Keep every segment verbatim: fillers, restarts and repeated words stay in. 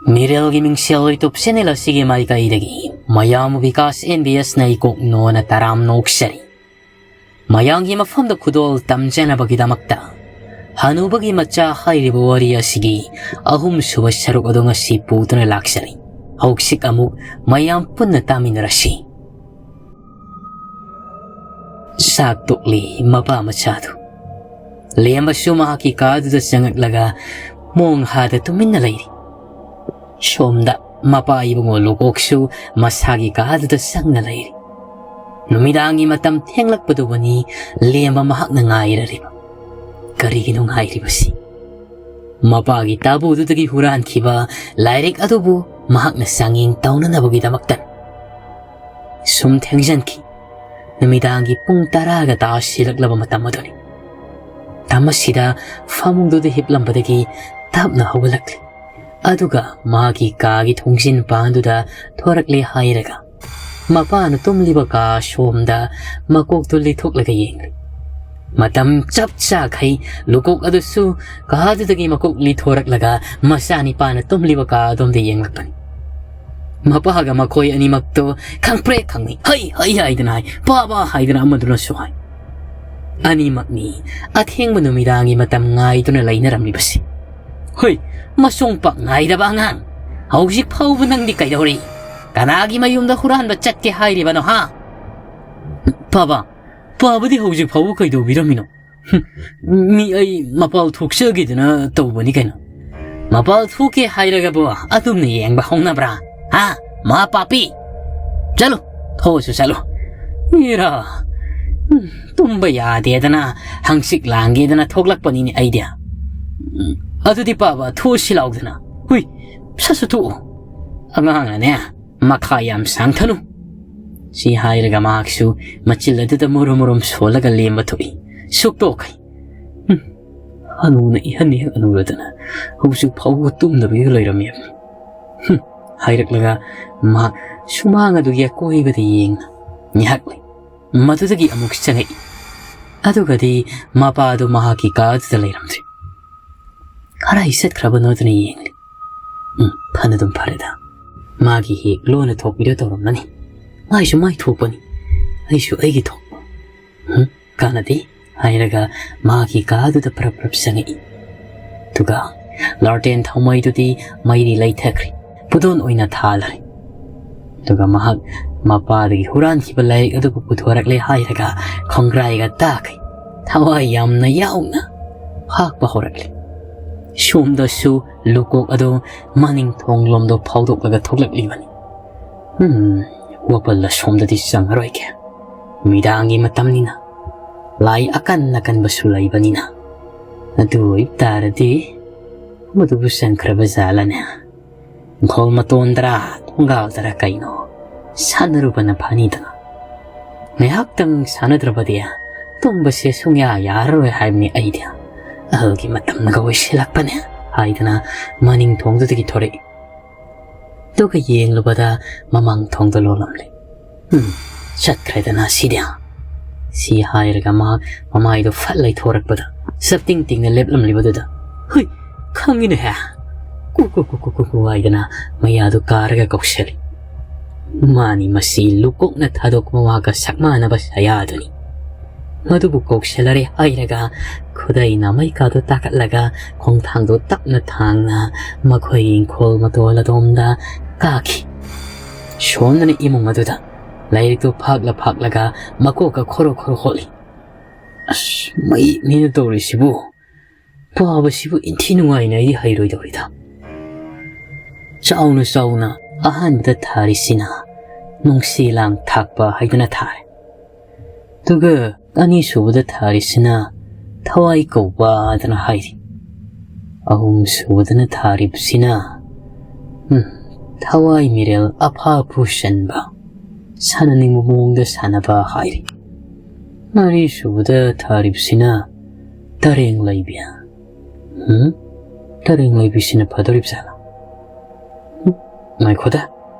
ꯃꯤꯔꯦꯜꯒꯤ ꯃꯤꯡꯁꯦꯜ YouTube channel ꯑꯁꯤꯒꯤ ꯃꯥꯏꯀꯩꯗꯒꯤ ꯃꯌꯥꯝ ꯕꯤꯀꯥꯁ ꯑꯦꯟ ꯕꯤ ꯑꯦꯁꯅ ꯏꯀꯣꯛ ꯅꯣꯟꯅ ꯇꯔꯥꯝꯅ ꯑꯣꯛꯆꯔꯤ꯫ ꯃꯌꯥꯝꯒꯤ ꯃꯐꯝꯗ ꯈꯨꯗꯣꯜ ꯇꯝꯖꯅꯕꯒꯤꯗꯃꯛꯇ ꯍꯅꯨꯕꯒꯤ ꯃꯆꯥ ꯍꯥꯏꯔꯤꯕ ꯋꯥꯔꯤ ꯑꯁꯤꯒꯤ ꯑꯍꯨꯝꯁꯨꯕ ꯁꯔꯨꯛ ꯑꯗꯨ ꯉꯁꯤ ꯄꯨꯗꯨꯅ ꯂꯥꯛꯆꯔꯤ꯫ ꯍꯧꯖꯤꯛ ꯑꯃꯨꯛ ꯃꯌꯥꯝ ꯄꯨꯟꯅ ꯇꯥꯃꯤꯟꯅꯔꯁꯤ꯫ ꯆꯥꯛ ꯇꯣꯛꯂꯤ ꯃꯄꯥ ꯃꯆꯥꯗꯨ꯫ ꯂꯦꯝꯕꯁꯨ ꯃꯍꯥꯛꯀꯤ ꯀꯥꯗꯨꯗ ꯆꯪꯉꯛꯂꯒ ꯃꯣꯡ ꯍꯥꯗ ꯇꯨꯃꯤꯟꯅ ꯂꯩꯔꯤ꯫ ꯁꯣꯝꯗ ꯃꯄꯥ ꯏꯕꯨꯡꯉꯣ ꯂꯨꯀꯣꯛꯁꯨ ꯃꯁꯥꯒꯤ ꯀꯥꯗꯨꯗ ꯆꯪꯅ ꯂꯩꯔꯤ꯫ ꯅꯨꯃꯤꯗꯥꯡꯒꯤ ꯃꯇꯝ ꯊꯦꯡꯂꯛꯄꯗꯨꯕꯨꯅꯤ ꯂꯦꯝꯕ ꯃꯍꯥꯛꯅ ꯉꯥꯏꯔꯔꯤꯕ꯫ ꯀꯔꯤꯒꯤꯅꯣ ꯉꯥꯏꯔꯤꯕꯁꯤ? ꯃꯄꯥꯒꯤ ꯇꯥꯕꯨꯗꯨꯗꯒꯤ ꯍꯨꯔꯥꯟꯈꯤꯕ ꯂꯥꯏꯔꯤꯛ ꯑꯗꯨꯕꯨ ꯃꯍꯥꯛꯅ ꯆꯥꯡꯌꯦꯡ ꯇꯧꯅꯅꯕꯒꯤꯗꯃꯛꯇ꯫ ꯁꯨꯝ ꯊꯦꯡꯖꯟꯈꯤ꯫ ꯅꯨꯃꯤꯗꯥꯡꯒꯤ ꯄꯨꯡ ꯇꯔꯥꯒ ꯇꯥꯁꯤꯜꯂꯛꯂꯕ ꯃꯇꯝ ꯑꯗꯨꯅꯤ꯫ ꯃꯇꯝ ꯑꯁꯤꯗ ꯐꯃꯨꯡꯗꯨꯗ ꯍꯤꯞꯂꯝꯕꯗꯒꯤ ꯇꯞꯅ ꯍꯧꯒꯠꯂꯛꯂꯤ꯫ ꯑꯗꯨꯒ ꯃꯥꯒꯤ ꯀꯥꯒꯤ ꯊꯣꯡꯖꯤꯟ ꯄꯥꯟꯗꯨꯗ ꯊꯣꯔꯛꯂꯦ ꯍꯥꯏꯔꯒ ꯃꯄꯥꯅ ꯇꯨꯝꯂꯤꯕ ꯀꯥ ꯁꯣꯝꯗ ꯃꯀꯣꯛꯇꯨ ꯂꯤꯊꯣꯛꯂꯒ ꯌꯦꯡꯂꯤ꯫ ꯃꯇꯝ ꯆꯞ ꯆꯥꯈꯩ ꯂꯨꯀꯣꯛ ꯑꯗꯨꯁꯨ ꯀꯥꯗꯨꯗꯒꯤ ꯃꯀꯣꯛ ꯂꯤꯊꯣꯔꯛꯂꯒ ꯃꯆꯥꯅꯤꯄꯥꯅ ꯇꯨꯝꯂꯤꯕ ꯀꯥ ꯑꯗꯣꯝꯗ ꯌꯦꯡꯂꯛꯄꯅꯤ꯫ ꯃꯄꯥꯒ ꯃꯈꯣꯏ ꯑꯅꯤꯃꯛꯇꯨ ꯈꯪꯄ꯭ꯔꯦꯛ ꯈꯪꯉꯤ, "ꯍꯩ, ꯍꯩ" ꯍꯥꯏꯗꯨꯅ ꯍꯥꯏ, "ꯄꯥꯕ" ꯍꯥꯏꯗꯨꯅ ꯑꯃꯗꯨꯅꯁꯨ ꯍꯥꯏ꯫ ꯑꯅꯤꯃꯛꯅꯤ ꯑꯊꯦꯡꯕ ꯅꯨꯃꯤꯗꯥꯡꯒꯤ ꯃꯇꯝ ꯉꯥꯏꯗꯨꯅ ꯂꯩꯅꯔꯝꯂꯤꯕꯁꯤ꯫ ꯍꯣꯏ, ꯃꯁꯣꯡ ꯄꯥꯛ ꯉꯥꯏꯗꯕ ꯑꯉꯥꯡ꯫ ꯍꯧꯖꯤꯛ ꯐꯥꯎꯕ ꯅꯪꯗꯤ ꯀꯩꯗꯧꯔꯤ? ꯀꯅꯥꯒꯤ ꯃꯌꯨꯝꯗ ꯍꯨꯔꯥꯟꯕ ꯆꯠꯀꯦ ꯍꯥꯏꯔꯤꯕꯅꯣ, ꯍꯥ? ꯄꯥꯕ, ꯄꯥꯕꯗꯤ ꯍꯧꯖꯤꯛ ꯐꯥꯎꯕ ꯀꯩꯗꯧꯕꯤꯔꯝꯃꯤꯅꯣ? ꯍꯨꯝ, ꯃꯤ ꯑꯩ ꯃꯄꯥꯜ ꯊꯣꯛꯆꯒꯦꯗꯅ ꯇꯧꯕꯅꯤ ꯀꯩꯅꯣ꯫ ꯃꯄꯥꯜ ꯊꯣꯛꯀꯦ ꯍꯥꯏꯔꯒꯕꯨ ꯑꯗꯨꯝꯅ ꯌꯦꯡꯕ ꯍꯧꯅꯕ꯭ꯔꯥ? ꯍꯥ? ꯃꯥ ꯄꯥꯄꯤ! ꯆꯠꯂꯨ, ꯊꯣꯛꯑꯁꯨ ꯆꯠꯂꯨ꯫ ꯏꯔꯥ, ꯎꯝ, ꯇꯨꯝꯕ ꯌꯥꯗꯦꯗꯅ ꯍꯪꯆꯤꯛ ꯂꯥꯡꯒꯦꯗꯅ ꯊꯣꯛꯂꯛꯄꯅꯤꯅꯦ ꯑꯩꯗꯤ꯫ ꯎꯝ, ꯑꯗꯨꯗꯤ ꯄꯥꯕ, ꯊꯣꯛꯑꯁꯤ ꯂꯥꯎꯗꯅ꯫ ꯍꯨꯏ, ꯁꯠ ꯁꯠ ꯊꯣꯛꯎ꯫ ꯑꯉꯥꯡꯅꯅꯦ, ꯃꯈꯥ ꯌꯥꯝ ꯁꯥꯡꯊꯅꯨ꯫ ꯁꯤ ꯍꯥꯏꯔꯒ ꯃꯍꯥꯛꯁꯨ ꯃꯆꯤꯜ ꯑꯗꯨꯗ ꯃꯨꯔꯨꯝ ꯃꯨꯔꯨꯝ ꯁꯣꯜꯂꯒ ꯂꯦꯝꯕ ꯊꯣꯛꯏ꯫ ꯁꯨꯛꯇꯣꯛꯈꯩ꯫ ꯍꯨꯝ, ꯍꯅꯨꯅ ꯏꯍꯟ ꯏꯍꯟ ꯍꯅꯨꯔꯗꯅ ꯍꯧꯖꯤꯛ ꯐꯥꯎꯕ ꯇꯨꯝꯗꯕꯤꯒ ꯂꯩꯔꯝꯃꯤ꯫ ꯍꯨꯝ, ꯍꯥꯏꯔꯛꯂꯒ ꯃꯍꯥꯛ ꯁꯨꯃꯥꯡ ꯑꯗꯨꯒꯤ ꯑꯀꯣꯏꯕꯗ ꯌꯦꯡꯅ ꯉꯥꯏꯍꯥꯛ ꯂꯩ꯫ ꯃꯗꯨꯗꯒꯤ ꯑꯃꯨꯛ ꯆꯪꯉꯛꯏ꯫ ꯑꯗꯨꯒꯗꯤ ꯃꯄꯥꯗꯨ ꯃꯍꯥꯛꯀꯤ ꯀꯥ ꯑꯗꯨꯗ ꯂꯩꯔꯝꯗ꯭ꯔꯦ꯫ ꯀꯔꯥꯏ ꯆꯠꯈ꯭ꯔꯕꯅꯣꯗꯅ ꯌꯦꯡꯂꯤ꯫ ꯎꯝ, ꯐꯅꯗꯨꯝ ꯐꯔꯦꯗ꯫ ꯃꯥꯒꯤ ꯍꯦꯛ ꯂꯣꯟꯅ ꯊꯣꯛꯄꯤꯗꯣ ꯇꯧꯔꯝꯂꯅꯤ꯫ ꯃꯥꯏꯁꯨ ꯃꯥꯏ ꯊꯣꯛꯄꯅꯤ, ꯑꯩꯁꯨ ꯑꯩꯒꯤ ꯊꯣꯛꯄ꯫ ꯍꯨꯝ, ꯀꯥꯟꯅꯗꯦ ꯍꯥꯏꯔꯒ ꯃꯥꯒꯤ ꯀꯥꯗꯨꯗ ꯄ꯭ꯔꯞ ꯄ꯭ꯔꯞ ꯆꯪꯉꯛꯏ꯫ ꯑꯗꯨꯒ ꯂꯥꯔꯇꯦꯟ ꯊꯥꯎꯃꯩꯗꯨꯗꯤ ꯃꯩꯗꯤ ꯂꯩꯊꯈ꯭ꯔꯦ, ꯄꯨꯗꯣꯟ ꯑꯣꯏꯅ ꯊꯥꯜꯂꯔꯦ꯫ ꯑꯗꯨꯒ ꯃꯍꯥꯛ ꯃꯄꯥꯗꯒꯤ ꯍꯨꯔꯥꯟꯈꯤꯕ ꯂꯥꯏꯔꯤꯛ ꯑꯗꯨꯕꯨ ꯄꯨꯊꯣꯔꯛꯂꯦ ꯍꯥꯏꯔꯒ ꯈꯣꯡꯒ꯭ꯔꯥꯏꯒ ꯇꯥꯈꯩ ꯊꯋꯥꯏ ꯌꯥꯝꯅ ꯌꯥꯎꯅ ꯐꯥꯛꯄ ꯍꯧꯔꯛꯂꯦ꯫ ꯁꯣꯝꯗꯁꯨ ꯂꯨꯀꯣꯛ ꯑꯗꯨ ꯃꯅꯤꯡ ꯊꯣꯡꯂꯣꯝꯗ ꯐꯥꯎꯗꯣꯛꯂꯒ ꯊꯣꯛꯂꯛꯂꯤꯕꯅꯤ꯫ ꯎꯝ, ꯋꯥꯄꯜ ꯑꯁꯣꯝꯗꯗꯤ ꯆꯪꯉꯔꯣꯏꯒꯦ꯫ ꯃꯤꯗꯥꯡꯒꯤ ꯃꯇꯝꯅꯤꯅ, ꯂꯥꯏ ꯑꯀꯟ ꯑꯀꯟꯕꯁꯨ ꯂꯩꯕꯅꯤꯅ꯫ ꯑꯗꯨ ꯑꯣꯏꯕ ꯇꯥꯔꯗꯤ ꯃꯗꯨꯕꯨ ꯆꯪꯈ꯭ꯔꯕ ꯖꯥꯠꯂꯅꯦ? ꯏꯪꯈꯣꯜ ꯃꯇꯣꯟꯗꯔꯥ ꯊꯣꯡꯒꯥꯜꯗꯔꯥ ꯀꯩꯅꯣ ꯁꯥꯟꯅꯔꯨꯕꯅ ꯐꯅꯤꯗꯅ꯫ ꯉꯥꯏꯍꯥꯛꯇꯪ ꯁꯥꯟꯅꯗ꯭ꯔꯕꯗꯤ ꯇꯨꯝꯕꯁꯦ ꯁꯨꯡꯌꯥ ꯌꯥꯔꯔꯣꯏ ꯍꯥꯏꯕꯅꯤ ꯑꯩꯗꯤ꯫ ꯑꯍꯜꯒꯤ ꯃꯇꯝꯅꯒ ꯑꯣꯏꯁꯤꯜꯂꯛꯄꯅꯦ ꯍꯥꯏꯗꯅ ꯃꯅꯤꯡ ꯊꯣꯡꯗꯨꯗꯒꯤ ꯊꯣꯔꯛꯏ꯫ ꯑꯗꯨꯒ ꯌꯦꯡꯂꯨꯕꯗ ꯃꯃꯥꯡ ꯊꯣꯡꯗ ꯂꯣꯜꯂꯝꯂꯦ꯫ ꯎꯝ, ꯆꯠꯈ꯭ꯔꯦꯗꯅ ꯁꯤꯗꯤ꯫ ꯁꯤ ꯍꯥꯏꯔꯒ ꯃꯍꯥꯛ ꯃꯃꯥꯏꯗꯣ ꯐꯠ ꯂꯩꯊꯣꯔꯛꯄꯗ ꯆꯞꯇꯤꯡ ꯇꯤꯡꯅ ꯂꯦꯞꯂꯝꯂꯤꯕꯗꯨꯗ, "ꯍꯨꯏ, ꯈꯪꯉꯤꯅꯦꯍꯦ!" ꯀꯨ ꯀꯨ ꯀꯨ ꯀꯨ ꯀꯨ ꯀꯨ ꯍꯥꯏꯗꯅ ꯃꯌꯥꯗꯨ ꯀꯥꯔꯒ ꯀꯧꯁꯜꯂꯤ꯫ ꯃꯥꯅꯤ ꯃꯁꯤ ꯂꯨꯀꯣꯛꯅ ꯊꯥꯗꯣꯛꯄ ꯃꯋꯥꯒ ꯁꯛ ꯃꯥꯟꯅꯕ ꯁꯌꯥꯗꯨꯅꯤ꯫ ꯃꯗꯨꯕꯨ ꯀꯧꯁꯜꯂꯔꯦ ꯍꯥꯏꯔꯒ ꯈꯨꯗꯩ ꯅꯥꯃꯩꯀꯥꯗꯨ ꯇꯥꯈꯠꯂꯒ ꯈꯣꯡꯊꯥꯡꯗꯣ ꯇꯞꯅ ꯊꯥꯡꯅ ꯃꯈꯣꯏ ꯏꯪꯈꯣꯜ ꯃꯇꯣꯜ ꯑꯗꯣꯝꯗ ꯀꯥꯈꯤ꯫ ꯁꯣꯝꯗꯅ ꯏꯃꯨꯡ ꯑꯗꯨꯗ ꯂꯥꯏꯔꯤꯛꯇꯨ ꯐꯥꯛꯂ ꯐꯥꯛꯂꯒ ꯃꯀꯣꯛꯀ ꯈꯣꯔꯣ ꯈꯣꯔꯣ ꯍꯣꯠꯂꯤ꯫ "ꯑꯁ, ꯃꯩ ꯃꯤꯅ ꯇꯧꯔꯤꯁꯤꯕꯨ, ꯄꯥꯕꯁꯤꯕꯨ ꯏꯟꯊꯤ ꯅꯨꯡꯉꯥꯏꯅ ꯑꯩꯗꯤ ꯍꯩꯔꯣꯏꯗꯧꯔꯤꯗ꯫" ꯆꯥꯎꯅ ꯆꯥꯎꯅ ꯑꯍꯥꯟꯕꯗ ꯊꯥꯔꯤꯁꯤꯅ ꯅꯨꯡꯁꯤ ꯂꯥꯡ ꯊꯥꯛꯄ ꯍꯥꯏꯗꯅ ꯊꯥꯔꯦ꯫ ꯑꯗꯨꯒ ꯑꯅꯤꯁꯨꯕꯗ ꯊꯥꯔꯤꯁꯤꯅ ꯊꯋꯥꯏ ꯀꯧꯕ ꯍꯥꯏꯗꯅ ꯍꯥꯏꯔꯤ꯫ ꯑꯍꯨꯝꯁꯨꯕꯗꯅ ꯊꯥꯔꯤꯕꯁꯤꯅ, ꯎꯝ, ꯊꯋꯥꯏ ꯃꯤꯔꯦꯜ ꯑꯐꯥ ꯑꯐꯨ ꯆꯟꯕ, ꯁꯥꯟꯅꯅꯤꯡꯕ ꯃꯑꯣꯡꯗ ꯁꯥꯟꯅꯕ ꯍꯥꯏꯔꯤ꯫ ꯃꯔꯤꯁꯨꯕꯗ ꯊꯥꯔꯤꯕꯁꯤꯅ ꯇꯔꯦꯡ ꯂꯩꯕꯤ꯫ ꯎꯝ? ꯇꯔꯦꯡ ꯂꯩꯕꯤꯁꯤꯅ ꯐꯗꯣꯔꯤꯕ ꯖꯥꯠꯂꯥ? ꯎꯝ, ꯉꯥꯏꯈꯣꯗ,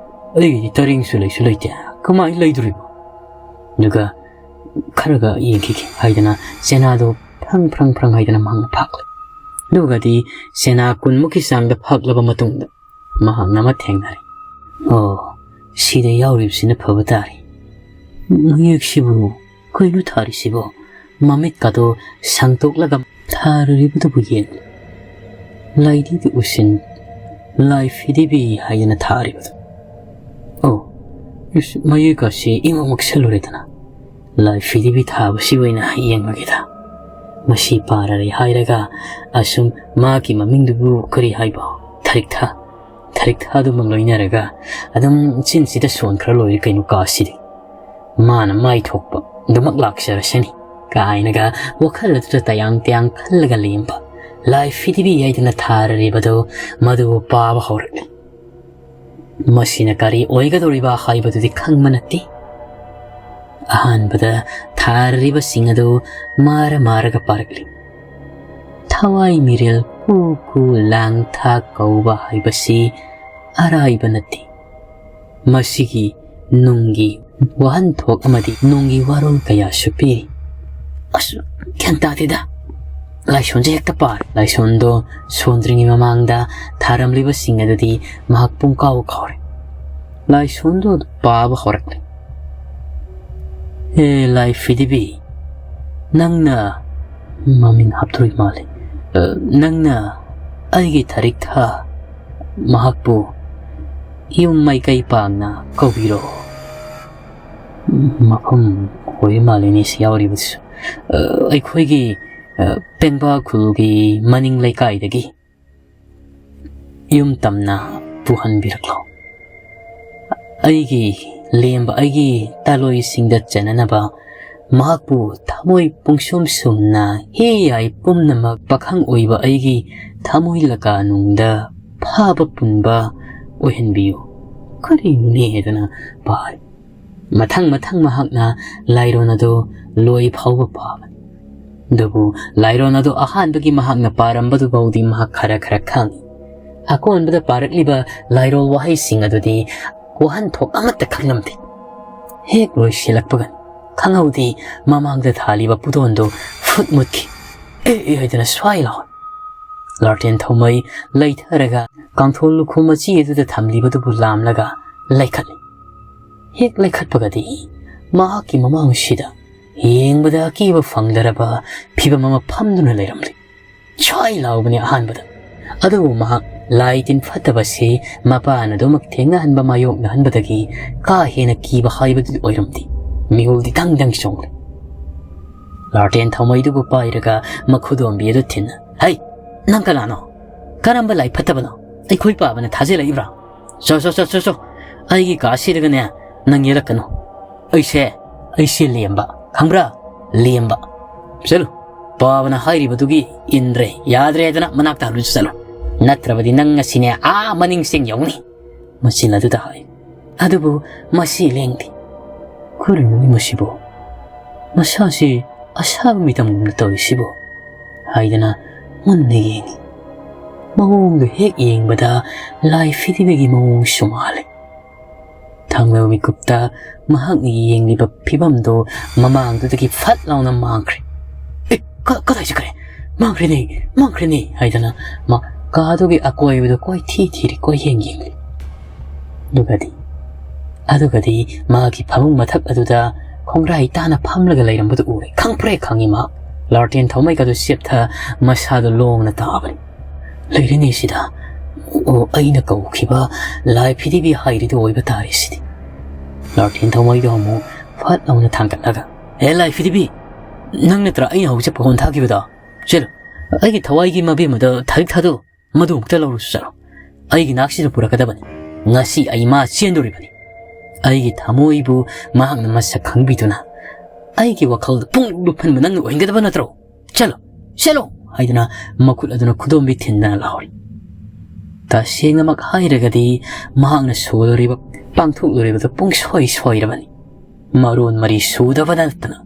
ꯑꯩꯒꯤꯗꯤ ꯇꯔꯦꯡꯁꯨ ꯂꯩꯁꯨ ꯂꯩꯇꯦ, ꯀꯃꯥꯏꯅ ꯂꯩꯗꯣꯔꯤꯕꯣ? ꯑꯗꯨꯒ ꯈꯔꯒ ꯌꯦꯡꯈꯤꯒꯦ ꯍꯥꯏꯗꯅ ꯆꯦꯅꯥꯗꯣ ꯐ꯭ꯔꯪ ꯐ꯭ꯔꯪ ꯐ꯭ꯔꯪ ꯍꯥꯏꯗꯅ ꯃꯥꯡ ꯐꯥꯛꯂꯦ꯫ ꯑꯗꯨꯒꯗꯤ ꯆꯦꯅꯥ ꯀꯨꯟꯃꯨꯛꯀꯤ ꯆꯥꯡꯗ ꯐꯥꯛꯂꯕ ꯃꯇꯨꯡꯗ, ꯃꯍꯥꯛꯅ ꯑꯃ ꯊꯦꯡꯅꯔꯦ꯫ ꯑꯣ, ꯁꯤꯗ ꯌꯥꯎꯔꯤꯕꯁꯤꯅ ꯐꯕ ꯇꯥꯔꯦ꯫ ꯃꯌꯦꯛꯁꯤꯕꯨ ꯀꯩꯅꯣ ꯊꯥꯔꯤꯁꯤꯕꯣ? ꯃꯃꯤꯠꯀꯗꯣ ꯁꯥꯡꯗꯣꯛꯂꯒ ꯊꯥꯔꯨꯔꯤꯕꯗꯨꯕꯨ ꯌꯦꯡꯂꯤ꯫ ꯂꯥꯏꯙꯤꯕꯤ ꯎꯁꯤꯟ, ꯂꯥꯏ ꯐꯤꯗꯤꯕꯤ ꯍꯥꯏꯗꯅ ꯊꯥꯔꯤꯕꯗꯣ꯫ ꯑꯣ, ꯏꯁ, ꯃꯌꯦꯛ ꯑꯁꯤ ꯏꯃꯛ ꯃꯛꯁꯜꯂꯨꯔꯦꯗꯅ꯫ ꯂꯥꯏ ꯐꯤꯗꯤꯕꯤ ꯊꯥꯕꯁꯤ ꯑꯣꯏꯅ ꯌꯦꯡꯉꯒꯦꯗ꯫ ꯃꯁꯤ ꯄꯥꯔꯔꯦ ꯍꯥꯏꯔꯒ ꯑꯁꯨꯝ ꯃꯥꯒꯤ ꯃꯃꯤꯡꯗꯨꯕꯨ ꯀꯔꯤ ꯍꯥꯏꯕ? ꯊꯔꯤꯛꯊꯥ꯫ ꯊꯔꯤꯛꯊꯥꯗꯨꯃ ꯂꯣꯏꯅꯔꯒ ꯑꯗꯨꯝ ꯆꯤꯟꯁꯤꯗ ꯁꯣꯟꯈ꯭ꯔ ꯂꯣꯏꯔꯦ ꯀꯩꯅꯣ ꯀꯥꯁꯤꯗꯤ꯫ ꯃꯥꯅ ꯃꯥꯏ ꯊꯣꯛꯄ ꯑꯗꯨꯃꯛ ꯂꯥꯛꯆꯔꯁꯅꯤ ꯀꯥꯏꯅꯒ ꯋꯥꯈꯜ ꯑꯗꯨꯗ ꯇꯌꯥꯡ ꯇꯌꯥꯡ ꯈꯜꯂꯒ ꯂꯦꯝꯕ ꯂꯥꯏ ꯐꯤꯗꯤꯕꯤ ꯍꯥꯏꯗꯅ ꯊꯥꯔꯔꯤꯕꯗꯨ ꯃꯗꯨꯕꯨ ꯄꯥꯕ ꯍꯧꯔꯛꯂꯤ꯫ ꯃꯁꯤꯅ ꯀꯔꯤ ꯑꯣꯏꯒꯗꯧꯔꯤꯕ ꯍꯥꯏꯕꯗꯨꯗꯤ ꯈꯪꯕ ꯅꯠꯇꯦ꯫ ꯑꯍꯥꯟꯕꯗ ꯊꯥꯔꯔꯤꯕꯁꯤꯡ ꯑꯗꯨ ꯃꯥꯔ ꯃꯥꯔꯒ ꯄꯥꯔꯛꯂꯤ꯫ ꯊꯋꯥꯏ ꯃꯤꯔꯦꯜ ꯀꯨ ꯀꯨ ꯂꯥꯡ ꯊꯥ ꯀꯧꯕ ꯍꯥꯏꯕꯁꯤ ꯑꯔꯥꯏꯕ ꯅꯠꯇꯦ꯫ ꯃꯁꯤꯒꯤ ꯅꯨꯡꯒꯤ ꯋꯥꯍꯟꯊꯣꯛ ꯑꯃꯗꯤ ꯅꯨꯡꯒꯤ ꯋꯥꯔꯣꯜ ꯀꯌꯥꯁꯨ ꯄꯤꯔꯤ꯫ ꯑꯁ, ꯒ꯭ꯌꯥꯟ ꯇꯥꯗꯦꯗ꯫ ꯂꯥꯏꯁꯣꯟꯁꯦ ꯍꯦꯛꯇ ꯄꯥꯔꯦ꯫ ꯂꯥꯏꯁꯣꯟꯗꯣ ꯁꯣꯟꯗ꯭ꯔꯤꯉꯩ ꯃꯃꯥꯡꯗ ꯊꯥꯔꯝꯂꯤꯕꯁꯤꯡ ꯑꯗꯨꯗꯤ ꯃꯍꯥꯛ ꯄꯨꯡꯀꯥꯎ ꯀꯥꯎꯔꯦ꯫ ꯂꯥꯏꯁꯣꯟꯗꯣ ꯄꯥꯕ ꯍꯧꯔꯛꯂꯦ꯫ "ꯍꯦ ꯂꯥꯏ ꯐꯤꯗꯤꯕꯤ, ꯅꯪꯅ" ꯃꯃꯤꯡ ꯍꯥꯞꯇꯣꯔꯤ ꯃꯥꯜꯂꯦ꯫ "ꯑ, ꯅꯪꯅ ꯑꯩꯒꯤ ꯊꯔꯤꯛ ꯊꯥ ꯃꯍꯥꯛꯄꯨ ꯌꯨꯝ ꯃꯥꯏꯀꯩ ꯄꯥꯡꯅ ꯀꯧꯕꯤꯔꯛꯑꯣ"꯫ ꯃꯐꯝ ꯑꯣꯏ ꯃꯥꯜꯂꯤꯅꯦ ꯁꯤ ꯌꯥꯎꯔꯤꯕꯁꯤꯁꯨ꯫ "ꯑ, ꯑꯩꯈꯣꯏꯒꯤ, ꯑ, ꯄꯦꯡꯕꯥ ꯈꯨꯜꯒꯤ ꯃꯅꯤꯡ ꯂꯩꯀꯥꯏꯗꯒꯤ ꯌꯨꯝ ꯇꯝꯅ ꯄꯨꯍꯟꯕꯤꯔꯛꯂꯣ꯫ ꯑꯩꯒꯤ ꯂꯦꯝꯕ ꯑꯩꯒꯤ ꯇꯥꯂꯣꯏꯁꯤꯡꯗ ꯆꯟꯅꯅꯕ ꯃꯍꯥꯛꯄꯨ ꯊꯃꯣꯏ ꯄꯨꯡꯁꯨꯝ ꯁꯨꯝꯅ ꯍꯤ ꯌꯥꯏ ꯄꯨꯝꯅꯃꯛ ꯄꯥꯈꯪ ꯑꯣꯏꯕ ꯑꯩꯒꯤ ꯊꯃꯣꯏ ꯂꯀꯥꯅꯨꯡꯗ ꯐꯥꯕ ꯄꯨꯟꯕ ꯑꯣꯏꯍꯟꯕꯤꯌꯨ"꯫ ꯀꯔꯤꯅꯣꯅꯦ ꯍꯥꯏꯗꯅ ꯄꯥꯔꯤ꯫ ꯃꯊꯪ ꯃꯊꯪ ꯃꯍꯥꯛꯅ ꯂꯥꯏꯔꯣꯟ ꯑꯗꯨ ꯂꯣꯏ ꯐꯥꯎꯕ ꯄꯥꯕꯅꯤ꯫ ꯑꯗꯨꯕꯨ ꯂꯥꯏꯔꯣꯟ ꯑꯗꯨ ꯑꯍꯥꯟꯕꯒꯤ ꯃꯍꯥꯛꯅ ꯄꯥꯔꯝꯕꯗꯨ ꯐꯥꯎꯗꯤ ꯃꯍꯥꯛ ꯈꯔ ꯈꯔ ꯈꯪꯏ꯫ ꯑꯀꯣꯟꯕꯗ ꯄꯥꯔꯛꯂꯤꯕ ꯂꯥꯏꯔꯣꯜ ꯋꯥꯍꯩꯁꯤꯡ ꯑꯗꯨꯗꯤ ꯋꯥꯍꯟꯊꯣꯛ ꯑꯃꯠꯇ ꯈꯪꯂꯝꯗꯦ꯫ ꯍꯦꯛ ꯂꯣꯏꯁꯤꯜꯂꯛꯄꯒ ꯈꯪꯍꯧꯗꯦ ꯃꯃꯥꯡꯗ ꯊꯥꯜꯂꯤꯕ ꯄꯨꯗꯣꯟꯗꯨ ꯐꯨꯠ ꯃꯨꯠꯈꯤ꯫ "ꯑꯦ, ꯑꯦ" ꯍꯥꯏꯗꯅ ꯁ꯭ꯋꯥꯏ ꯂꯥꯎꯏ꯫ ꯂꯥꯔꯇꯦꯟ ꯊꯧꯃꯩ ꯂꯩꯊꯔꯒ ꯀꯥꯡꯊꯣꯜ ꯂꯨꯈꯨꯝ ꯃꯆꯤ ꯑꯗꯨꯗ ꯊꯝꯂꯤꯕꯗꯨꯕꯨ ꯂꯥꯝꯂꯒ ꯂꯩꯈꯠꯂꯤ꯫ ꯍꯦꯛ ꯂꯩꯈꯠꯄꯒꯗꯤ ꯃꯍꯥꯛꯀꯤ ꯃꯃꯥꯡꯁꯤꯗ ꯌꯦꯡꯕꯗ ꯑꯀꯤꯕ ꯐꯪꯗꯔꯕ ꯐꯤꯚꯝ ꯑꯃ ꯐꯝꯗꯨꯅ ꯂꯩꯔꯝꯂꯤ꯫ ꯁ꯭ꯋꯥꯏ ꯂꯥꯎꯕꯅꯤ ꯑꯍꯥꯟꯕꯗ꯫ ꯑꯗꯨꯕꯨ ꯃꯍꯥꯛ ꯂꯥꯏ ꯇꯤꯟ ꯐꯠꯇꯕꯁꯤ ꯃꯄꯥꯟ ꯑꯗꯨꯃꯛ ꯊꯦꯡꯅꯍꯟꯕ ꯃꯥꯌꯣꯛꯅꯍꯟꯕꯗꯒꯤ ꯀꯥ ꯍꯦꯟꯅ ꯀꯤꯕ ꯍꯥꯏꯕꯗꯨ ꯑꯣꯏꯔꯝꯗꯦ꯫ ꯃꯤꯍꯨꯜꯗꯤ ꯗꯪ ꯗꯪ ꯆꯣꯡꯂꯤ꯫ ꯂꯥꯔꯇꯦꯟ ꯊꯧꯃꯩꯗꯨꯕꯨ ꯄꯥꯏꯔꯒ ꯃꯈꯨꯗꯣꯝꯕꯤ ꯑꯗꯨ ꯊꯤꯟꯅ, "ꯍꯩ, ꯅꯪ ꯀꯅꯥꯅꯣ? ꯀꯔꯝꯕ ꯂꯥꯏ ꯐꯠꯇꯕꯅꯣ? ꯑꯩꯈꯣꯏ ꯄꯥꯕꯅ ꯊꯥꯖꯤꯜꯂꯛꯏꯕ꯭ꯔꯥ? ꯆꯣ, ꯆꯣ, ꯆꯣ, ꯆꯣ, ꯆꯣ꯫ ꯑꯩꯒꯤ ꯀꯥꯁꯤꯗꯒꯅꯦ ꯅꯪ ꯌꯦꯜꯂꯛꯀꯅꯨ꯫ ꯑꯩꯁꯦ, ꯑꯩꯁꯦ ꯂꯦꯝꯕ꯫ ꯈꯪꯕ꯭ꯔꯥ? ꯂꯦꯝꯕ꯫ ꯆꯠꯂꯨ꯫ ꯄꯥꯕꯅ ꯍꯥꯏꯔꯤꯕꯗꯨꯒꯤ ꯏꯟꯗ꯭ꯔꯦ꯫ ꯌꯥꯗ꯭ꯔꯦꯗꯅ ꯃꯅꯥꯛꯇ ꯍꯜꯂꯨ ꯆꯠꯂꯨ꯫ ꯅꯠꯇ꯭ꯔꯕꯗꯤ ꯅꯪ ꯉꯁꯤꯅꯦ ꯑꯥ ꯃꯅꯤꯡ ꯆꯦꯡ ꯌꯧꯅꯤ꯫" ꯃꯆꯤꯟ ꯑꯗꯨꯗ ꯍꯥꯏ꯫ ꯑꯗꯨꯕꯨ ꯃꯁꯤ ꯂꯦꯡꯗꯦ꯫ "ꯀꯔꯤꯅꯣꯅꯦ ꯃꯁꯤꯕꯨ? ꯃꯁꯥꯁꯤ ꯑꯁꯥꯕ ꯃꯤꯇꯝꯒꯨꯝꯅ ꯇꯧꯔꯤꯁꯤꯕꯨ?" ꯍꯥꯏꯗꯅ ꯃꯨꯟꯅ ꯌꯦꯡꯉꯤ꯫ ꯃꯑꯣꯡꯗꯨ ꯍꯦꯛ ꯌꯦꯡꯕꯗ ꯂꯥꯏ ꯐꯤꯗꯤꯕꯒꯤ ꯃꯑꯣꯡꯁꯨ ꯃꯥꯜꯂꯤ꯫ ꯊꯪꯅꯕ ꯃꯤꯀꯨꯞꯇ ꯃꯍꯥꯛꯅ ꯌꯦꯡꯂꯤꯕ ꯐꯤꯕꯝꯗꯨ ꯃꯃꯥꯡꯗꯨꯗꯒꯤ ꯐꯠ ꯂꯥꯎꯅ ꯃꯥꯡꯈ꯭ꯔꯦ꯫ "ꯑꯦ, ꯀ-, ꯀꯗꯥꯏ ꯆꯠꯈ꯭ꯔꯦ? ꯃꯥꯡꯈ꯭ꯔꯦꯅꯦ, ꯃꯥꯡꯈ꯭ꯔꯦꯅꯦ!" ꯍꯥꯏꯗꯅ ꯃꯥ ꯀꯥꯗꯨꯒꯤ ꯑꯀꯣꯏꯕꯗ ꯀꯣꯏꯊꯤ ꯊꯤꯔꯤ, ꯀꯣꯏꯌꯦꯡ ꯌꯦꯡꯂꯤ꯫ ꯑꯗꯨꯒꯗꯤ, ꯑꯗꯨꯒꯗꯤ ꯃꯥꯒꯤ ꯐꯃꯨꯡ ꯃꯊꯛ ꯑꯗꯨꯗ ꯈꯣꯡꯒ꯭ꯔꯥꯏ ꯇꯥꯅ ꯐꯝꯂꯒ ꯂꯩꯔꯝꯕꯗꯨ ꯎꯔꯦ꯫ ꯈꯪꯄ꯭ꯔꯦ ꯈꯪꯉꯤ ꯃꯥ꯫ ꯂꯥꯔꯇꯦꯟ ꯊꯧꯃꯩꯒꯗꯨ ꯆꯦꯞꯊ ꯃꯁꯥꯗꯨ ꯂꯣꯡꯅ ꯇꯥꯕꯅꯤ꯫ "ꯂꯩꯔꯦꯅꯦ ꯁꯤꯗ꯫ ꯑꯣ, ꯑꯩꯅ ꯀꯧꯈꯤꯕ ꯂꯥꯏ ꯐꯤꯗꯤꯕꯤ ꯍꯥꯏꯔꯤꯗꯨ ꯑꯣꯏꯕ ꯇꯥꯔꯦ ꯁꯤꯗꯤ꯫" ꯂꯥꯔꯇꯦꯟ ꯊꯧꯃꯩꯗꯨ ꯑꯃꯨꯛ ꯐꯠ ꯂꯥꯎꯅ ꯊꯥꯡꯒꯠꯂꯒ, "ꯍꯦ ꯂꯥꯏ ꯐꯤꯗꯤꯕꯤ, ꯅꯪ ꯅꯠꯇ꯭ꯔꯥ ꯑꯩꯅ ꯍꯧꯖꯤꯛ ꯄꯥꯈꯣꯟ ꯊꯥꯈꯤꯕꯗꯣ? ꯆꯠꯂꯨ, ꯑꯩꯒꯤ ꯊꯋꯥꯏꯒꯤ ꯃꯕꯦꯝꯃꯗ ꯊꯥꯔꯤꯛ ꯊꯥꯗꯣꯛꯎ꯫ ꯃꯗꯨ ꯑꯃꯨꯛꯇ ꯂꯧꯔꯨꯁꯨ ꯆꯠꯂꯣ꯫ ꯑꯩꯒꯤ ꯅꯥꯛꯁꯤꯗ ꯄꯨꯔꯛꯀꯗꯕꯅꯤ꯫ ꯉꯁꯤ ꯑꯩ ꯃꯥ ꯆꯦꯟꯗꯣꯔꯤꯕꯅꯤ꯫" ꯑꯩꯒꯤ ꯊꯃꯣꯏꯕꯨ ꯃꯍꯥꯛꯅ ꯃꯁꯛ ꯈꯪꯕꯤꯗꯨꯅ, "ꯑꯩꯒꯤ ꯋꯥꯈꯜꯗ ꯄꯨꯡꯂꯨꯞ ꯂꯨꯞꯍꯟꯕ ꯅꯪꯅ ꯑꯣꯏꯒꯗꯕ ꯅꯠꯇ꯭ꯔꯣ? ꯆꯠꯂꯣ, ꯆꯠꯂꯣ!" ꯍꯥꯏꯗꯨꯅ ꯃꯈꯨꯠ ꯑꯗꯨꯅ ꯈꯨꯗꯣꯝꯕꯤ ꯊꯤꯟꯗꯅ ꯂꯥꯎꯔꯤ꯫ ꯇꯁꯦꯡꯅꯃꯛ ꯍꯥꯏꯔꯒꯗꯤ ꯃꯍꯥꯛꯅ ꯁꯣꯜꯂꯨꯔꯤꯕ, ꯄꯥꯡꯊꯣꯛꯂꯨꯔꯤꯕꯗꯨ ꯄꯨꯡꯁꯣꯏ ꯁꯣꯏꯔꯕꯅꯤ꯫ ꯃꯔꯣꯟ ꯃꯔꯤ ꯁꯨꯗꯕ ꯅꯠꯇꯅ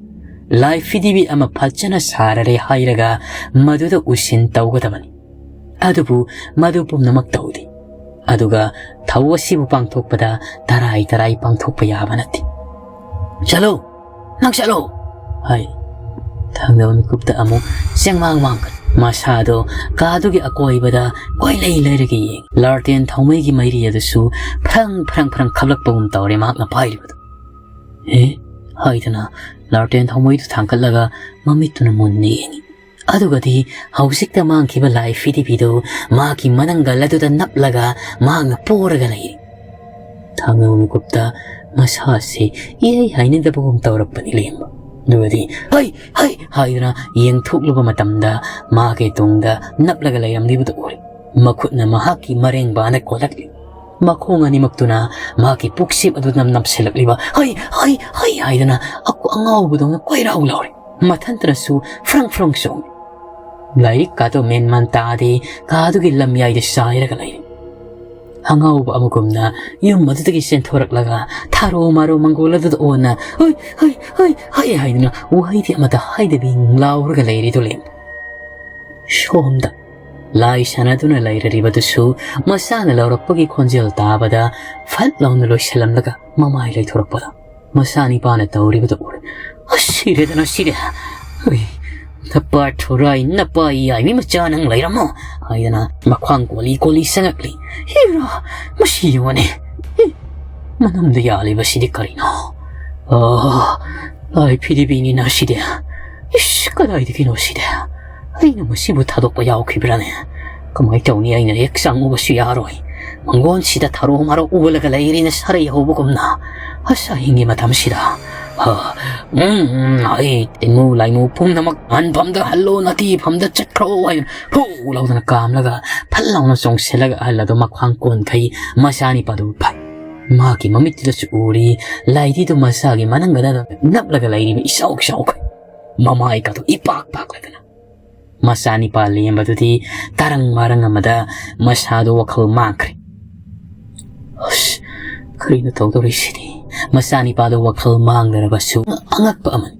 ꯂꯥꯏ ꯐꯤꯗꯤꯕꯤ ꯑꯃ ꯐꯖꯅ ꯁꯥꯔꯔꯦ ꯍꯥꯏꯔꯒ ꯃꯗꯨꯗ ꯎꯁꯤꯟ ꯇꯧꯒꯗꯕꯅꯤ꯫ ꯑꯗꯨꯕꯨ ꯃꯗꯨ ꯄꯨꯝꯅꯃꯛ ꯇꯧꯗꯦ꯫ ꯑꯗꯨꯒ ꯊꯧ ꯑꯁꯤꯕꯨ ꯄꯥꯡꯊꯣꯛꯄꯗ ꯇꯔꯥꯏ ꯇꯔꯥꯏ ꯄꯥꯡꯊꯣꯛꯄ ꯌꯥꯕ ꯅꯠꯇꯦ꯫ "ꯆꯠꯂꯣ, ꯅꯪ ꯆꯠꯂꯣ!" ꯍꯥꯏ꯫ ꯊꯪꯅꯕ ꯃꯤꯀꯨꯞꯇ ꯑꯃꯨꯛ ꯆꯦꯡꯃꯥꯡ ꯃꯥꯡꯈ꯭ꯔꯦ꯫ ꯃꯁꯥꯗꯣ ꯀꯥꯗꯨꯒꯤ ꯑꯀꯣꯏꯕꯗ ꯀꯣꯏꯂꯩ ꯂꯩꯔꯒ ꯌꯦꯡꯉꯤ꯫ ꯂꯥꯔꯇꯦꯟ ꯊꯧꯃꯩꯒꯤ ꯃꯩꯔꯤ ꯑꯗꯨꯁꯨ ꯐ꯭ꯔꯪ ꯐ꯭ꯔꯪ ꯐ꯭ꯔꯪ ꯈꯞꯂꯛꯄꯒꯨꯝ ꯇꯧꯔꯦ ꯃꯍꯥꯛꯅ ꯄꯥꯏꯔꯤꯕꯗꯨ꯫ "ꯑꯦ?" ꯍꯥꯏꯗꯅ ꯂꯥꯔꯇꯦꯟ ꯊꯧꯃꯩꯗꯨ ꯊꯥꯡꯒꯠꯂꯒ ꯃꯃꯤꯠꯇꯨꯅ ꯃꯨꯟꯅ ꯌꯦꯡꯉꯤ꯫ ꯑꯗꯨꯒꯗꯤ ꯍꯧꯖꯤꯛꯇ ꯃꯥꯡꯈꯤꯕ ꯂꯥꯏ ꯐꯤꯗꯤꯕꯤꯗꯨ ꯃꯍꯥꯛꯀꯤ ꯃꯅꯪꯒꯜ ꯑꯗꯨꯗ ꯅꯞꯂꯒ ꯃꯍꯥꯛꯅ ꯄꯣꯔꯒ ꯂꯩꯔꯤ꯫ ꯊꯥꯡꯅꯕ ꯃꯤꯀꯨꯞꯇ ꯃꯁꯥꯁꯤ ꯏꯍꯩ ꯍꯩꯅꯗꯕꯒꯨꯝ ꯇꯧꯔꯛꯄꯅꯤ ꯂꯦꯝꯕ꯫ ꯑꯗꯨꯒꯗꯤ "ꯍꯩ! ꯍꯩ!" ꯍꯥꯏꯗꯨꯅ ꯌꯦꯡꯊꯣꯛꯂꯨꯕ ꯃꯇꯝꯗ ꯃꯍꯥꯛꯀꯤ ꯇꯨꯡꯗ ꯅꯞꯂꯒ ꯂꯩꯔꯝꯂꯤꯕꯗꯨ ꯎꯔꯦ꯫ ꯃꯈꯨꯠꯅ ꯃꯍꯥꯛꯀꯤ ꯃꯔꯦꯡꯕꯥꯅ ꯀꯣꯜꯂꯛꯂꯤ꯫ ꯃꯈꯣꯡ ꯑꯅꯤꯃꯛꯇꯨꯅ ꯃꯍꯥꯛꯀꯤ ꯄꯨꯛꯁꯤꯞ ꯑꯗꯨꯗ ꯅꯞꯁꯤꯜꯂꯛꯂꯤꯕ "ꯍꯩ! ꯍꯩ! ꯍꯩ!" ꯍꯥꯏꯗꯨꯅ ꯑꯀꯨ-, ꯑꯉꯥꯎꯕꯗꯧꯅ ꯀꯣꯏꯔꯥꯎ ꯂꯥꯎꯔꯤ꯫ ꯃꯊꯟꯇꯅꯁꯨ ꯐ꯭ꯔꯪ ꯐ꯭ꯔꯪ ꯆꯣꯡꯏ꯫ ꯂꯥꯏꯔꯤꯛ ꯀꯥꯗꯣ ꯃꯦꯟ ꯃꯥꯟ ꯇꯥꯗꯦ, ꯀꯥꯗꯨꯒꯤ ꯂꯝꯌꯥꯏꯗ ꯆꯥꯏꯔꯒ ꯂꯩꯔꯤ꯫ ꯑꯉꯥꯎꯕ ꯑꯃꯒꯨꯝꯅ ꯌꯨꯝ ꯑꯗꯨꯗꯒꯤ ꯆꯦꯟꯊꯣꯔꯛꯂꯒ ꯊꯥꯔꯣ ꯃꯥꯔꯣ ꯃꯪꯒꯣꯜ ꯑꯗꯨꯗ ꯑꯣꯟꯅ "ꯍꯩ! ꯍꯩ! ꯍꯩ!" ꯍꯩ!" ꯍꯥꯏꯗꯨꯅ ꯋꯥꯍꯩꯗꯤ ꯑꯃꯠꯇ ꯍꯥꯏꯗꯕꯤ ꯂꯥꯎꯔꯒ ꯂꯩꯔꯤꯗꯨ ꯂꯦꯝ꯫ ꯁꯣꯝꯗ ꯂꯥꯏ ꯁꯥꯟꯅꯗꯨꯅ ꯂꯩꯔꯔꯤꯕꯗꯨꯁꯨ ꯃꯁꯥꯅ ꯂꯧꯔꯛꯄꯒꯤ ꯈꯣꯟꯖꯦꯜ ꯇꯥꯕꯗ ꯐꯠ ꯂꯥꯎꯅ ꯂꯣꯏꯁꯤꯜꯂꯝꯂꯒ ꯃꯃꯥꯏ ꯂꯩꯊꯣꯔꯛꯄꯗ ꯃꯆꯥ ꯅꯤꯄꯥꯅ ꯇꯧꯔꯤꯕꯗꯨ ꯎꯔꯦ꯫ "ꯑꯁ, ꯁꯤꯔꯦꯗꯅ ꯁꯤꯔꯦ꯫ ꯍꯨꯏ, ꯅꯄꯥ ꯊꯨꯔꯥꯏ, ꯅꯄꯥ ꯌꯥꯏꯃꯤ ꯃꯆꯥ ꯅꯪ ꯂꯩꯔꯝꯃꯣ!" ꯍꯥꯏꯗꯅ ꯃꯈ꯭ꯋꯥꯡ ꯀꯣꯜꯂꯤ ꯀꯣꯜꯂꯤ ꯆꯪꯉꯛꯂꯤ꯫ "ꯍꯤꯔꯥ, ꯃꯁꯤ ꯌꯦꯡꯉꯨꯅꯦ꯫ ꯍꯤ, ꯃꯅꯝꯗ ꯌꯥꯜꯂꯤꯕꯁꯤꯗꯤ ꯀꯔꯤꯅꯣ? ꯑꯣ, ꯂꯥꯏ ꯐꯤꯗꯤꯕꯤꯅꯤꯅ ꯁꯤꯗꯤ꯫ ꯏꯁ, ꯀꯗꯥꯏꯗꯒꯤꯅꯣ ꯁꯤꯗꯤ? ꯑꯩꯅ ꯃꯁꯤꯕꯨ ꯊꯥꯗꯣꯛꯄ ꯌꯥꯎꯈꯤꯕ꯭ꯔꯥꯅꯦ? ꯀꯃꯥꯏ ꯇꯧꯅꯤ? ꯑꯩꯅ ꯍꯦꯛ ꯆꯪꯉꯨꯕꯁꯨ ꯌꯥꯔꯣꯏ꯫ ꯃꯪꯒꯣꯟꯁꯤꯗ ꯊꯔꯣ ꯃꯔꯣ ꯎꯕꯂꯒ ꯂꯩꯔꯤꯅ ꯁꯥꯔꯩ ꯍꯧꯕꯒꯨꯝꯅ꯫ ꯑꯁ, ꯑꯍꯤꯡꯒꯤ ꯃꯇꯝꯁꯤꯗ꯫ ꯍ, ꯎꯝ, ꯎꯝ, ꯑꯩ ꯇꯤꯟꯃꯨ ꯂꯥꯏꯃꯨ ꯄꯨꯝꯅꯃꯛ ꯍꯟꯐꯝꯗ ꯍꯜꯂꯣ, ꯅꯥꯇꯤꯐꯝꯗ ꯆꯠꯈ꯭ꯔꯣ ꯍꯥꯏꯅ ꯐꯨ ꯂꯥꯎꯗꯅ ꯀꯥꯝꯂꯒ ꯐꯠ ꯂꯥꯎꯅ ꯆꯣꯡꯁꯤꯜꯂꯒ ꯑꯍꯜ ꯑꯗꯨ ꯃꯈ꯭ꯋꯥꯡ ꯀꯣꯟꯈꯩ ꯃꯆꯥꯅꯤꯄꯥꯗꯨ ꯐꯥꯏ꯫ ꯃꯍꯥꯛꯀꯤ ꯃꯃꯤꯠꯇꯨꯗꯁꯨ ꯎꯔꯤ, ꯂꯥꯏꯙꯤꯗꯨ ꯃꯁꯥꯒꯤ ꯃꯅꯪꯒꯅꯗ ꯅꯞꯂꯒ ꯂꯩꯔꯤꯕ ꯏꯆꯥꯎ ꯆꯥꯎꯈꯩ꯫ ꯃꯃꯥꯏꯒꯗꯨ ꯏꯄꯥꯛ ꯄꯥꯛꯂꯗꯅ꯫ ꯃꯆꯥꯅꯤꯄꯥ ꯂꯦꯝꯕꯗꯨꯗꯤ ꯇꯔꯪ ꯃꯔꯪ ꯑꯃꯗ ꯃꯁꯥꯗꯨ ꯋꯥꯈꯜ ꯃꯥꯡꯈ꯭ꯔꯦ꯫ ꯑꯁ, ꯀꯔꯤꯅꯣ ꯇꯧꯗꯧꯔꯤꯁꯤꯗꯤ? ꯃꯆꯥꯅꯤꯄꯥꯗꯨ ꯋꯥꯈꯜ ꯃꯥꯡꯗ꯭ꯔꯕꯁꯨ ꯑꯉꯛꯄ ꯑꯃꯅꯤ꯫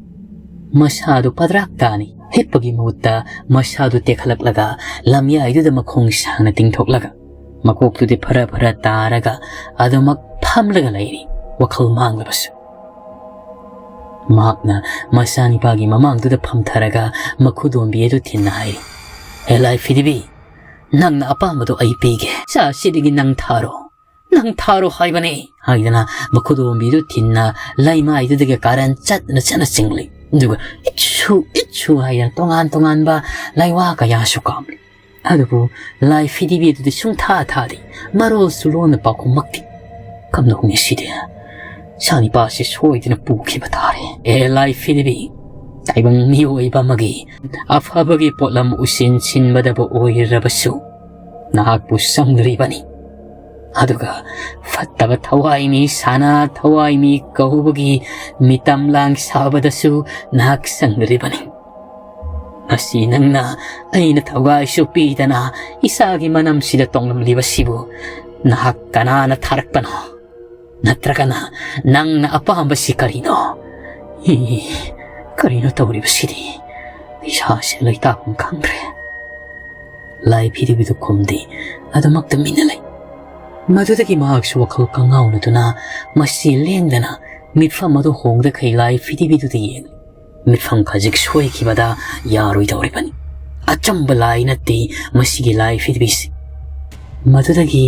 ꯃꯁꯥꯗꯨ ꯄꯗ꯭ꯔꯥꯛ ꯇꯥꯅꯤ꯫ ꯍꯤꯞꯄꯒꯤ ꯃꯍꯨꯠꯇ ꯃꯁꯥꯗꯨ ꯇꯦꯛꯈꯠꯂꯛꯂꯒ ꯂꯝꯌꯥꯏꯗꯨꯗ ꯃꯈꯣꯡ ꯁꯥꯡꯅ ꯇꯤꯡꯊꯣꯛꯂꯒ ꯃꯀꯣꯛꯇꯨꯗꯤ ꯐꯔ ꯐꯔ ꯇꯥꯔꯒ ꯑꯗꯨꯃꯛ ꯐꯝꯂꯒ ꯂꯩꯔꯤ, ꯋꯥꯈꯜ ꯃꯥꯡꯂꯕꯁꯨ꯫ ꯃꯍꯥꯛꯅ ꯃꯆꯥꯅꯤꯄꯥꯒꯤ ꯃꯃꯥꯡꯗꯨꯗ ꯐꯝꯊꯔꯒ ꯃꯈꯨꯗꯣꯝꯕꯤ ꯑꯗꯨ ꯊꯤꯟꯅ ꯍꯥꯏꯔꯤ, "ꯍꯦ ꯂꯥꯏ ꯐꯤꯗꯤꯕꯤ, ꯅꯪꯅ ꯑꯄꯥꯝꯕꯗꯣ ꯑꯩ ꯄꯤꯒꯦ꯫ ꯁꯥ ꯑꯁꯤꯗꯒꯤ ꯅꯪ ꯊꯥꯔꯣ, ꯅꯪ ꯊꯥꯔꯣ ꯍꯥꯏꯕꯅꯦ" ꯍꯥꯏꯗꯅ ꯃꯈꯨꯗꯣꯝꯕꯤꯗꯨ ꯊꯤꯟꯅ ꯂꯩꯃꯥꯏꯗꯨꯗꯒꯤ ꯀꯥꯔꯟ ꯆꯠꯅ ꯆꯠꯅ ꯆꯤꯡꯂꯤ꯫ ꯑꯗꯨꯒ "ꯏꯠꯁꯨ, ꯏꯠꯁꯨ" ꯍꯥꯏꯗꯅ ꯇꯣꯉꯥꯟ ꯇꯣꯉꯥꯟꯕ ꯂꯩꯋꯥ ꯀꯌꯥꯁꯨ ꯀꯥꯝꯂꯤ꯫ ꯑꯗꯨꯕꯨ ꯂꯥꯏ ꯐꯤꯗꯤꯕꯤ ꯑꯗꯨꯗꯤ ꯁꯨꯡꯊꯥ ꯊꯥꯗꯦ, ꯃꯔꯣꯜꯁꯨ ꯂꯣꯟꯅ ꯄꯥꯎꯈꯨꯝꯃꯛꯇꯦ꯫ "ꯀꯝꯗꯧꯅꯤ ꯁꯤꯗꯤ? ꯁꯥꯅꯤꯄꯥꯁꯤ ꯁꯣꯏꯗꯅ ꯄꯨꯈꯤꯕ ꯇꯥꯔꯦ꯫ ꯑꯦ ꯂꯥꯏ ꯐꯤꯗꯤꯕꯤ, ꯇꯥꯏꯕꯪ ꯃꯤꯑꯣꯏꯕ ꯑꯃꯒꯤ ꯑꯐꯕꯒꯤ ꯄꯣꯠꯂꯝ ꯎꯁꯤꯟ ꯁꯤꯟꯕꯗꯕꯨ ꯑꯣꯏꯔꯕꯁꯨ ꯅꯍꯥꯛꯄꯨ ꯆꯪꯗ꯭ꯔꯤꯕꯅꯤ꯫ ꯑꯗꯨꯒ ꯐꯠꯇꯕ ꯊꯋꯥꯏꯃꯤ, ꯁꯅꯥ ꯊꯋꯥꯏꯃꯤ ꯀꯧꯕꯒꯤ ꯃꯤꯇꯝ ꯂꯥꯡ ꯁꯥꯕꯗꯁꯨ ꯅꯍꯥꯛ ꯆꯪꯗ꯭ꯔꯤꯕꯅꯤ꯫ ꯉꯁꯤ ꯅꯪꯅ ꯑꯩꯅ ꯊꯧꯒꯥꯏꯁꯨ ꯄꯤꯗꯅ ꯏꯁꯥꯒꯤ ꯃꯅꯝꯁꯤꯗ ꯇꯣꯡꯂꯝꯂꯤꯕꯁꯤꯕꯨ ꯅꯍꯥꯛ ꯀꯅꯥꯅ ꯊꯥꯔꯛꯄꯅꯣ? ꯅꯠꯇ꯭ꯔꯒꯅ ꯅꯪꯅ ꯑꯄꯥꯝꯕꯁꯤ ꯀꯔꯤꯅꯣ?" "ꯏ, ꯀꯔꯤꯅꯣ ꯇꯧꯔꯤꯕꯁꯤꯗꯤ? ꯏꯁꯥꯁꯦ ꯂꯩꯇꯥꯐꯝ ꯈꯪꯗ꯭ꯔꯦ"꯫ ꯂꯥꯏ ꯐꯤꯗꯤꯕꯤꯗꯨ ꯈꯨꯝꯗꯦ, ꯑꯗꯨꯃꯛ ꯇꯨꯃꯤꯟꯅ ꯂꯩ꯫ ꯃꯗꯨꯗꯒꯤ ꯃꯍꯥꯛꯁꯨ ꯋꯥꯈꯜ ꯀꯉꯥꯎꯅꯗꯨꯅ ꯃꯁꯤ ꯂꯦꯡꯗꯅ ꯃꯤꯠꯐꯝ ꯑꯗꯨ ꯍꯣꯡꯗꯈꯩ ꯂꯥꯏ ꯐꯤꯗꯤꯕꯤꯗꯨꯗ ꯌꯦꯡꯂꯤ꯫ ꯃꯤꯠꯐꯝ ꯈꯖꯤꯛ ꯁꯣꯏꯈꯤꯕꯗ ꯌꯥꯔꯣꯏꯗꯧꯔꯤꯕꯅꯤ꯫ ꯑꯆꯝꯕ ꯂꯥꯏ ꯅꯠꯇꯦ ꯃꯁꯤꯒꯤ ꯂꯥꯏ ꯐꯤꯗꯤꯕꯤꯁꯤ꯫ ꯃꯗꯨꯗꯒꯤ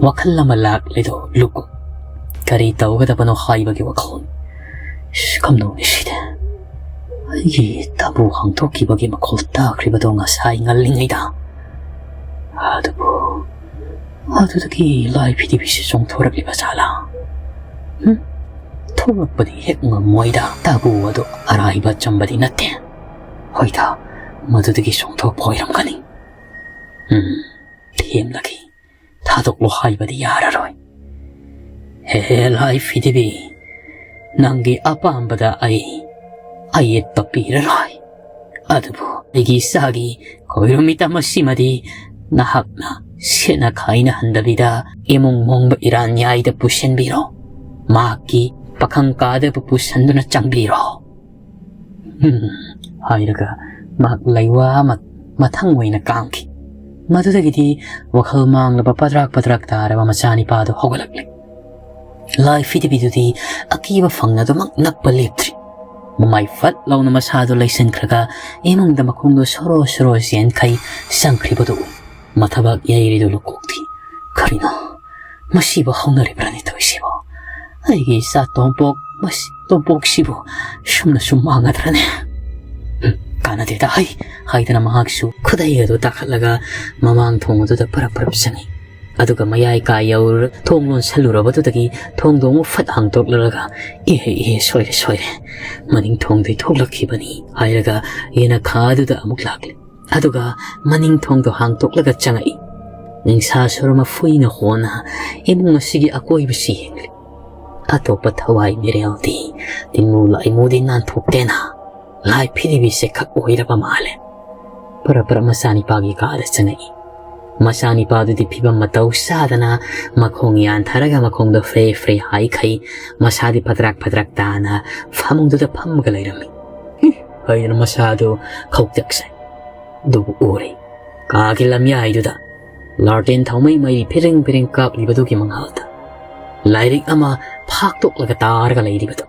ꯋꯥꯈꯜ ꯑꯃ ꯂꯥꯛꯂꯦꯗꯣ ꯂꯨꯀꯨ꯫ ꯀꯔꯤ ꯇꯧꯒꯗꯕꯅꯣ ꯍꯥꯏꯕꯒꯤ ꯋꯥꯈꯜ꯫ "ꯏꯁ, ꯀꯝꯗꯧꯅꯤ ꯁꯤꯗꯤ? ꯑꯩꯒꯤ ꯇꯥꯕꯨ ꯍꯥꯡꯗꯣꯛꯈꯤꯕꯒꯤ ꯃꯈꯣꯜ ꯇꯥꯈ꯭ꯔꯤꯕꯗꯣ ꯉꯁꯥꯏ ꯉꯜꯂꯤꯉꯩꯗ꯫ ꯑꯗꯨꯕꯨ ꯑꯗꯨꯗꯒꯤ ꯂꯥꯏ ꯐꯤꯗꯤꯕꯤꯁꯤ ꯆꯣꯡꯊꯣꯔꯛꯂꯤꯕ ꯖꯥꯠꯂꯥ? ꯍꯨꯝ? ꯊꯣꯛꯂꯛꯄꯗꯤ ꯍꯦꯛ ꯉꯝꯃꯣꯏꯗ꯫ ꯇꯥꯕꯨ ꯑꯗꯨ ꯑꯔꯥꯏꯕ ꯑꯆꯝꯕꯗꯤ ꯅꯠꯇꯦ꯫ ꯍꯣꯏꯗ, ꯃꯗꯨꯗꯒꯤ ꯆꯣꯡꯊꯣꯛꯄ ꯑꯣꯏꯔꯝꯒꯅꯤ꯫ ꯎꯝ, ꯊꯦꯝꯂꯒꯦ꯫ ꯊꯥꯗꯣꯛꯂꯣ ꯍꯥꯏꯕꯗꯤ ꯌꯥꯔꯔꯣꯏ꯫ ꯍꯦ ꯂꯥꯏ ꯐꯤꯗꯤꯕꯤ, ꯅꯪꯒꯤ ꯑꯄꯥꯝꯕꯗ ꯑꯩ ꯑꯌꯦꯠꯄ ꯄꯤꯔꯔꯣꯏ꯫ ꯑꯗꯨꯕꯨ ꯑꯩꯒꯤ ꯏꯆꯥꯒꯤ ꯈꯣꯏꯔꯨꯝꯃꯤꯇꯝ ꯑꯁꯤꯃꯗꯤ ꯅꯍꯥꯛꯅ ꯁꯦꯠꯅ ꯈꯥꯏꯅꯍꯟꯗꯕꯤꯗ ꯏꯃꯨꯡ ꯃꯣꯡꯕ ꯏꯔꯥꯟꯌꯥꯏꯗ ꯄꯨꯁꯤꯟꯕꯤꯔꯣ꯫ ꯃꯍꯥꯛꯀꯤ ꯄꯥꯈꯪ ꯀꯥꯗꯕ ꯄꯨꯁꯟꯗꯨꯅ ꯆꯪꯕꯤꯔꯣ"꯫ "ꯎꯝ" ꯍꯥꯏꯔꯒ ꯃꯍꯥꯛ ꯂꯩꯋꯥ ꯑꯃ ꯃꯊꯪ ꯑꯣꯏꯅ ꯀꯥꯝꯈꯤ꯫ ꯃꯗꯨꯗꯒꯤꯗꯤ ꯋꯥꯈꯜ ꯃꯥꯡꯂꯕ ꯄꯗ꯭ꯔꯥꯛ ꯄꯗ꯭ꯔꯥꯛ ꯇꯥꯔꯕ ꯃꯆꯥꯅꯤꯄꯥꯗꯨ ꯍꯧꯒꯠꯂꯛꯂꯦ꯫ ꯂꯥꯏ ꯐꯤꯗꯤꯕꯤꯗꯨꯗꯤ ꯑꯀꯤꯕ ꯐꯪꯅ ꯑꯗꯨꯃꯛ ꯅꯞꯄ ꯂꯦꯞꯇ꯭ꯔꯤ꯫ ꯃꯃꯥꯏ ꯐꯠ ꯂꯥꯎꯅ ꯃꯁꯥꯗꯣ ꯂꯩꯁꯤꯟꯈ꯭ꯔꯒ ꯏꯃꯨꯡꯗ ꯃꯈꯣꯡꯗꯣ ꯁꯣꯔꯣ ꯁꯣꯔꯣ ꯆꯦꯟꯈꯩ ꯆꯪꯈ꯭ꯔꯤꯕꯗꯨ ꯎꯏ꯫ ꯃꯊꯕꯥꯛ ꯌꯩꯔꯤꯗꯨ ꯂꯨꯀꯣꯛꯊꯤ꯫ "ꯀꯔꯤꯅꯣ? ꯃꯁꯤꯕꯨ ꯍꯧꯅꯔꯤꯕ꯭ꯔꯥꯅꯦ ꯇꯧꯔꯤꯁꯤꯕꯣ? ꯑꯩꯒꯤ ꯏꯆꯥ ꯇꯣꯝꯄꯣꯛ, ꯃꯁꯤ ꯇꯣꯝꯄꯣꯛꯁꯤꯕꯨ ꯁꯨꯝꯅ ꯁꯨꯝ ꯃꯥꯡꯒꯗ꯭ꯔꯅꯦ? ꯎꯝ, ꯀꯥꯟꯅꯗꯦꯗ ꯍꯩ!" ꯍꯥꯏꯗꯅ ꯃꯍꯥꯛꯁꯨ ꯈꯨꯗꯩ ꯑꯗꯨ ꯇꯥꯈꯠꯂꯒ ꯃꯃꯥꯡ ꯊꯣꯡ ꯑꯗꯨꯗ ꯄꯔꯞ ꯄꯔꯞ ꯆꯪꯉꯤ꯫ ꯑꯗꯨꯒ ꯃꯌꯥꯏ ꯀꯥ ꯌꯧꯔ-, ꯊꯣꯡ ꯂꯣꯟꯁꯜꯂꯨꯔꯕꯗꯨꯗꯒꯤ ꯊꯣꯡꯗꯣ ꯑꯃꯨꯛ ꯐꯠ ꯍꯥꯡꯗꯣꯛꯂꯨꯔꯒ, "ꯏꯍꯦ, ꯏꯍꯦ, ꯁꯣꯏꯔꯦ, ꯁꯣꯏꯔꯦ꯫ ꯃꯅꯤꯡ ꯊꯣꯡꯗꯩ ꯊꯣꯛꯂꯛꯈꯤꯕꯅꯤ" ꯍꯥꯏꯔꯒ ꯌꯦꯅꯈꯥ ꯑꯗꯨꯗ ꯑꯃꯨꯛ ꯂꯥꯛꯂꯦ꯫ ꯑꯗꯨꯒ ꯃꯅꯤꯡ ꯊꯣꯡꯗꯣ ꯍꯥꯡꯗꯣꯛꯂꯒ ꯆꯪꯉꯛꯏ꯫ ꯅꯤꯡꯁꯥ ꯁꯣꯔ ꯃꯐꯨꯏꯅ ꯍꯣꯟꯅ ꯏꯃꯨꯡ ꯑꯁꯤꯒꯤ ꯑꯀꯣꯏꯕꯁꯤ ꯌꯦꯡꯂꯤ꯫ ꯑꯇꯣꯞꯄ ꯊꯋꯥꯏ ꯃꯤꯔꯦꯜꯗꯤ, ꯇꯤꯟꯃꯨ ꯂꯥꯏꯃꯨꯗꯤ ꯅꯥꯟꯊꯣꯛꯇꯦꯅ ꯂꯥꯏ ꯐꯤꯗꯤꯕꯤꯁꯦ ꯈꯛ ꯑꯣꯏꯔꯕ ꯃꯥꯜꯂꯦ꯫ ꯄꯔꯞ ꯄꯔꯞ ꯃꯆꯥꯅꯤꯄꯥꯒꯤ ꯀꯥꯗ ꯆꯪꯉꯛꯏ꯫ ꯃꯆꯥꯅꯤꯄꯥꯗꯨꯗꯤ ꯐꯤꯕꯝ ꯃꯇꯧ ꯆꯥꯗꯅ ꯃꯈꯣꯡ ꯌꯥꯟꯊꯔꯒ ꯃꯈꯣꯡꯗꯣ ꯐ꯭ꯔꯦ ꯐ꯭ꯔꯦ ꯍꯥꯏꯈꯩ, ꯃꯁꯥꯗꯤ ꯐꯗ꯭ꯔꯛ ꯐꯗ꯭ꯔꯛ ꯇꯥꯅ ꯐꯃꯨꯡꯗꯨꯗ ꯐꯝꯃꯒ ꯂꯩꯔꯝꯃꯤ꯫ ꯍꯤ! ꯍꯥꯏꯗꯅ ꯃꯁꯥꯗꯨ ꯈꯧꯇꯛꯆꯩ꯫ ꯑꯗꯨꯕꯨ ꯎꯔꯦ꯫ ꯀꯥꯒꯤ ꯂꯝꯌꯥꯏꯗꯨꯗ ꯂꯥꯔꯇꯦꯟ ꯊꯥꯎꯃꯩ ꯃꯩ ꯐꯤꯔꯤꯡ ꯐꯤꯔꯤꯡ ꯀꯥꯞꯂꯤꯕꯗꯨꯒꯤ ꯃꯉꯥꯜꯗ ꯂꯥꯏꯔꯤꯛ ꯑꯃ ꯐꯥꯛꯇꯣꯛꯂꯒ ꯇꯥꯔꯒ ꯂꯩꯔꯤꯕꯗꯨ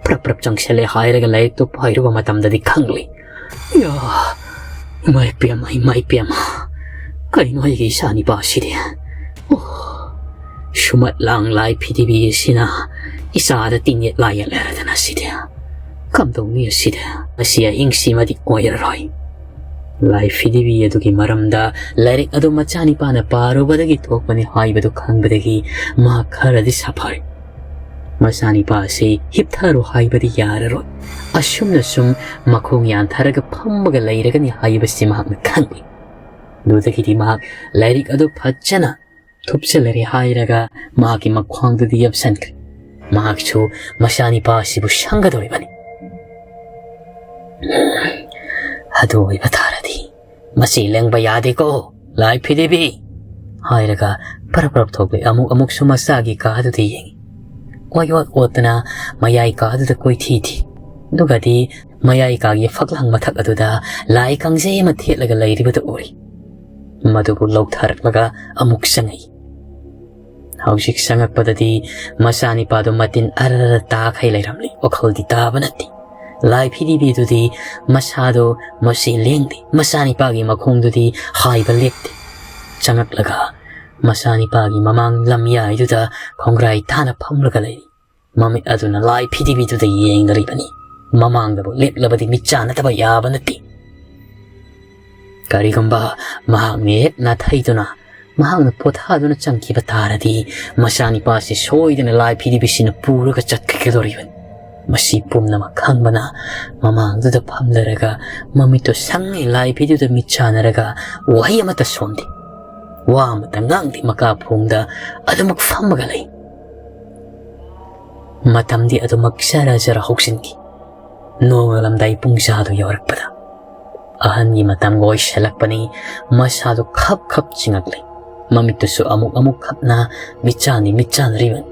ꯄ꯭ꯔꯞ ꯄ꯭ꯔꯞ ꯆꯪꯁꯤꯜꯂꯦ ꯍꯥꯏꯔꯒ ꯂꯥꯏꯔꯤꯛꯇꯨ ꯄꯥꯏꯔꯨꯕ ꯃꯇꯝꯗꯗꯤ ꯈꯪꯂꯦ꯫ ꯌꯥ! ꯏꯃꯥꯏ ꯄꯦꯝꯃ, ꯏꯃꯥꯏ ꯄꯦꯝꯃ! ꯀꯩꯅꯣ ꯑꯩꯒꯤ ꯏꯆꯥ ꯅꯤꯄꯥꯁꯤꯗꯤ? ꯑꯣ! ꯁꯨꯃꯠ ꯂꯥꯡ ꯂꯥꯏ ꯐꯤꯗꯤꯕꯤ ꯑꯁꯤꯅ ꯏꯆꯥꯗ ꯇꯤꯡꯌꯦꯠ ꯂꯥꯏꯌꯦꯠ ꯂꯩꯔꯗꯅ ꯁꯤꯗꯤ꯫ ꯀꯝꯗꯧꯅꯤ ꯑꯁꯤꯗꯤ? ꯉꯁꯤ ꯑꯍꯤꯡꯁꯤꯃꯗꯤ ꯑꯣꯏꯔꯔꯣꯏ꯫ ꯂꯥꯏ ꯐꯤꯗꯤꯕꯤ ꯑꯗꯨꯒꯤ ꯃꯔꯝꯗ ꯂꯥꯏꯔꯤꯛ ꯑꯗꯨ ꯃꯆꯥꯅꯤꯄꯥꯅ ꯄꯥꯔꯨꯕꯗꯒꯤ ꯊꯣꯛꯄꯅꯤ ꯍꯥꯏꯕꯗꯨ ꯈꯪꯕꯗꯒꯤ ꯃꯍꯥꯛ ꯈꯔꯗꯤ ꯁꯥꯐꯔꯦ꯫ ꯃꯆꯥꯅꯤꯄꯥ ꯑꯁꯤ ꯍꯤꯞꯊꯔꯣ ꯍꯥꯏꯕꯗꯤ ꯌꯥꯔꯔꯣꯏ꯫ ꯑꯁꯨꯝꯅ ꯁꯨꯝ ꯃꯈꯣꯡ ꯌꯥꯟꯊꯔꯒ ꯐꯝꯃꯒ ꯂꯩꯔꯒꯅꯤ ꯍꯥꯏꯕꯁꯤ ꯃꯍꯥꯛꯅ ꯈꯪꯂꯤ꯫ ꯑꯗꯨꯗꯒꯤꯗꯤ ꯃꯍꯥꯛ ꯂꯥꯏꯔꯤꯛ ꯑꯗꯨ ꯐꯖꯅ ꯊꯨꯞꯆꯜꯂꯔꯦ ꯍꯥꯏꯔꯒ ꯃꯍꯥꯛꯀꯤ ꯃꯈ꯭ꯋꯥꯡꯗꯨꯗ ꯌꯦꯞꯁꯟꯈ꯭ꯔꯦ꯫ ꯃꯍꯥꯛꯁꯨ ꯃꯆꯥꯅꯤꯄꯥ ꯑꯁꯤꯕꯨ ꯁꯪꯒꯗꯧꯔꯤꯕꯅꯤ꯫ "ꯑꯗꯨ ꯑꯣꯏꯕ ꯇꯥꯔꯗꯤ ꯃꯁꯤ ꯂꯦꯡꯕ ꯌꯥꯗꯦꯀꯣ, ꯂꯥꯏ ꯐꯤꯗꯤꯕꯤ!" ꯍꯥꯏꯔꯒ ꯄꯔꯞ ꯄꯔꯞ ꯊꯣꯛꯂꯦ꯫ ꯑꯃꯨꯛ ꯑꯃꯨꯛꯁꯨ ꯃꯆꯥꯒꯤ ꯀꯥꯗꯨꯗ ꯌꯦꯡꯉꯤ꯫ ꯑꯣꯏ ꯑꯣꯠ ꯑꯣꯠꯇꯅ ꯃꯌꯥꯏ ꯀꯥꯗꯨꯗ ꯀꯣꯏꯊꯤ ꯊꯤ꯫ ꯑꯗꯨꯒꯗꯤ ꯃꯌꯥꯏ ꯀꯥꯒꯤ ꯐꯛꯂꯥꯡ ꯃꯊꯛ ꯑꯗꯨꯗ ꯂꯥꯏ ꯀꯥꯡꯖꯩ ꯑꯃ ꯊꯦꯠꯂꯒ ꯂꯩꯔꯤꯕꯗꯨ ꯎꯔꯤ꯫ ꯃꯗꯨꯕꯨ ꯂꯧꯊꯔꯛꯂꯒ ꯑꯃꯨꯛ ꯆꯪꯉꯛꯏ꯫ ꯍꯧꯖꯤꯛ ꯆꯪꯉꯛꯄꯗꯗꯤ ꯃꯆꯥꯅꯤꯄꯥꯗꯨ ꯃꯇꯤꯟ ꯑꯔꯔ ꯇꯥꯈꯩ ꯂꯩꯔꯝꯂꯤ꯫ ꯋꯥꯈꯜꯗꯤ ꯇꯥꯕ ꯅꯠꯇꯦ꯫ ꯂꯥꯏ ꯐꯤꯗꯤꯕꯤꯗꯨꯗꯤ ꯃꯁꯥꯗꯣ ꯃꯁꯤ ꯂꯦꯡꯗꯦ, ꯃꯆꯥꯅꯤꯄꯥꯒꯤ ꯃꯈꯣꯡꯗꯨꯗꯤ ꯍꯥꯏꯕ ꯂꯦꯞꯇꯦ꯫ ꯆꯪꯉꯛꯂꯒ ꯃꯆꯥꯅꯤꯄꯥꯒꯤ ꯃꯃꯥꯡ ꯂꯝꯌꯥꯏꯗꯨꯗ ꯈꯣꯡꯒ꯭ꯔꯥꯏ ꯊꯥꯅ ꯐꯝꯂꯒ ꯂꯩꯔꯤ꯫ ꯃꯃꯤꯠ ꯑꯗꯨꯅ ꯂꯥꯏ ꯐꯤꯗꯤꯕꯤꯗꯨꯗ ꯌꯦꯡꯂꯤꯕꯅꯤ꯫ ꯃꯃꯥꯡꯗꯕꯨ ꯂꯦꯞꯂꯕꯗꯤ ꯃꯤꯠ ꯆꯥꯟꯅꯗꯕ ꯌꯥꯕ ꯅꯠꯇꯦ꯫ ꯀꯔꯤꯒꯨꯝꯕ ꯃꯍꯥꯛꯅ ꯍꯦꯛ ꯅꯥꯊꯩꯗꯨꯅ, ꯃꯍꯥꯛꯅ ꯄꯣꯊꯥꯗꯨꯅ ꯆꯪꯈꯤꯕ ꯇꯥꯔꯗꯤ, ꯃꯆꯥꯅꯤꯄꯥꯁꯤ ꯁꯣꯏꯗꯅ ꯂꯥꯏ ꯐꯤꯗꯤꯕꯤꯁꯤꯅ ꯄꯨꯔꯒ ꯆꯠꯈꯤꯒꯗꯧꯔꯤꯕꯅꯤ꯫ ꯃꯁꯤ ꯄꯨꯝꯅꯃꯛ ꯈꯪꯕꯅ ꯃꯃꯥꯡꯗꯨꯗ ꯐꯝꯂꯔꯒ ꯃꯃꯤꯠꯇꯨ ꯁꯪꯉꯦ ꯂꯥꯏ ꯐꯤꯗꯤꯕꯤꯗꯨꯗ ꯃꯤꯠ ꯆꯥꯟꯅꯔꯒ ꯋꯥꯍꯩ ꯑꯃꯠꯇ ꯁꯣꯟꯗꯦ꯫ ꯋꯥ ꯑꯃꯠꯇ ꯉꯥꯡꯗꯦ, ꯃꯀꯥ ꯐꯣꯡꯗ ꯑꯗꯨꯃꯛ ꯐꯝꯃꯒ ꯂꯩ꯫ ꯃꯇꯝꯗꯤ ꯑꯗꯨꯃꯛ ꯖꯔ ꯖꯔ ꯍꯧꯖꯤꯟꯈꯤ꯫ ꯅꯣꯡꯉꯥꯜꯂꯝꯗꯥꯏ ꯄꯨꯡ ꯖꯥꯗꯨ ꯌꯧꯔꯛꯄꯗ ꯑꯍꯟꯒꯤ ꯃꯇꯝꯒ ꯑꯣꯏꯁꯜꯂꯛꯄꯅꯤ꯫ ꯃꯁꯥꯗꯨ ꯈꯞ ꯈꯞ ꯆꯤꯡꯉꯛꯂꯤ꯫ ꯃꯃꯤꯠꯇꯨꯁꯨ ꯑꯃꯨꯛ ꯑꯃꯨꯛ ꯈꯞꯅ ꯃꯤꯠꯆꯥꯟꯅꯤ ꯃꯤꯠꯆꯥꯟꯅꯔꯤꯕꯅꯤ꯫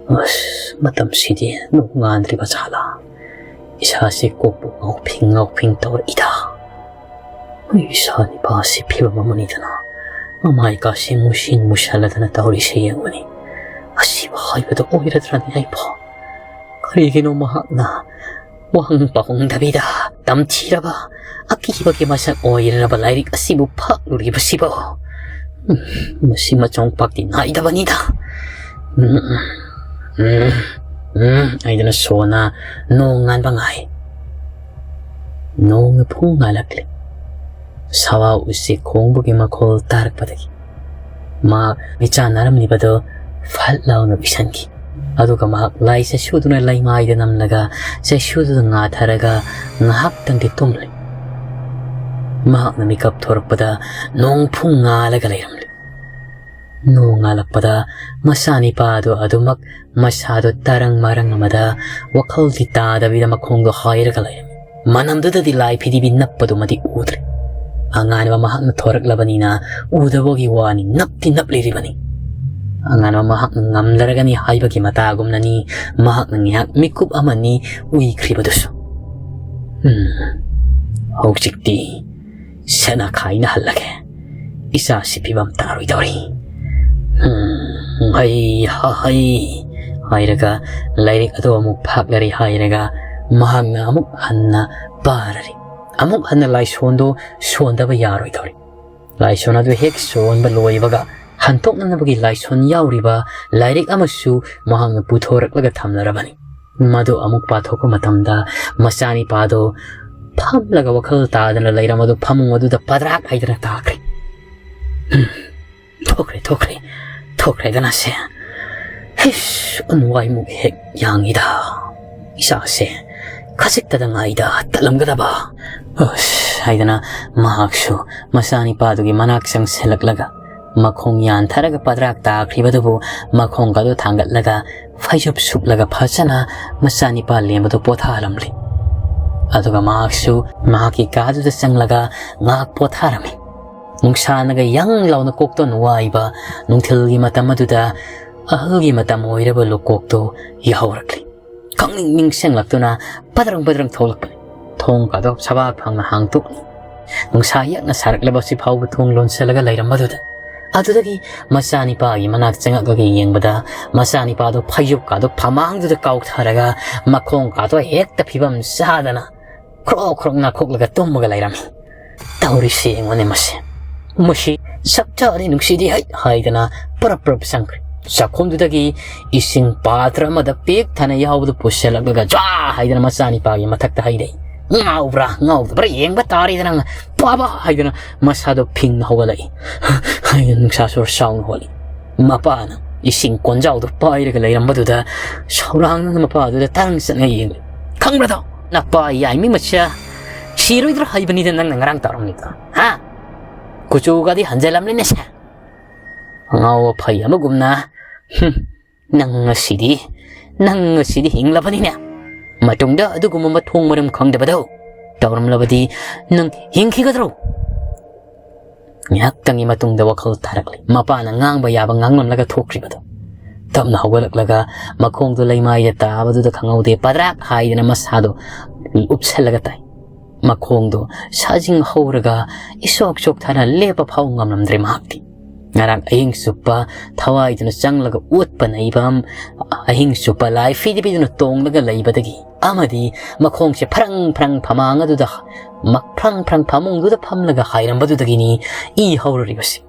ꯑꯁ, ꯃꯇꯝꯁꯤꯗꯤ ꯅꯣꯡꯉꯥꯟꯗ꯭ꯔꯤꯕ ꯖꯥꯠꯂꯥ? ꯏꯁꯥꯁꯤ ꯀꯣꯛꯄꯨ ꯉꯥꯎꯐꯤꯡ ꯉꯥꯎꯐꯤꯡ ꯇꯧꯔꯛꯏꯗ꯫ ꯍꯨꯏ, ꯏꯆꯥ ꯅꯤꯄꯥꯁꯤ ꯐꯤꯕꯝ ꯑꯃꯅꯤꯗꯅ, ꯃꯃꯥꯏꯀꯥꯁꯤ ꯃꯨꯁꯤꯟ ꯃꯨꯁꯜꯂꯗꯅ ꯇꯧꯔꯤꯁꯦ ꯌꯦꯡꯉꯨꯅꯦ꯫ ꯑꯁꯤꯕꯨ ꯍꯥꯏꯕꯗꯣ ꯑꯣꯏꯔꯗ꯭ꯔꯅꯦ ꯑꯩꯕꯣ? ꯀꯔꯤꯒꯤꯅꯣ ꯃꯍꯥꯛꯅ ꯋꯥꯍꯪ ꯄꯥꯎꯍꯪꯗꯕꯤꯗ ꯇꯝꯊꯤꯔꯕ ꯑꯀꯤꯕꯒꯤ ꯃꯁꯛ ꯑꯣꯏꯔꯕ ꯂꯥꯏꯔꯤꯛ ꯑꯁꯤꯕꯨ ꯐꯥꯛꯂꯨꯔꯤꯕꯁꯤꯕꯣ? ꯎꯝ, ꯃꯁꯤ ꯃꯆꯣꯡ ꯄꯥꯛꯇꯤ ꯅꯥꯏꯗꯕꯅꯤꯗ꯫ ꯎꯝ, ꯎꯝ, ꯎꯝ, ꯎꯝ, ꯍꯥꯏꯗꯨꯅ ꯁꯣꯅ ꯅꯣꯡ ꯉꯥꯟꯕ ꯉꯥꯏ꯫ ꯅꯣꯡꯅ ꯐꯨꯡ ꯉꯥꯜꯂꯛꯂꯦ꯫ ꯁꯥꯋꯥ ꯎꯆꯦꯛ ꯈꯣꯡꯕꯒꯤ ꯃꯈꯣꯜ ꯇꯥꯔꯛꯄꯗꯒꯤ ꯃꯍꯥꯛ ꯃꯤꯠꯆꯥꯟꯅꯔꯝꯂꯤꯕꯗꯨ ꯐꯠ ꯂꯥꯎꯅ ꯎꯏꯁꯟꯈꯤ꯫ ꯑꯗꯨꯒ ꯃꯍꯥꯛ ꯂꯥꯏ ꯆꯩꯁꯨꯗꯨꯅ ꯂꯩꯃꯥꯏꯗ ꯅꯝꯂꯒ ꯆꯩꯁꯨꯗꯨꯗ ꯉꯥꯊꯔꯒ ꯉꯥꯏꯍꯥꯛꯇꯪꯗꯤ ꯇꯨꯝꯂꯦ꯫ ꯃꯍꯥꯛꯅ ꯃꯤꯀꯞ ꯊꯣꯔꯛꯄꯗ ꯅꯣꯡ ꯐꯨꯡ ꯉꯥꯜꯂꯒ ꯂꯩꯔꯝꯂꯦ꯫ ꯅꯣꯡ ꯉꯥꯜꯂꯛꯄꯗ ꯃꯆꯥꯅꯤꯄꯥꯗꯨ ꯑꯗꯨꯃꯛ ꯃꯁꯥꯗꯨ ꯇꯔꯪ ꯃꯔꯪ ꯑꯃꯗ ꯋꯥꯈꯜꯗꯤ ꯇꯥꯗꯕꯤꯗ ꯃꯈꯣꯡꯗꯣ ꯍꯥꯏꯔꯒ ꯂꯩꯔꯝꯃꯤ꯫ ꯃꯅꯝꯗꯨꯗꯗꯤ ꯂꯥꯏ ꯐꯤꯗꯤꯕꯤ ꯅꯞꯄꯗꯨꯃꯗꯤ ꯎꯗ꯭ꯔꯦ꯫ ꯑꯉꯥꯟꯕ ꯃꯍꯥꯛꯅ ꯊꯣꯔꯛꯂꯕꯅꯤꯅ ꯎꯗꯕꯒꯤ ꯋꯥꯅꯤ, ꯅꯞꯇꯤ ꯅꯞꯂꯤꯔꯤꯕꯅꯤ꯫ ꯑꯉꯥꯟꯕ ꯃꯍꯥꯛꯅ ꯉꯝꯂꯔꯒꯅꯤ ꯍꯥꯏꯕꯒꯤ ꯃꯇꯥꯒꯨꯝꯅꯅꯤ ꯃꯍꯥꯛꯅ ꯉꯥꯏꯍꯥꯛ ꯃꯤꯀꯨꯞ ꯑꯃꯅꯤ ꯎꯏꯈ꯭ꯔꯤꯕꯗꯨꯁꯨ꯫ ꯎꯝ, ꯍꯧꯖꯤꯛꯇꯤ ꯁꯦꯠꯅ ꯈꯥꯏꯅꯍꯜꯂꯒꯦ꯫ ꯏꯆꯥꯁꯤ ꯐꯤꯕꯝ ꯇꯥꯔꯣꯏꯗꯧꯔꯤ꯫ ꯎꯝ, ꯍꯩ ꯍꯥ ꯍꯩ ꯍꯥꯏꯔꯒ ꯂꯥꯏꯔꯤꯛ ꯑꯗꯨ ꯑꯃꯨꯛ ꯐꯥꯛꯂꯔꯤ ꯍꯥꯏꯔꯒ ꯃꯍꯥꯛꯅ ꯑꯃꯨꯛ ꯍꯟꯅ ꯄꯥꯔꯔꯤ꯫ ꯑꯃꯨꯛ ꯍꯟꯅ ꯂꯥꯏꯁꯣꯟꯗꯨ ꯁꯣꯟꯗꯕ ꯌꯥꯔꯣꯏꯗꯧꯔꯤ꯫ ꯂꯥꯏꯁꯣꯟ ꯑꯗꯨ ꯍꯦꯛ ꯁꯣꯟꯕ ꯂꯣꯏꯕꯒ, ꯍꯟꯗꯣꯛꯅꯅꯕꯒꯤ ꯂꯥꯏꯁꯣꯟ ꯌꯥꯎꯔꯤꯕ ꯂꯥꯏꯔꯤꯛ ꯑꯃꯁꯨ ꯃꯍꯥꯛꯅ ꯄꯨꯊꯣꯔꯛꯂꯒ ꯊꯝꯂꯔꯕꯅꯤ꯫ ꯃꯗꯨ ꯑꯃꯨꯛ ꯄꯥꯊꯣꯛꯄ ꯃꯇꯝꯗ, ꯃꯆꯥꯅꯤꯄꯥꯗꯨ ꯐꯝꯂꯒ ꯋꯥꯈꯜ ꯇꯥꯗꯅ ꯂꯩꯔꯝꯕꯗꯨ ꯐꯃꯨꯡ ꯑꯗꯨꯗ ꯄꯗ꯭ꯔꯥꯛ ꯍꯥꯏꯗꯅ ꯇꯥꯈ꯭ꯔꯦ꯫ "ꯍꯝ, ꯊꯣꯛꯈ꯭ꯔꯦ, ꯊꯣꯛꯈ꯭ꯔꯦ, ꯊꯣꯛꯈ꯭ꯔꯦꯗꯅ ꯁꯦ꯫ ꯍꯤꯁ, ꯑꯅꯨꯡꯋꯥꯏꯃꯨꯛ ꯍꯦꯛ ꯌꯥꯡꯉꯤꯗ꯫ ꯏꯁꯥꯁꯦ ꯈꯖꯤꯛꯇꯗ ꯉꯥꯏꯗ ꯇꯠꯂꯝꯒꯗꯕ"꯫ "ꯑꯁ" ꯍꯥꯏꯗꯅ ꯃꯍꯥꯛꯁꯨ ꯃꯆꯥꯅꯤꯄꯥꯗꯨꯒꯤ ꯃꯅꯥꯛ ꯆꯪꯁꯤꯜꯂꯛꯂꯒ, ꯃꯈꯣꯡ ꯌꯥꯟꯊꯔꯒ ꯄꯗ꯭ꯔꯥꯛ ꯇꯥꯈ꯭ꯔꯤꯕꯗꯨꯕꯨ ꯃꯈꯣꯡꯒꯗꯨ ꯊꯥꯡꯒꯠꯂꯒ, ꯐꯩꯖꯨꯞ ꯁꯨꯞꯂꯒ ꯐꯖꯅ ꯃꯆꯥꯅꯤꯄꯥ ꯂꯦꯝꯕꯗꯨ ꯄꯣꯊꯥꯍꯜꯂꯝꯂꯤ꯫ ꯑꯗꯨꯒ ꯃꯍꯥꯛꯁꯨ ꯃꯍꯥꯛꯀꯤ ꯀꯥꯗꯨꯗ ꯆꯪꯂꯒ ꯉꯥꯏꯍꯥꯛ ꯄꯣꯊꯥꯔꯝꯃꯤ꯫ ꯅꯨꯡꯁꯥꯅꯒ ꯌꯪ ꯂꯥꯎꯅ ꯀꯣꯛꯇꯣꯟ ꯋꯥꯏꯕ ꯅꯨꯡꯊꯤꯜꯒꯤ ꯃꯇꯝ ꯑꯗꯨꯗ, ꯑꯍꯜꯒꯤ ꯃꯇꯝ ꯑꯣꯏꯔꯕ ꯂꯨꯀꯣꯛꯇꯨ ꯌꯥꯍꯧꯔꯛꯂꯤ꯫ ꯈꯪꯅꯤꯡ ꯅꯤꯡꯁꯤꯡꯂꯛꯇꯨꯅ ꯄꯗ꯭ꯔꯪ ꯄꯗ꯭ꯔꯪ ꯊꯣꯛꯂꯛꯄꯅꯤ꯫ ꯊꯣꯡ ꯀꯥꯗꯣ ꯁꯕꯥꯛ ꯐꯪꯅ ꯍꯥꯡꯇꯣꯛꯂꯤ꯫ ꯅꯨꯡꯁꯥ ꯌꯛꯅ ꯁꯥꯔꯛꯂꯕ ꯁꯤꯐꯥꯎꯕ ꯊꯣꯡ ꯂꯣꯟꯁꯤꯜꯂꯒ ꯂꯩꯔꯝꯕꯗꯨꯗ, ꯑꯗꯨꯗꯒꯤ ꯃꯆꯥꯅꯤꯄꯥꯒꯤ ꯃꯅꯥꯛ ꯆꯪꯉꯛꯂꯒ ꯌꯦꯡꯕꯗ, ꯃꯆꯥꯅꯤꯄꯥꯗꯣ ꯐꯩꯖꯨꯞ ꯀꯥꯗꯣ ꯐꯃꯥꯡꯗꯨꯗ ꯀꯥꯎꯊꯔꯒ, ꯃꯈꯣꯡ ꯀꯥꯗꯣ ꯍꯦꯛꯇ ꯐꯤꯕꯝ ꯆꯥꯗꯅ ꯈ꯭ꯔꯣꯛ ꯈ꯭ꯔꯣꯛ ꯅꯥꯈꯣꯛꯂꯒ ꯇꯨꯝꯃꯒ ꯂꯩꯔꯝꯃꯤ꯫ "ꯇꯧꯔꯤꯁꯦ ꯌꯦꯡꯉꯣꯅꯦ ꯃꯁꯤ꯫ ꯃꯁꯤ ꯁꯛ ꯆꯥꯔꯦ ꯅꯨꯡꯁꯤꯗꯤ ꯍꯩ" ꯍꯥꯏꯗꯅ ꯄꯔꯞ ꯄꯔꯞ ꯆꯪꯈ꯭ꯔꯦ꯫ ꯆꯥꯛꯈꯨꯝꯗꯨꯗꯒꯤ ꯏꯁꯤꯡ ꯄꯥꯇ꯭ꯔ ꯑꯃꯗ ꯄꯤꯛ ꯊꯟꯅ ꯌꯥꯎꯕꯗꯨ ꯄꯨꯁꯤꯜꯂꯛꯂꯒ ꯖ꯭ꯋꯥ ꯍꯥꯏꯗꯅ ꯃꯆꯥꯅꯤꯄꯥꯒꯤ ꯃꯊꯛꯇ ꯍꯩꯔꯛꯏ꯫ "ꯉꯥꯎꯕ꯭ꯔꯥ ꯉꯥꯎꯗꯕ꯭ꯔꯥ ꯌꯦꯡꯕ ꯇꯥꯔꯦꯗꯅ" ꯄꯥꯕ ꯍꯥꯏꯗꯅ ꯃꯁꯥꯗꯣ ꯐꯤꯡꯅ ꯍꯧꯒꯠꯂꯛꯏ꯫ ꯍꯥꯏꯗꯅ ꯅꯨꯡꯁꯥ ꯁꯣꯔ ꯆꯥꯎꯅ ꯍꯣꯜꯂꯤ꯫ ꯃꯄꯥꯅ ꯏꯁꯤꯡ ꯀꯣꯟꯖꯥꯎꯗꯣ ꯄꯥꯏꯔꯒ ꯂꯩꯔꯝꯕꯗꯨꯗ ꯁꯧꯔꯥꯡꯅ ꯃꯄꯥꯗꯨꯗ ꯇꯥꯔꯪ ꯆꯠꯅ ꯌꯦꯡꯂꯤ꯫ "ꯈꯪꯕ꯭ꯔꯗꯣ? ꯅꯄꯥ ꯌꯥꯏꯃꯤ ꯃꯆꯥ ꯁꯤꯔꯣꯏꯗ꯭ꯔꯥ ꯍꯥꯏꯕꯅꯤꯗ ꯅꯪꯅ ꯉꯔꯥꯡ ꯇꯧꯔꯝꯃꯤꯗꯣ, ꯍꯥ? ꯀꯨꯆꯨꯒꯗꯤ ꯍꯟꯖꯤꯜꯂꯝꯂꯤꯅꯦ ꯁꯦ꯫ ꯑꯉꯥꯎ ꯑꯐꯩ ꯑꯃꯒꯨꯝꯅ꯫ ꯍꯨꯝ, ꯅꯪ ꯉꯁꯤꯗꯤ, ꯅꯪ ꯉꯁꯤꯗꯤ ꯍꯤꯡꯂꯕꯅꯤꯅꯦ꯫ ꯃꯇꯨꯡꯗ ꯑꯗꯨꯒꯨꯝꯕ ꯃꯊꯣꯡ ꯃꯔꯝ ꯈꯪꯗꯕꯗꯣ ꯇꯧꯔꯝꯂꯕꯗꯤ ꯅꯪ ꯍꯤꯡꯈꯤꯒꯗ꯭ꯔꯣ?" ꯉꯥꯏꯍꯥꯛꯇꯪꯒꯤ ꯃꯇꯨꯡꯗ ꯋꯥꯈꯜ ꯇꯥꯔꯛꯂꯤ꯫ ꯃꯄꯥꯅ ꯉꯥꯡꯕ ꯌꯥꯕ ꯉꯥꯡꯂꯝꯂꯒ ꯊꯣꯛꯈ꯭ꯔꯤꯕꯗꯣ꯫ ꯇꯞꯅ ꯍꯧꯒꯠꯂꯛꯂꯒ ꯃꯈꯣꯡꯗꯣ ꯂꯩꯃꯥꯏꯗ ꯇꯥꯕꯗꯨꯗ ꯈꯪꯍꯧꯗꯦ, ꯄꯗ꯭ꯔꯥꯛ ꯍꯥꯏꯗꯅ ꯃꯁꯥꯗꯣ ꯎꯞꯁꯜꯂꯒ ꯇꯥꯏ꯫ ꯃꯈꯣꯡꯗꯣ ꯁꯥꯖꯤꯡ ꯍꯧꯔꯒ ꯏꯁꯣꯛ ꯆꯣꯛꯊꯅ ꯂꯦꯞꯄ ꯐꯥꯎ ꯉꯝꯂꯝꯗ꯭ꯔꯦ ꯃꯍꯥꯛꯇꯤ꯫ ꯉꯔꯥꯡ ꯑꯍꯤꯡ ꯆꯨꯞꯄ ꯊꯋꯥꯏꯗꯨꯅ ꯆꯪꯂꯒ ꯑꯣꯠꯄ ꯅꯩꯕ, ꯑꯍꯤꯡ ꯆꯨꯞꯄ ꯂꯥꯏ ꯐꯤꯗꯤ ꯄꯤꯗꯨꯅ ꯇꯣꯡꯂꯒ ꯂꯩꯕꯗꯒꯤ, ꯑꯃꯗꯤ ꯃꯈꯣꯡꯁꯦ ꯐ꯭ꯔꯪ ꯐ꯭ꯔꯪ ꯐꯃꯥꯡ ꯑꯗꯨꯗ, ꯃ-, ꯐ꯭ꯔꯪ ꯐ꯭ꯔꯪ ꯐꯃꯨꯡꯗꯨꯗ ꯐꯝꯂꯒ ꯍꯥꯏꯔꯝꯕꯗꯨꯗꯒꯤꯅꯤ ꯏ ꯍꯧꯔꯨꯔꯤꯕꯁꯤ꯫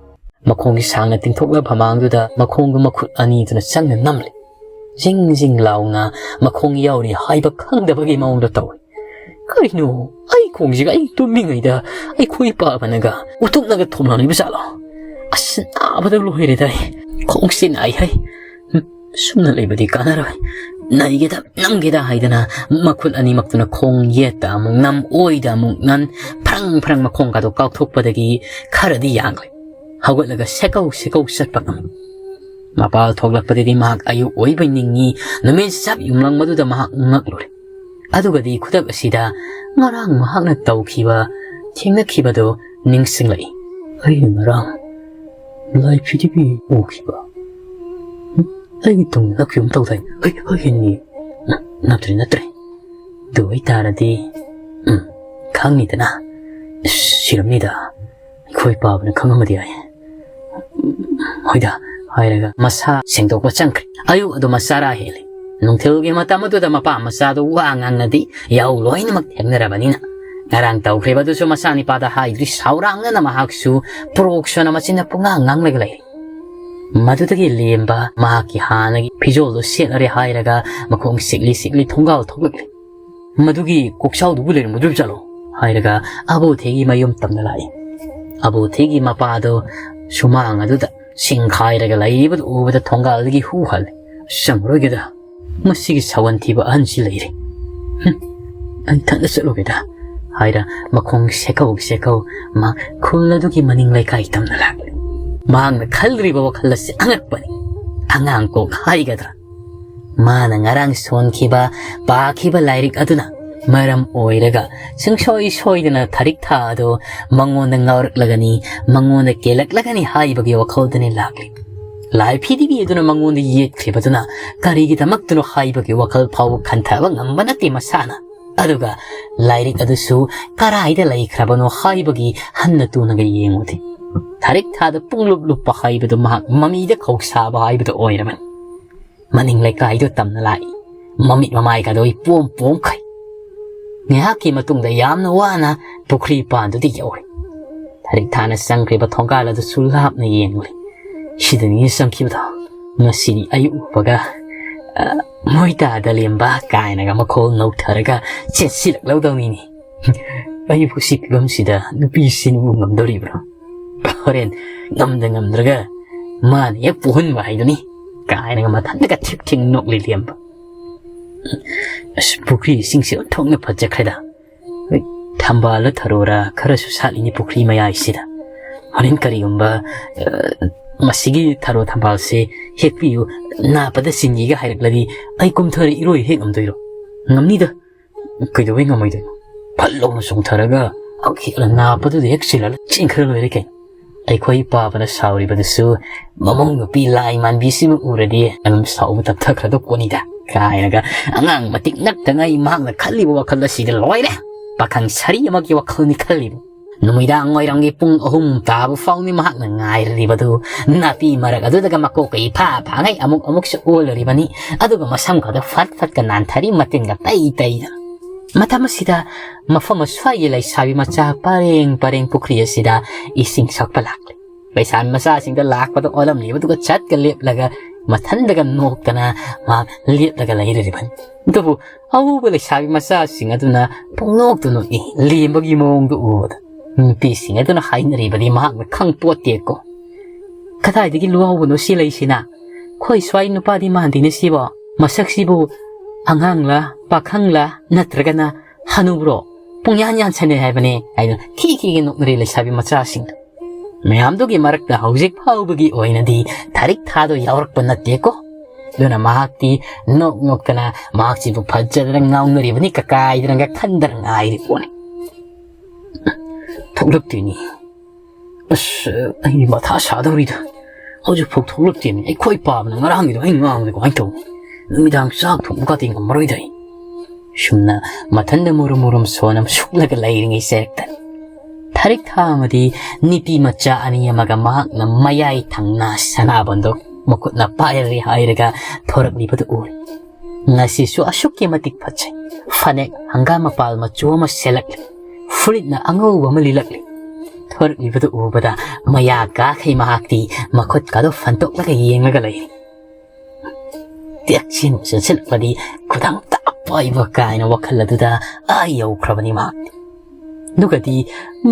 ꯃꯈꯣꯡꯒꯤ ꯁꯥꯡꯅ ꯇꯤꯡꯊꯣꯛꯂꯕ ꯐꯃꯥꯡꯗꯨꯗ ꯃꯈꯣꯡꯗꯨ ꯃꯈꯨꯠ ꯑꯅꯤꯗꯨꯅ ꯆꯪꯅ ꯅꯝꯂꯦ꯫ ꯖꯤꯡ ꯖꯤꯡ ꯂꯥꯎꯅ ꯃꯈꯣꯡ ꯌꯥꯎꯔꯤ ꯍꯥꯏꯕ ꯈꯪꯗꯕꯒꯤ ꯃꯑꯣꯡꯗ ꯇꯧꯏ꯫ ꯀꯩꯅꯣ, ꯑꯩ ꯈꯣꯡꯁꯤꯒ ꯑꯩ ꯇꯨꯝꯃꯤꯉꯩꯗ ꯑꯩꯈꯣꯏ ꯄꯥꯕꯅꯒ ꯎꯇꯨꯞꯅꯒ ꯊꯣꯝꯂꯝꯂꯤꯕ ꯖꯥꯠꯂꯣ? ꯑꯁ, ꯅꯥꯕꯗ ꯂꯣꯏꯔꯦꯗ ꯑꯩ꯫ ꯈꯣꯡꯁꯤ ꯅꯥꯏ ꯍꯩ꯫ ꯁꯨꯝꯅ ꯂꯩꯕꯗꯤ ꯀꯥꯟꯅꯔꯣꯏ꯫ ꯅꯩꯒꯦꯗ, ꯅꯝꯒꯦꯗ ꯍꯥꯏꯗꯅ ꯃꯈꯨꯠ ꯑꯅꯤꯃꯛꯇꯨꯅ ꯈꯣꯡ ꯌꯦꯠꯇ ꯑꯃꯨꯛ ꯅꯝ, ꯑꯣꯏꯗ ꯑꯃꯨꯛ ꯅꯝ, ꯐ꯭ꯔꯪ ꯐ꯭ꯔꯪ ꯃꯈꯣꯡꯒꯗꯣ ꯀꯥꯎꯊꯣꯛꯄꯗꯒꯤ ꯈꯔꯗꯤ ꯌꯥꯡꯂꯦ꯫ ꯍꯧꯒꯠꯂꯒ ꯁꯦꯀꯧ ꯁꯦꯀꯧ ꯆꯠꯄ ꯉꯝꯃꯤ꯫ ꯃꯄꯥꯜ ꯊꯣꯛꯂꯛꯄꯗꯗꯤ ꯃꯍꯥꯛ ꯑꯌꯨꯛ ꯑꯣꯏꯕꯩ ꯅꯤꯡꯉꯤ, ꯅꯨꯃꯤꯠ ꯆꯞ ꯌꯨꯡꯂꯪꯕꯗꯨꯗ ꯃꯍꯥꯛ ꯉꯛꯂꯨꯔꯦ꯫ ꯑꯗꯨꯒꯗꯤ ꯈꯨꯗꯛ ꯑꯁꯤꯗ ꯉꯔꯥꯡ ꯃꯍꯥꯛꯅ ꯇꯧꯈꯤꯕ, ꯊꯦꯡꯅꯈꯤꯕꯗꯨ ꯅꯤꯡꯁꯤꯡꯂꯛꯏ꯫ "ꯑꯩ ꯉꯔꯥꯡ ꯂꯥꯏ ꯐꯤꯗꯤꯕꯤ ꯎꯈꯤꯕ꯫ ꯎꯝ, ꯑꯩꯒꯤ ꯇꯨꯡꯗ ꯅꯞꯈꯤꯕ ꯑꯃ ꯇꯧꯗꯥꯏ? ꯍꯩ, ꯍꯩ, ꯍꯩꯅꯤ꯫ ꯎꯝ, ꯅꯠꯇ꯭ꯔꯦ, ꯅꯠꯇ꯭ꯔꯦ꯫ ꯑꯗꯨ ꯑꯣꯏꯇꯥꯔꯗꯤ, ꯎꯝ, ꯈꯪꯅꯤꯗꯅ꯫ ꯏꯁ, ꯁꯤꯔꯝꯅꯤꯗ꯫ ꯑꯩꯈꯣꯏ ꯄꯥꯕꯅ ꯈꯪꯉꯝꯃꯗꯤ ꯌꯥꯏ꯫ ꯍꯣꯏꯗ," ꯍꯥꯏꯔꯒ ꯃꯁꯥ ꯁꯦꯡꯗꯣꯛꯄ ꯆꯪꯈ꯭ꯔꯦ꯫ ꯑꯌꯨꯛ ꯑꯗꯨ ꯃꯆꯥꯔꯥ ꯍꯦꯜꯂꯤ꯫ ꯅꯨꯡꯊꯤꯜꯒꯤ ꯃꯇꯝ ꯑꯗꯨꯗ ꯃꯄꯥ ꯃꯆꯥꯗꯨ ꯋꯥ ꯉꯥꯡꯅꯗꯤ ꯌꯥꯍꯧ ꯂꯣꯏꯅꯃꯛ ꯊꯦꯡꯅꯔꯕꯅꯤꯅ, ꯉꯔꯥꯡ ꯇꯧꯈ꯭ꯔꯤꯕ ꯑꯗꯨꯁꯨ ꯃꯆꯥꯅꯤꯄꯥꯗ ꯍꯥꯏꯗ꯭ꯔꯤ꯫ ꯁꯥꯎꯔꯥꯡꯅꯅ ꯃꯍꯥꯛꯁꯨ ꯄ꯭ꯔꯣꯛꯁꯣꯟꯅ ꯃꯆꯤꯟꯗ ꯄꯨꯡꯉꯥꯡ ꯉꯥꯡꯂꯒ ꯂꯩꯔꯤ꯫ ꯃꯗꯨꯗꯒꯤ ꯂꯦꯝꯕ ꯃꯍꯥꯛꯀꯤ ꯍꯥꯟꯅꯒꯤ ꯐꯤꯖꯣꯜꯗꯨ ꯁꯦꯠꯂꯔꯦ ꯍꯥꯏꯔꯒ ꯃꯈꯣꯡ ꯁꯤꯛꯂꯤ ꯁꯤꯛꯂꯤ ꯊꯣꯡꯒꯥꯜ ꯊꯣꯛꯂꯛꯂꯤ꯫ "ꯃꯗꯨꯒꯤ ꯀꯣꯛꯆꯥꯎꯗꯨꯕꯨ ꯂꯩꯔꯝꯒꯗ꯭ꯔꯤꯕ ꯖꯥꯠꯂꯣ?" ꯍꯥꯏꯔꯒ ꯑꯕꯣꯊꯤꯒꯤ ꯃꯌꯨꯝ ꯇꯝꯅ ꯂꯥꯛꯏ꯫ ꯑꯕꯣꯊꯤꯒꯤ ꯃꯄꯥꯗꯣ ꯁꯨꯃꯥꯡ ꯑꯗꯨꯗ ꯁꯤꯡꯈꯥꯏꯔꯒ ꯂꯩꯕꯗꯨ ꯎꯕꯗ ꯊꯣꯡꯒꯥꯜꯗꯒꯤ ꯍꯨ ꯍꯜꯂꯦ꯫ "ꯆꯪꯉꯔꯣꯏꯒꯦꯗ, ꯃꯁꯤꯒꯤ ꯁꯥꯋꯟ ꯊꯤꯕ ꯑꯍꯟꯁꯤ ꯂꯩꯔꯦ꯫ ꯍꯨꯝ, ꯑꯩ ꯏꯊꯟꯗ ꯆꯠꯂꯨꯒꯦꯗ," ꯍꯥꯏꯔ ꯃꯈꯣꯡ ꯁꯦꯀꯧ ꯁꯦꯀꯧ ꯃꯥ ꯈꯨꯜ ꯑꯗꯨꯒꯤ ꯃꯅꯤꯡ ꯂꯩꯀꯥꯏ ꯇꯝꯅ ꯂꯥꯛꯂꯦ꯫ ꯃꯍꯥꯛꯅ ꯈꯜꯂꯤꯕ ꯋꯥꯈꯜ ꯑꯁꯤ ꯑꯉꯛꯄꯅꯤ꯫ ꯑꯉꯥꯡ ꯀꯣꯛ ꯍꯥꯏꯒꯗ꯭ꯔꯥ? ꯃꯥꯅ ꯉꯔꯥꯡ ꯁꯣꯟꯈꯤꯕ, ꯄꯥꯈꯤꯕ ꯂꯥꯏꯔꯤꯛ ꯑꯗꯨꯅ ꯃꯔꯝ ꯑꯣꯏꯔꯒ ꯁꯨꯡꯁꯣꯏ ꯁꯣꯏꯗꯅ ꯊꯥꯔꯤꯛ ꯊꯥ ꯑꯗꯨ ꯃꯉꯣꯟꯗ ꯉꯥꯎꯔꯛꯂꯒꯅꯤ, ꯃꯉꯣꯟꯗ ꯀꯦꯜꯂꯛꯂꯒꯅꯤ ꯍꯥꯏꯕꯒꯤ ꯋꯥꯈꯜꯗꯅꯤ ꯂꯥꯛꯂꯤ꯫ ꯂꯥꯏ ꯐꯤꯗꯤꯕꯤ ꯑꯗꯨꯅ ꯃꯉꯣꯟꯗ ꯌꯦꯠꯈ꯭ꯔꯤꯕꯗꯨꯅ ꯀꯔꯤꯒꯤꯗꯃꯛꯇꯅꯣ ꯍꯥꯏꯕꯒꯤ ꯋꯥꯈꯜ ꯐꯥꯎꯕ ꯈꯟꯊꯕ ꯉꯝꯕ ꯅꯠꯇꯦ ꯃꯁꯥꯅ꯫ ꯑꯗꯨꯒ ꯂꯥꯏꯔꯤꯛ ꯑꯗꯨꯁꯨ ꯀꯔꯥꯏꯗ ꯂꯩꯈ꯭ꯔꯕꯅꯣ ꯍꯥꯏꯕꯒꯤ ꯍꯟꯅ ꯇꯨꯅꯒ ꯌꯦꯡꯉꯨꯗꯦ꯫ ꯊꯥꯔꯤꯛ ꯊꯥꯗ ꯄꯨꯡꯂꯨꯞ ꯂꯨꯞꯄ ꯍꯥꯏꯕꯗꯨ ꯃꯍꯥꯛ ꯃꯃꯤꯗ ꯈꯧꯁꯥꯕ ꯍꯥꯏꯕꯗꯨ ꯑꯣꯏꯔꯕꯅꯤ꯫ ꯃꯅꯤꯡ ꯂꯩꯀꯥꯏꯗꯨ ꯇꯝꯅ ꯂꯥꯛꯏ꯫ ꯃꯃꯤꯠ ꯃꯃꯥꯏꯒꯗꯣ ꯏꯄꯣꯝ ꯄꯣꯝꯈꯩ꯫ ꯉꯥꯏꯍꯥꯛꯀꯤ ꯃꯇꯨꯡꯗ ꯌꯥꯝꯅ ꯋꯥꯅ ꯄꯨꯈ꯭ꯔꯤ ꯄꯥꯟꯗꯨꯗ ꯌꯧꯔꯦ꯫ ꯊꯥꯔꯤꯛ ꯊꯥꯅ ꯆꯪꯈ꯭ꯔꯤꯕ ꯊꯣꯡꯒꯥꯜ ꯑꯗꯨꯁꯨ ꯂꯥꯞꯅ ꯌꯦꯡꯂꯨꯔꯦ꯫ "ꯁꯤꯗꯅꯤ ꯆꯪꯈꯤꯕꯗꯣ꯫ ꯉꯁꯤꯗꯤ ꯑꯌꯨꯛ ꯎꯕꯒ, ꯑ, ꯃꯣꯏ ꯇꯥꯗ ꯂꯦꯝꯕ" ꯀꯥꯏꯅꯒ ꯃꯈꯣꯜ ꯅꯧꯊꯔꯒ ꯆꯦꯠꯁꯤꯜꯂꯛꯂꯧꯗꯧꯅꯤꯅꯦ꯫ "ꯑꯩꯕꯨ ꯁꯤ ꯐꯤꯕꯝꯁꯤꯗ ꯅꯨꯄꯤꯁꯤꯅ ꯎ ꯉꯝꯗꯣꯔꯤꯕ꯭ꯔꯣ? ꯍꯣꯔꯦꯟ ꯉꯝꯗ ꯉꯝꯗ꯭ꯔꯒ ꯃꯥꯅ ꯍꯦꯛ ꯄꯨꯍꯟꯕ ꯍꯥꯏꯗꯨꯅꯤ" ꯀꯥꯏꯅꯒ ꯃꯊꯟꯇꯒ ꯊꯤꯛ ꯊꯤꯛ ꯅꯣꯛꯂꯤ ꯂꯦꯝꯕ꯫ ꯑꯁ, ꯄꯨꯈ꯭ꯔꯤ ꯏꯁꯤꯡꯁꯦ ꯑꯣꯟꯊꯣꯛꯅ ꯐꯖꯈ꯭ꯔꯦꯗ꯫ ꯍꯣꯏ, ꯊꯝꯕꯥꯜꯂ ꯊꯔꯣꯔ ꯈꯔꯁꯨ ꯁꯥꯠꯂꯤꯅꯤ ꯄꯨꯈ꯭ꯔꯤ ꯃꯌꯥꯏꯁꯤꯗ꯫ ꯍꯣꯔꯦꯟ ꯀꯔꯤꯒꯨꯝꯕ, ꯑ, ꯃꯁꯤꯒꯤ ꯊꯔꯣ ꯊꯝꯕꯥꯜꯁꯦ ꯍꯦꯛꯄꯤꯌꯨ, ꯅꯥꯞꯄꯗ ꯆꯤꯟꯒꯤꯒ ꯍꯥꯏꯔꯛꯂꯗꯤ ꯑꯩ ꯀꯨꯝꯊꯔ ꯏꯔꯣꯏ ꯍꯦꯛ ꯉꯝꯗꯣꯏꯔꯣ? ꯉꯝꯅꯤꯗ꯫ ꯀꯩꯗꯧꯕꯩ ꯉꯝꯃꯣꯏꯗꯣꯏꯅꯣ? ꯐꯠ ꯂꯥꯎꯅ ꯆꯣꯡꯊꯔꯒ ꯍꯦꯛꯂ ꯅꯥꯞꯄꯗꯨꯗ ꯍꯦꯛ ꯆꯤꯜꯂꯒ ꯆꯦꯟꯈ꯭ꯔ ꯂꯣꯏꯔꯦ ꯀꯩꯅꯣ꯫ ꯑꯩꯈꯣꯏ ꯄꯥꯕꯅ ꯁꯥꯎꯔꯤꯕꯗꯨꯁꯨ ꯃꯃꯧ ꯅꯨꯄꯤ ꯂꯥꯏ ꯃꯥꯟꯕꯤꯁꯤꯕꯨ ꯎꯔꯗꯤ ꯑꯗꯨꯝ ꯁꯥꯎꯕ ꯇꯞꯊꯈ꯭ꯔꯗꯧ ꯄꯣꯠꯅꯤꯗ ꯀꯥꯏꯅꯒ ꯑꯉꯥꯡ ꯃꯇꯤꯛ ꯅꯛꯇꯉꯩ ꯃꯍꯥꯛꯅ ꯈꯜꯂꯤꯕ ꯋꯥꯈꯜ ꯑꯁꯤꯗ ꯂꯣꯏꯔꯦ꯫ ꯄꯥꯈꯪ ꯁꯥꯔꯤ ꯑꯃꯒꯤ ꯋꯥꯈꯜꯅꯤ ꯈꯜꯂꯤꯕ꯫ ꯅꯨꯃꯤꯗꯥꯡ ꯋꯥꯏꯔꯝꯒꯤ ꯄꯨꯡ ꯑꯍꯨꯝ ꯇꯥꯕ ꯐꯥꯎꯅꯤ ꯃꯍꯥꯛꯅ ꯉꯥꯏꯔꯤꯕꯗꯨ꯫ ꯅꯥꯄꯤ ꯃꯔꯛ ꯑꯗꯨꯗꯒ ꯃꯀꯣꯛꯀ ꯏꯐꯥ ꯐꯥꯉꯩ ꯑꯃꯨꯛ ꯑꯃꯨꯛꯁꯨ ꯑꯣꯜꯂꯨꯔꯤꯕꯅꯤ꯫ ꯑꯗꯨꯒ ꯃꯁꯝ ꯈꯛꯇ ꯐꯠ ꯐꯠꯀ ꯅꯥꯟꯊꯔꯤ, ꯃꯇꯤꯟꯒ ꯇꯩ ꯇꯩꯗꯅ꯫ ꯃꯇꯝ ꯑꯁꯤꯗ ꯃꯐꯝ ꯑꯁ꯭ꯋꯥꯏꯒꯤ ꯂꯩꯁꯥꯕꯤ ꯃꯆꯥ ꯄꯔꯦꯡ ꯄꯔꯦꯡ ꯄꯨꯈ꯭ꯔꯤ ꯑꯁꯤꯗ ꯏꯁꯤꯡ ꯁꯣꯛꯄ ꯂꯥꯛꯂꯤ꯫ ꯂꯩꯁꯥꯕꯤ ꯃꯆꯥꯁꯤꯡꯗ ꯂꯥꯛꯄꯗ ꯑꯣꯜꯂꯝꯂꯤꯕꯗꯨꯒ ꯆꯠꯀ ꯂꯦꯞꯂꯒ ꯃꯊꯟꯗꯒ ꯅꯣꯛꯇꯅ ꯃꯍꯥꯛ ꯂꯦꯞꯂꯒ ꯂꯩꯔꯤꯕꯅꯤ꯫ ꯑꯗꯨꯕꯨ ꯑꯍꯧꯕ ꯂꯩꯁꯥꯕꯤ ꯃꯆꯥꯁꯤꯡ ꯑꯗꯨꯅ ꯄꯨꯡꯅꯣꯛꯇ ꯅꯣꯛꯏ꯫ ꯂꯦꯝꯕꯒꯤ ꯃꯑꯣꯡꯗꯨ ꯎꯕꯗ ꯅꯨꯄꯤꯁꯤꯡ ꯑꯗꯨꯅ ꯍꯥꯏꯅꯔꯤꯕꯗꯤ ꯃꯍꯥꯛꯅ ꯈꯪꯄꯣꯠꯇꯦꯀꯣ꯫ "ꯀꯗꯥꯏꯗꯒꯤ ꯂꯨꯍꯧꯕꯅꯣ ꯁꯤ ꯂꯩꯁꯤꯅ? ꯑꯩꯈꯣꯏ ꯁ꯭ꯋꯥꯏ ꯅꯨꯄꯥꯗꯤ ꯃꯥꯟꯗꯦꯅꯦ ꯁꯤꯕꯣ꯫ ꯃꯁꯛꯁꯤꯕꯨ ꯑꯉꯥꯡꯂ, ꯄꯥꯈꯪꯂ, ꯅꯠꯇ꯭ꯔꯒꯅ ꯍꯅꯨꯕ꯭ꯔꯣ? ꯄꯨꯡꯌꯥꯟ ꯌꯥꯟꯁꯟꯅꯩ ꯍꯥꯏꯕꯅꯦ" ꯍꯥꯏꯅ ꯈꯤ ꯈꯤꯒ ꯅꯣꯛꯅꯔꯤ ꯂꯩꯁꯥꯕꯤ ꯃꯆꯥꯁꯤꯡꯗꯣ꯫ ꯃꯌꯥꯝꯗꯨꯒꯤ ꯃꯔꯛꯇ ꯍꯧꯖꯤꯛ ꯐꯥꯎꯕꯒꯤ ꯑꯣꯏꯅꯗꯤ ꯊꯥꯔꯤꯛ ꯊꯥꯗꯣ ꯌꯥꯎꯔꯛꯄ ꯅꯠꯇꯦꯀꯣ꯫ ꯑꯗꯨꯅ ꯃꯍꯥꯛꯇꯤ ꯅꯣꯛ ꯅꯣꯛꯇꯅ ꯃꯍꯥꯛꯁꯤꯕꯨ ꯐꯖꯗꯅ ꯉꯥꯎꯅꯔꯤꯕꯅꯤ, ꯀꯀꯥꯏꯗꯅꯒ ꯈꯟꯗꯅ ꯉꯥꯏꯔꯤ ꯄꯣꯠꯅꯤ꯫ ꯊꯣꯛꯂꯛꯇꯦꯅꯤ꯫ ꯑꯁ, ꯑꯩ ꯃꯊꯥ ꯁꯥꯗꯧꯔꯤꯗ꯫ ꯍꯧꯖꯤꯛꯐꯥꯎ ꯊꯣꯛꯂꯛꯇꯦꯅꯤ꯫ ꯑꯩꯈꯣꯏ ꯄꯥꯕꯅ ꯉꯔꯥꯡꯒꯤꯗꯣ ꯑꯩ ꯉꯥꯡꯕꯗ ꯀꯃꯥꯏꯅ ꯇꯧꯅꯤ? ꯅꯨꯃꯤꯗꯥꯡ ꯆꯥꯛ ꯊꯣꯡꯕ ꯀꯥꯇꯤ ꯉꯝꯃꯔꯣꯏꯗ ꯑꯩ꯫ ꯁꯨꯝꯅ ꯃꯊꯟꯗ ꯃꯨꯔꯨꯝ ꯃꯨꯔꯨꯝ ꯁꯣꯟ ꯑꯃ ꯁꯨꯛꯂꯒ ꯂꯩꯔꯤꯉꯩ ꯆꯩꯔꯛꯇꯅꯤ꯫ ꯊꯔꯤꯛ ꯊꯥ ꯑꯃꯗꯤ ꯅꯤꯄꯤ ꯃꯆꯥ ꯑꯅꯤ ꯑꯃꯒ ꯃꯍꯥꯛꯅ ꯃꯌꯥꯏ ꯊꯪꯅ ꯁꯅꯥꯕꯟꯗꯣ ꯃꯈꯨꯠꯅ ꯄꯥꯏꯔꯦ ꯍꯥꯏꯔꯒ ꯊꯣꯔꯛꯂꯤꯕꯗꯨ ꯎꯔꯦ꯫ ꯉꯁꯤꯁꯨ ꯑꯁꯨꯛꯀꯤ ꯃꯇꯤꯛ ꯐꯖꯩ꯫ ꯐꯅꯦꯛ ꯍꯪꯒꯥꯝ ꯃꯄꯥꯜ ꯃꯆꯨ ꯑꯃ ꯁꯦꯠꯂꯛꯂꯤ꯫ ꯐꯨꯔꯤꯠꯅ ꯑꯉꯧꯕ ꯑꯃ ꯂꯤꯠꯂꯛꯂꯤ꯫ ꯊꯣꯔꯛꯂꯤꯕꯗꯨ ꯎꯕꯗ ꯃꯌꯥ ꯀꯥꯈꯩ ꯃꯍꯥꯛꯇꯤ ꯃꯈꯨꯠꯀꯥꯗꯣ ꯐꯟꯇꯣꯛꯂꯒ ꯌꯦꯡꯂꯒ ꯂꯩ꯫ ꯇꯦꯛꯁꯤꯟ ꯆꯦꯟꯁꯤꯜꯂꯛꯄꯗꯤ ꯈꯨꯗꯥꯡ ꯇꯥꯛꯄ ꯑꯣꯏꯕ ꯀꯥꯏꯅ ꯋꯥꯈꯜ ꯑꯗꯨꯗ ꯑꯥ ꯌꯧꯈ꯭ꯔꯕꯅꯤ ꯃꯍꯥꯛ꯫ ꯑꯗꯨꯒꯗꯤ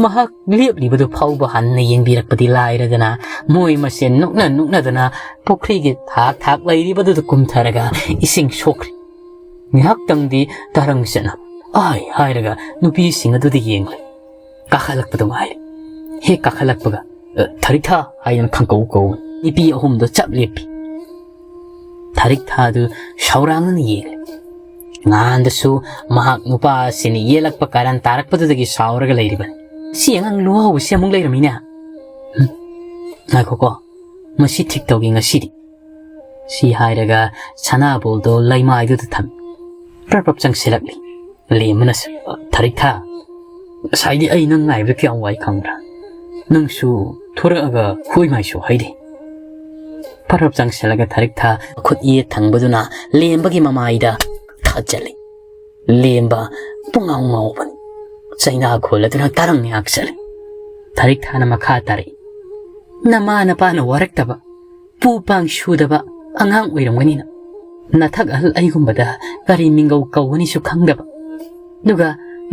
ꯃꯍꯥꯛ ꯂꯦꯞꯂꯤꯕꯗꯨ ꯐꯥꯎꯕ ꯍꯟꯅ ꯌꯦꯡꯕꯤꯔꯛꯄꯗꯤ ꯂꯥꯏꯔꯗꯅ, ꯃꯣꯏ ꯃꯁꯦꯟ ꯅꯣꯛꯅ ꯅꯣꯛꯅꯗꯅ ꯄꯨꯈ꯭ꯔꯤꯒꯤ ꯊꯥꯛ ꯊꯥꯛ ꯂꯩꯔꯤꯕꯗꯨꯗ ꯀꯨꯝꯊꯔꯒ ꯏꯁꯤꯡ ꯁꯣꯛꯈ꯭ꯔꯦ꯫ ꯉꯥꯏꯍꯥꯛꯇꯪꯗꯤ ꯇꯥꯔꯪ ꯆꯠꯅ "ꯑꯥꯏ" ꯍꯥꯏꯔꯒ ꯅꯨꯄꯤꯁꯤꯡ ꯑꯗꯨꯗ ꯌꯦꯡꯂꯦ꯫ ꯀꯥꯈꯠꯂꯛꯄꯗ ꯉꯥꯏꯔꯦ꯫ ꯍꯦꯛ ꯀꯥꯈꯠꯂꯛꯄꯒ "ꯑ, ꯊꯔꯤꯛꯊꯥ" ꯍꯥꯏꯗꯅ ꯈꯪꯀꯧ ꯀꯧ꯫ ꯅꯨꯄꯤ ꯑꯍꯨꯝꯗꯣ ꯆꯞ ꯂꯦꯞꯄꯤ꯫ ꯊꯔꯤꯛꯊꯥꯗꯨ ꯁꯥꯎꯔꯥꯡꯅꯅ ꯌꯦꯡꯂꯦ꯫ ꯉꯍꯥꯟꯗꯁꯨ ꯃꯍꯥꯛ ꯅꯨꯄꯥ ꯑꯁꯤꯅ ꯌꯦꯜꯂꯛꯄ ꯀꯥꯔꯟ ꯇꯥꯔꯛꯄꯗꯨꯗꯒꯤ ꯁꯥꯎꯔꯒ ꯂꯩꯔꯤꯕꯅꯤ꯫ "ꯁꯤ ꯑꯉꯥꯡ ꯂꯨꯍꯧꯕꯁꯤ ꯑꯃꯨꯛ ꯂꯩꯔꯝꯃꯤꯅꯦ꯫ ꯍꯨꯝ, ꯉꯥꯏꯈꯣꯀꯣ, ꯃꯁꯤ ꯊꯤꯛ ꯇꯧꯒꯦ ꯉꯁꯤꯗꯤ"꯫ ꯁꯤ ꯍꯥꯏꯔꯒ ꯁꯅꯥꯕꯣꯜꯗꯣ ꯂꯩꯃꯥꯏꯗꯨꯗ ꯊꯝꯃꯤ꯫ ꯄ꯭ꯔꯞ ꯄ꯭ꯔꯞ ꯆꯪꯁꯤꯜꯂꯛꯂꯤ꯫ ꯂꯦꯝꯕꯅꯁꯨ, "ꯊꯔꯤꯛꯊꯥ, ꯉꯁꯥꯏꯗꯤ ꯑꯩ ꯅꯪ ꯉꯥꯏꯕꯗ ꯀꯌꯥꯝ ꯋꯥꯏ ꯈꯪꯕ꯭ꯔꯥ? ꯅꯪꯁꯨ ꯊꯣꯔꯛꯑꯒ ꯍꯣꯏ ꯃꯥꯏꯁꯨ ꯍꯩꯗꯦ"꯫ ꯄ꯭ꯔꯞ ꯄ꯭ꯔꯞ ꯆꯪꯁꯤꯜꯂꯒ ꯊꯔꯤꯛꯊꯥ ꯈꯨꯠ ꯌꯦꯠ ꯊꯪꯕꯗꯨꯅ ꯂꯦꯝꯕꯒꯤ ꯃꯃꯥꯏꯗ ꯊꯥꯖꯜꯂꯤ꯫ ꯂꯦꯝꯕ ꯄꯨꯡꯉꯥꯎ ꯉꯥꯎꯕꯅꯤ꯫ ꯆꯩꯅꯥ ꯈꯣꯜꯂꯗꯨꯅ ꯇꯥꯔꯪ ꯉꯥꯏꯍꯥꯛ ꯆꯠꯂꯤ꯫ ꯊꯔꯤꯛꯊꯥꯅ ꯃꯈꯥ ꯇꯥꯔꯛꯏ꯫ "ꯅꯃꯥ ꯅꯄꯥꯅ ꯋꯥꯔꯛꯇꯕ, ꯄꯨ ꯄꯥꯡ ꯁꯨꯗꯕ ꯑꯉꯥꯡ ꯑꯣꯏꯔꯝꯒꯅꯤꯅ꯫ ꯅꯊꯛ ꯑꯍꯜ ꯑꯩꯒꯨꯝꯕꯗ ꯀꯔꯤ ꯃꯤꯡꯒꯧ ꯀꯧꯒꯅꯤꯁꯨ ꯈꯪꯗꯕ꯫ ꯑꯗꯨꯒ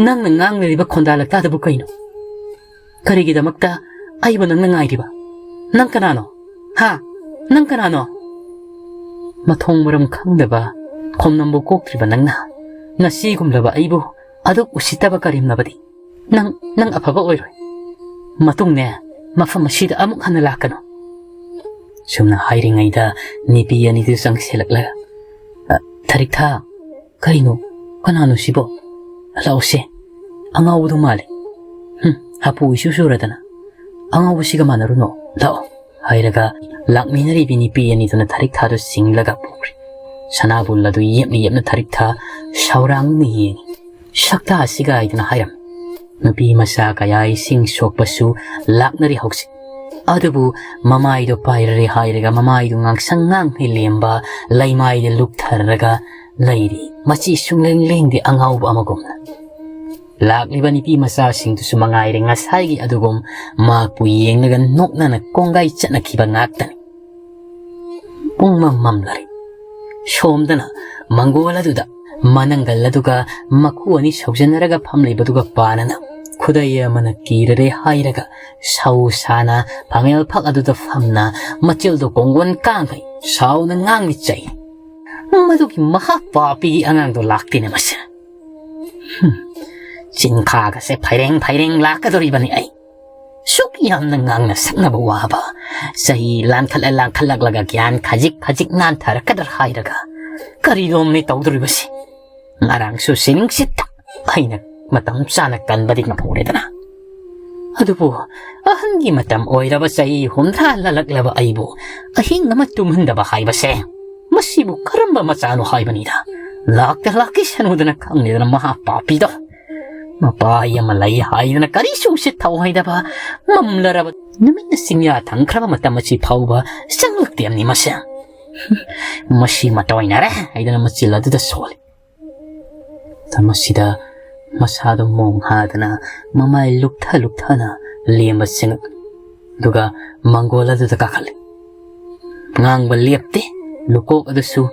ꯅꯪꯅ ꯉꯥꯡꯂꯤꯕ ꯈꯣꯟꯗꯥ ꯂꯛꯇꯥꯗꯨꯕꯨ ꯀꯩꯅꯣ? ꯀꯔꯤꯒꯤꯗꯃꯛꯇ ꯑꯩꯕꯨ ꯅꯪꯅ ꯉꯥꯏꯔꯤꯕ? ꯅꯪ ꯀꯅꯥꯅꯣ? ꯍꯥ? ꯅꯪ ꯀꯅꯥꯅꯣ? ꯃꯊꯣꯡ ꯃꯔꯝ ꯈꯪꯗꯕ, ꯈꯣꯝꯅꯝꯕꯨ ꯀꯣꯛꯇ꯭ꯔꯤꯕ ꯅꯪꯅ ꯉꯁꯤꯒꯨꯝꯂꯕ ꯑꯩꯕꯨ ꯑꯗꯨꯛ ꯎꯁꯤꯠꯇꯕ ꯀꯔꯦꯝꯅꯕꯗꯤ? ꯅꯪ, ꯅꯪ ꯑꯐꯕ ꯑꯣꯏꯔꯣꯏ꯫ ꯃꯇꯨꯡꯅꯦ, ꯃꯐꯝ ꯑꯁꯤꯗ ꯑꯃꯨꯛ ꯍꯟꯅ ꯂꯥꯛꯀꯅꯨ"꯫ ꯁꯨꯝꯅ ꯍꯥꯏꯔꯤꯉꯩꯗ ꯅꯨꯄꯤ ꯑꯅꯤꯗꯨ ꯆꯪꯁꯤꯜꯂꯛꯂꯒ, "ꯑ, ꯊꯔꯤꯛꯊꯥ, ꯀꯔꯤꯅꯣ? ꯀꯅꯥꯅꯣ ꯁꯤꯕꯣ? ꯂꯥꯛꯑꯣꯁꯦ꯫ ꯑꯉꯥꯎꯕꯗꯣ ꯃꯥꯜꯂꯦ꯫ ꯍꯨꯝ, ꯍꯥꯄꯨ ꯏꯁꯨ ꯁꯨꯔꯗꯅ꯫ ꯑꯉꯥꯎꯕꯁꯤꯒ ꯃꯥꯟꯅꯔꯨꯅꯣ꯫ ꯂꯥꯛꯑꯣ"꯫ ꯍꯥꯏꯔꯒ ꯂꯥꯛꯃꯤꯟꯅꯔꯤꯕꯤ ꯅꯨꯄꯤ ꯑꯅꯤꯗꯨꯅ ꯊꯔꯤꯛꯊꯥꯗꯨ ꯆꯤꯡꯂꯒ ꯄꯨꯈ꯭ꯔꯦ꯫ ꯁꯅꯥꯕꯨꯜ ꯑꯗꯨ ꯌꯦꯞꯅ ꯌꯦꯞꯅ ꯊꯔꯤꯛꯊꯥ ꯁꯥꯎꯔꯥꯡꯅ ꯌꯦꯡꯉꯤ꯫ "ꯁꯛꯇꯥ ꯑꯁꯤꯒ" ꯍꯥꯏꯗꯅ ꯍꯥꯏꯔꯝꯃꯤ꯫ ꯅꯨꯄꯤ ꯃꯆꯥ ꯀꯌꯥ ꯏꯁꯤꯡ ꯁꯣꯛꯄꯁꯨ ꯂꯥꯛꯅꯔꯤ ꯍꯧꯖꯤꯛ꯫ ꯑꯗꯨꯕꯨ ꯃꯃꯥꯏꯗꯣ ꯄꯥꯏꯔꯔꯦ ꯍꯥꯏꯔꯒ ꯃꯃꯥꯏꯗꯨ ꯉꯥꯡꯁꯪ ꯉꯥꯡꯅ ꯂꯦꯝꯕ, ꯂꯩꯃꯥꯏꯗ ꯂꯨꯞꯊꯔꯒ ꯂꯩꯔꯤ꯫ ꯃꯆꯤ ꯁꯨꯡꯂꯦꯡ ꯂꯦꯡꯗꯦ, ꯑꯉꯥꯎꯕ ꯑꯃꯒꯨꯝꯅ꯫ ꯂꯥꯛꯂꯤꯕ ꯅꯨꯄꯤ ꯃꯆꯥꯁꯤꯡꯗꯨꯁꯨ ꯃꯉꯥꯏꯔꯦ, ꯉꯁꯥꯏꯒꯤ ꯑꯗꯨꯒꯨꯝ ꯃꯍꯥꯛꯄꯨ ꯌꯦꯡꯂꯒ ꯅꯣꯛꯅꯅ ꯀꯣꯡꯒꯥꯏ ꯆꯠꯅꯈꯤꯕ ꯉꯥꯛꯇꯅꯤ꯫ ꯄꯨꯡꯃꯝ ꯃꯝꯂꯔꯦ꯫ ꯁꯣꯝꯗꯅ ꯃꯪꯒꯣꯜ ꯑꯗꯨꯗ ꯃꯅꯪꯒꯜ ꯑꯗꯨꯒ ꯃꯈꯨ ꯑꯅꯤ ꯁꯧꯖꯟꯅꯔꯒ ꯐꯝꯂꯤꯕꯗꯨꯒ ꯄꯥꯅꯅ ꯈꯨꯗꯩ ꯑꯃꯅ ꯀꯤꯔꯔꯦ ꯍꯥꯏꯔꯒ ꯁꯧ ꯁꯥꯅ ꯐꯝꯃꯦꯜ ꯐꯛ ꯑꯗꯨꯗ ꯐꯝꯅ ꯃꯆꯤꯜꯗꯣ ꯀꯣꯡꯒꯣꯟ ꯀꯥꯡꯈꯩ ꯁꯥꯎꯅ ꯉꯥꯡꯂꯤ ꯆꯩ꯫ ꯃꯗꯨꯒꯤ ꯃꯍꯥ ꯄꯥꯄꯤꯒꯤ ꯑꯉꯥꯡꯗꯣ ꯂꯥꯛꯇꯦꯅꯦ ꯃꯁꯦ꯫ ꯍꯨꯝ, ꯆꯤꯟꯈꯥꯒꯁꯦ ꯐꯩꯔꯦꯡ ꯐꯩꯔꯦꯡ ꯂꯥꯛꯀꯗꯧꯔꯤꯕꯅꯤ ꯑꯩ꯫ ꯁꯨꯛ ꯌꯥꯝꯅ ꯉꯥꯡꯅ ꯁꯛꯅꯕ ꯋꯥꯕ, ꯆꯍꯤ ꯂꯥꯟꯈꯠꯂ ꯂꯥꯟꯈꯠꯂꯛꯂꯒ ꯒ꯭ꯌꯥꯟ ꯈꯖꯤꯛ ꯈꯖꯤꯛ ꯅꯥꯟꯊꯔꯛꯀꯗ꯭ꯔꯥ ꯍꯥꯏꯔꯒ ꯀꯔꯤꯅꯣꯝꯅꯦ ꯇꯧꯗꯣꯔꯤꯕꯁꯤ꯫ ꯉꯔꯥꯡꯁꯨ ꯁꯤꯅꯤꯡꯁꯤꯠꯇ ꯑꯩꯅ ꯃꯇꯝ ꯆꯥꯅ ꯀꯟꯕꯗꯤ ꯉꯝꯍꯧꯔꯦꯗꯅ꯫ ꯑꯗꯨꯕꯨ ꯑꯍꯟꯒꯤ ꯃꯇꯝ ꯑꯣꯏꯔꯕ ꯆꯍꯤ ꯍꯨꯝꯗ꯭ꯔꯥ ꯂꯥꯜꯂꯛꯂꯕ ꯑꯩꯕꯨ ꯑꯍꯤꯡ ꯑꯃ ꯇꯨꯝꯍꯟꯗꯕ ꯍꯥꯏꯕꯁꯦ ꯃꯁꯤꯕꯨ ꯀꯔꯝꯕ ꯃꯆꯥꯅꯣ ꯍꯥꯏꯕꯅꯤꯗ꯫ ꯂꯥꯛꯇ ꯂꯥꯛꯈꯤꯁꯅꯨꯗꯅ ꯈꯪꯂꯦꯗꯅ ꯃꯍꯥ ꯄꯥꯄꯤꯗꯣ꯫ ꯃꯄꯥ ꯑꯃ ꯂꯩ ꯍꯥꯏꯗꯅ ꯀꯔꯤꯁꯨ ꯎꯁꯤꯠ ꯊꯧꯑꯣꯏꯗꯕ, ꯃꯝꯂꯔꯕ ꯅꯨꯃꯤꯠꯅ ꯆꯤꯡꯌꯥ ꯊꯪꯈ꯭ꯔꯕ ꯃꯇꯝ ꯑꯁꯤ ꯐꯥꯎꯕ ꯆꯪꯂꯛꯇꯦ ꯑꯃꯅꯤ ꯃꯁꯦ꯫ ꯃꯁꯤ ꯃꯇꯣꯏꯅꯔꯦ ꯍꯥꯏꯗꯅ ꯃꯆꯤꯜ ꯑꯗꯨꯗ ꯁꯣꯜꯂꯤ꯫ ꯃꯇꯝ ꯑꯁꯤꯗ ꯃꯁꯥꯗꯣ ꯃꯣꯡ ꯍꯥꯗꯅ ꯃꯃꯥꯏ ꯂꯨꯞꯊ ꯂꯨꯞꯊꯅ ꯂꯦꯝꯕ ꯆꯪꯉꯛ, ꯑꯗꯨꯒ ꯃꯪꯒꯣꯜ ꯑꯗꯨꯗ ꯀꯥꯈꯠꯂꯤ꯫ ꯉꯥꯡꯕ ꯂꯦꯞꯇꯦ꯫ ꯂꯨꯀꯣꯛ ꯑꯗꯨꯁꯨ,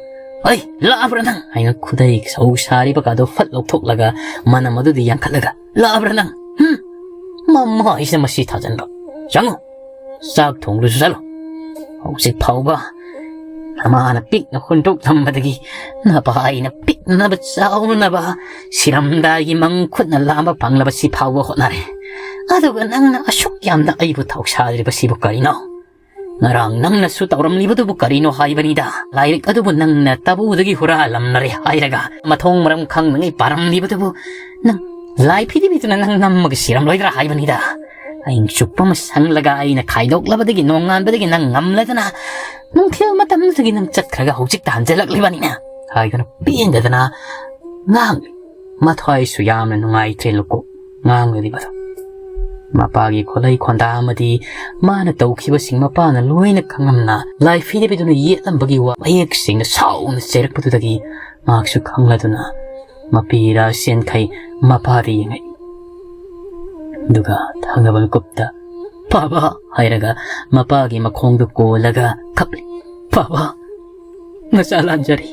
"ꯑꯩ, ꯂꯥꯛꯑꯕ꯭ꯔꯥ ꯅꯪ?" ꯍꯥꯏꯅ ꯈꯨꯗꯩ ꯁꯧ ꯁꯥꯔꯤꯕ ꯀꯥꯗꯣ ꯐꯠ ꯂꯧꯊꯣꯛꯂꯒ ꯃꯅꯝ ꯑꯗꯨꯗ ꯌꯥꯟꯈꯠꯂꯒ, "ꯂꯥꯛꯑꯕ꯭ꯔꯥ ꯅꯪ? ꯍꯨꯝ? ꯃꯃꯥꯏꯁꯤꯗ ꯃꯁꯤ ꯊꯥꯖꯟꯕ꯫ ꯆꯪꯉꯨ꯫ ꯆꯥꯛ ꯊꯣꯡꯂꯨꯁꯨ ꯆꯠꯂꯨ꯫ ꯍꯧꯖꯤꯛ ꯐꯥꯎꯕ ꯅꯃꯥꯅ ꯄꯤꯛꯅ ꯍꯨꯟꯗꯣꯛꯂꯝꯕꯗꯒꯤ ꯅꯄꯥ ꯑꯩꯅ ꯄꯤꯛꯅꯕ ꯆꯥꯎꯅꯕ ꯁꯤꯔꯝꯗꯥꯏꯒꯤ ꯃꯪ ꯈꯨꯠꯅ ꯂꯥꯝꯕ ꯐꯪꯂꯕ ꯁꯤ ꯐꯥꯎꯕ ꯍꯣꯠꯅꯔꯦ꯫ ꯑꯗꯨꯒ ꯅꯪꯅ ꯑꯁꯨꯛ ꯌꯥꯝꯅ ꯑꯩꯕꯨ ꯊꯧꯁꯥꯗ꯭ꯔꯤꯕꯁꯤꯕꯨ ꯀꯔꯤꯅꯣ? ꯉꯔꯥꯡ ꯅꯪꯅꯁꯨ ꯇꯧꯔꯝꯂꯤꯕꯗꯨꯕꯨ ꯀꯔꯤꯅꯣ ꯍꯥꯏꯕꯅꯤꯗ꯫ ꯂꯥꯏꯔꯤꯛ ꯑꯗꯨꯕꯨ ꯅꯪꯅ ꯇꯕꯨꯗꯒꯤ ꯍꯨꯔꯥꯜꯂꯝꯂꯔꯦ ꯍꯥꯏꯔꯒ ꯃꯊꯣꯡ ꯃꯔꯝ ꯈꯪꯗꯉꯩ ꯄꯥꯔꯝꯂꯤꯕꯗꯨꯕꯨ ꯅꯪ ꯂꯥꯏ ꯐꯤꯗꯤꯕꯤꯗꯨꯅ ꯅꯪ ꯅꯝꯃꯒ ꯁꯤꯔꯝꯂꯣꯏꯗ꯭ꯔꯥ ꯍꯥꯏꯕꯅꯤꯗ꯫ ꯑꯍꯤꯡ ꯆꯨꯞꯄ ꯑꯃ ꯁꯪꯂꯒ ꯑꯩꯅ ꯈꯥꯏꯗꯣꯛꯂꯕꯗꯒꯤ ꯅꯣꯡꯉꯥꯟꯕꯗꯒꯤ ꯅꯪ ꯉꯝꯂꯗꯅ ꯅꯨꯡꯊꯤꯜ ꯃꯇꯝꯗꯨꯗꯒꯤ ꯅꯪ ꯆꯠꯈ꯭ꯔꯒ ꯍꯧꯖꯤꯛꯇ ꯍꯟꯖꯤꯜꯂꯛꯂꯤꯕꯅꯤꯅ" ꯍꯥꯏꯗꯨꯅ ꯄꯦꯟꯗꯗꯅ ꯉꯥꯡꯂꯤ꯫ ꯃꯊ꯭ꯋꯥꯏꯁꯨ ꯌꯥꯝꯅ ꯅꯨꯡꯉꯥꯏꯇ꯭ꯔꯦ ꯂꯨꯀꯣꯛ꯫ ꯉꯥꯡꯂꯤꯕꯗꯣ꯫ ꯃꯄꯥꯒꯤ ꯈꯣꯜꯂꯩ ꯈꯣꯟꯗꯥ ꯑꯃꯗꯤ ꯃꯥꯅ ꯇꯧꯈꯤꯕꯁꯤꯡ ꯃꯄꯥꯅ ꯂꯣꯏꯅ ꯈꯪꯂꯝꯅ ꯂꯥꯏꯐꯤꯗꯕꯤꯗꯨꯅ ꯌꯦꯠꯂꯝꯕꯒꯤ ꯋꯥ ꯃꯌꯦꯛ ꯁꯦꯡꯅ ꯁꯥꯎꯅ ꯆꯩꯔꯛꯄꯗꯨꯗꯒꯤ ꯃꯍꯥꯛꯁꯨ ꯈꯪꯂꯗꯨꯅ ꯃꯄꯤ ꯏꯔꯥ ꯆꯦꯟꯈꯩ ꯃꯄꯥꯗ ꯌꯦꯡꯉꯛꯏ꯫ ꯑꯗꯨꯒ ꯊꯪꯅꯕ ꯃꯤꯀꯨꯞꯇ "ꯄꯥꯕ" ꯍꯥꯏꯔꯒ ꯃꯄꯥꯒꯤ ꯃꯈꯣꯡꯗꯨ ꯀꯣꯜꯂꯒ ꯀꯞꯂꯤ꯫ "ꯄꯥꯕ, ꯅꯆꯥ ꯂꯥꯟꯖꯔꯤ,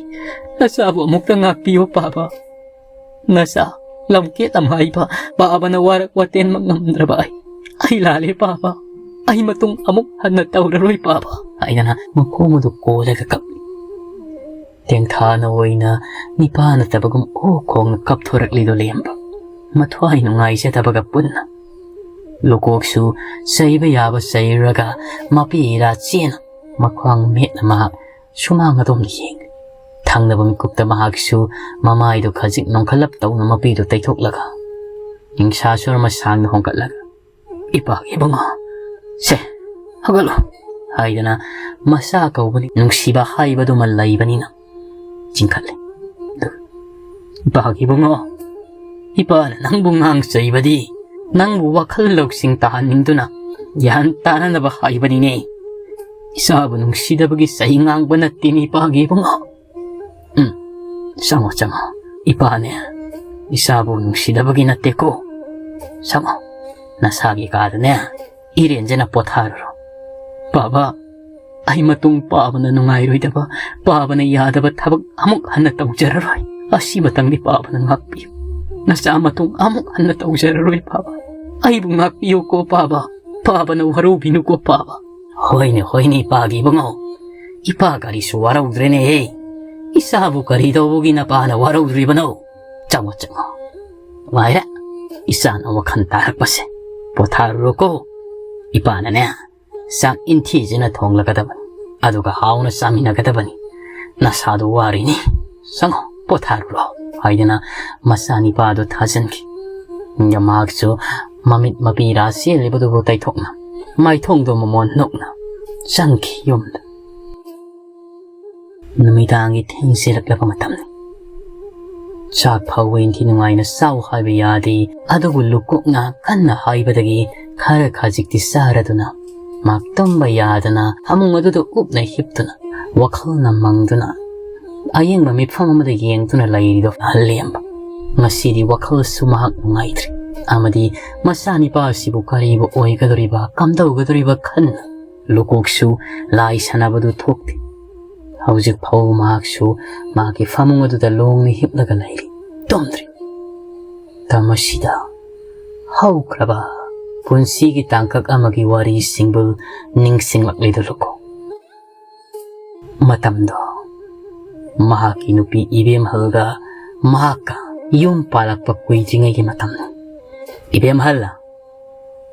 ꯅꯆꯥꯕꯨ ꯑꯃꯨꯛꯇ ꯉꯥꯛꯄꯤꯌꯨ ꯄꯥꯕ꯫ ꯅꯆꯥ ꯂꯝꯀꯦꯠ ꯂꯝꯍꯥꯏꯕ ꯄꯥꯕꯅ ꯋꯥꯔꯛ ꯋꯥꯇꯦꯟꯃꯛ ꯉꯝꯗ꯭ꯔꯕ ꯑꯩ, ꯑꯩ ꯂꯥꯜꯂꯦ ꯄꯥꯕ, ꯑꯩ ꯃꯇꯨꯡ ꯑꯃꯨꯛ ꯍꯟꯅ ꯇꯧꯔꯔꯣꯏ ꯄꯥꯕ" ꯍꯥꯏꯗꯅ ꯃꯈꯣꯡ ꯑꯗꯨ ꯀꯣꯜꯂꯒ ꯀꯞꯂꯤ꯫ ꯇꯦꯡꯊꯥꯅ ꯑꯣꯏꯅ ꯅꯤꯄꯥ ꯅꯠꯇꯕꯒꯨꯝ ꯑꯣ ꯈꯣꯡꯅ ꯀꯞꯊꯣꯔꯛꯂꯤꯗꯣ ꯂꯦꯝꯕ ꯃꯊ꯭ꯋꯥꯏ ꯅꯨꯡꯉꯥꯏꯖꯗꯕꯒ ꯄꯨꯟꯅ꯫ ꯂꯨꯀꯣꯛꯁꯨ ꯆꯩꯕ ꯌꯥꯕ ꯆꯩꯔꯒ ꯃꯄꯤ ꯏꯔꯥ ꯆꯦꯅ ꯃꯈ꯭ꯋꯥꯡ ꯃꯦꯠꯅ ꯃꯍꯥꯛ ꯁꯨꯃꯥꯡ ꯑꯗꯣꯝꯗ ꯌꯦꯡꯂꯤ꯫ ꯊꯪꯅꯕ ꯃꯤꯀꯨꯞꯇ ꯃꯍꯥꯛꯁꯨ ꯃꯃꯥꯏꯗꯨ ꯈꯖꯤꯛ ꯅꯣꯡꯈꯠꯂꯞ ꯇꯧꯅ ꯃꯄꯤꯗꯨ ꯇꯩꯊꯣꯛꯂꯒ ꯅꯤꯡꯁꯥ ꯁꯣꯔ ꯑꯃ ꯁꯥꯡꯅ ꯍꯣꯡꯒꯠꯂꯒ "ꯏꯄꯥꯒꯤ ꯏꯕꯨꯡꯉꯣ, ꯁꯦ, ꯍꯧꯒꯠꯂꯣ" ꯍꯥꯏꯗꯅ ꯃꯆꯥ ꯀꯧꯕꯅꯤ ꯅꯨꯡꯁꯤꯕ ꯍꯥꯏꯕꯗꯨꯃ ꯂꯩꯕꯅꯤꯅ ꯆꯤꯡꯈꯠꯂꯤ꯫ ꯑꯗꯨ "ꯏꯄꯥꯒꯤ ꯏꯕꯨꯡꯉꯣ, ꯏꯄꯥꯅ ꯅꯪꯕꯨ ꯉꯥꯡ ꯆꯩꯕꯗꯤ ꯅꯪꯕꯨ ꯋꯥꯈꯜ ꯂꯧꯁꯤꯡ ꯇꯥꯍꯟꯅꯤꯡꯗꯨꯅ ꯒ꯭ꯌꯥꯟ ꯇꯥꯅꯅꯕ ꯍꯥꯏꯕꯅꯤꯅꯦ꯫ ꯏꯆꯥꯕꯨ ꯅꯨꯡꯁꯤꯗꯕꯒꯤ ꯆꯩ ꯉꯥꯡꯕ ꯅꯠꯇꯦꯅꯦ ꯏꯄꯥꯒꯤ ꯏꯕꯨꯡꯉꯣ꯫ ꯎꯝ, ꯆꯪꯉꯣ, ꯆꯪꯉꯣ꯫ ꯏꯄꯥꯅꯦ, ꯏꯆꯥꯕꯨ ꯅꯨꯡꯁꯤꯗꯕꯒꯤ ꯅꯠꯇꯦꯀꯣ꯫ ꯆꯪꯉꯣ, ꯅꯁꯥꯒꯤ ꯀꯥꯗꯅꯦ ꯏꯔꯦꯟꯖꯅ ꯄꯣꯊꯥꯔꯨꯔꯣ꯫ ꯄꯥꯕ, ꯑꯩ ꯃꯇꯨꯡ ꯄꯥꯕꯅ ꯅꯨꯡꯉꯥꯏꯔꯣꯏꯗꯕ, ꯄꯥꯕꯅ ꯌꯥꯗꯕ ꯊꯕꯛ ꯑꯃꯨꯛ ꯍꯟꯅ ꯇꯧꯖꯔꯔꯣꯏ꯫ ꯑꯁꯤꯃꯇꯪꯗꯤ ꯄꯥꯕꯅ ꯉꯥꯛꯄꯤꯌꯨ꯫ ꯅꯆꯥ ꯃꯇꯨꯡ ꯑꯃꯨꯛ ꯍꯟꯅ ꯇꯧꯖꯔꯔꯣꯏ ꯄꯥꯕ꯫ ꯑꯩꯕꯨ ꯉꯥꯛꯄꯤꯌꯨꯀꯣ ꯄꯥꯕ꯫ ꯄꯥꯕꯅ ꯋꯥꯔꯧꯕꯤꯅꯨꯀꯣ ꯄꯥꯕ"꯫ "ꯍꯣꯏꯅꯦ, ꯍꯣꯏꯅꯦ, ꯏꯄꯥꯒꯤ ꯏꯕꯨꯡꯉꯣ꯫ ꯏꯄꯥ ꯀꯔꯤꯁꯨ ꯋꯥꯔꯧꯗ꯭ꯔꯦꯅꯦꯍꯦ꯫ ꯏꯆꯥꯕꯨ ꯀꯔꯤ ꯇꯧꯕꯒꯤ ꯅꯄꯥꯅ ꯋꯥꯔꯧꯗ꯭ꯔꯤꯕꯅꯣ? ꯆꯪꯉꯣ, ꯆꯪꯉꯣ꯫ ꯅꯨꯡꯉꯥꯏꯔꯦ꯫ ꯏꯆꯥꯅ ꯋꯥꯈꯜ ꯇꯥꯔꯛꯄꯁꯦ꯫ ꯄꯣꯊꯥꯔꯨꯔꯣꯀꯣ꯫ ꯏꯄꯥꯅꯅꯦ, ꯆꯥꯛ ꯏꯟꯊꯤꯖꯅ ꯊꯣꯡꯂꯒꯗꯕꯅꯤ꯫ ꯑꯗꯨꯒ ꯍꯥꯎꯅ ꯆꯥꯃꯤꯟꯅꯒꯗꯕꯅꯤ꯫ ꯅꯁꯥꯗꯨ ꯋꯥꯔꯤꯅꯤ꯫ ꯆꯪꯉꯣ, ꯄꯣꯊꯥꯔꯨꯔꯣ" ꯍꯥꯏꯗꯅ ꯃꯆꯥꯅꯤꯄꯥꯗꯨ ꯊꯥꯖꯤꯟꯈꯤ꯫ ꯃꯍꯥꯛꯁꯨ ꯃꯃꯤꯠ ꯃꯄꯤ ꯏꯔꯥ ꯆꯦꯜꯂꯤꯕꯗꯨꯕꯨ ꯇꯩꯊꯣꯛꯅ, ꯃꯥꯏꯊꯣꯡꯗꯣ ꯃꯃꯣꯟ ꯅꯣꯛꯅ ꯆꯪꯈꯤ ꯌꯨꯝꯗ꯫ ꯅꯨꯃꯤꯗꯥꯡꯒꯤ ꯊꯦꯡꯖꯤꯜꯂꯛꯂꯕ ꯃꯇꯝꯅꯤ꯫ ꯆꯥꯛ ꯐꯥꯎꯕ ꯏꯟꯊꯤ ꯅꯨꯡꯉꯥꯏꯅ ꯆꯥꯎ ꯍꯥꯏꯕ ꯌꯥꯗꯦ, ꯑꯗꯨꯕꯨ ꯂꯨꯀꯣꯛꯅ ꯀꯟꯅ ꯍꯥꯏꯕꯗꯒꯤ ꯈꯔ ꯈꯖꯤꯛꯇꯤ ꯆꯥꯔꯗꯨꯅ ꯃꯍꯥꯛ ꯇꯨꯝꯕ ꯌꯥꯗꯅ ꯐꯃꯨꯡ ꯑꯗꯨꯗ ꯎꯞꯅ ꯍꯤꯞꯇꯨꯅ ꯋꯥꯈꯜꯅ ꯃꯪꯗꯨꯅ ꯑꯌꯦꯡꯕ ꯃꯤꯠꯐꯝ ꯑꯃꯗ ꯌꯦꯡꯗꯨꯅ ꯂꯩꯔꯤꯗꯣ ꯂꯦꯝꯕ꯫ ꯉꯁꯤꯗꯤ ꯋꯥꯈꯜꯁꯨ ꯃꯍꯥꯛ ꯅꯨꯡꯉꯥꯏꯇ꯭ꯔꯦ ꯑꯃꯗꯤ ꯃꯆꯥꯅꯤꯄꯥ ꯑꯁꯤꯕꯨ ꯀꯔꯤꯕꯨ ꯑꯣꯏꯒꯗꯧꯔꯤꯕ, ꯀꯝꯗꯧꯒꯗꯧꯔꯤꯕ ꯈꯟꯅ ꯂꯨꯀꯣꯛꯁꯨ ꯂꯥꯏ ꯁꯥꯟꯅꯕꯗꯨ ꯊꯣꯛꯇꯦ꯫ ꯍꯧꯖꯤꯛ ꯐꯥꯎꯕ ꯃꯍꯥꯛꯁꯨ ꯃꯍꯥꯛꯀꯤ ꯐꯃꯨꯡ ꯑꯗꯨꯗ ꯂꯣꯡꯅ ꯍꯤꯞꯂꯒ ꯂꯩꯔꯤ, ꯇꯨꯝꯗ꯭ꯔꯤ꯫ ꯇꯃꯁꯤꯗ ꯍꯧꯈ꯭ꯔꯕ ꯄꯨꯟꯁꯤꯒꯤ ꯇꯥꯡꯀꯛ ꯑꯃꯒꯤ ꯋꯥꯔꯤꯁꯤꯡꯕꯨ ꯅꯤꯡꯁꯤꯡꯂꯛꯂꯤꯗꯨ ꯂꯨꯀꯣꯛ꯫ ꯃꯇꯝꯗꯣ ꯃꯍꯥꯛꯀꯤ ꯅꯨꯄꯤ ꯏꯕꯦꯝꯍꯜꯒ ꯃꯍꯥꯛꯀ ꯌꯨꯝ ꯄꯥꯜꯂꯛꯄ ꯀꯨꯏꯗ꯭ꯔꯤꯉꯩꯒꯤ ꯃꯇꯝꯅꯤ꯫ "ꯏꯕꯦꯝꯍꯜ,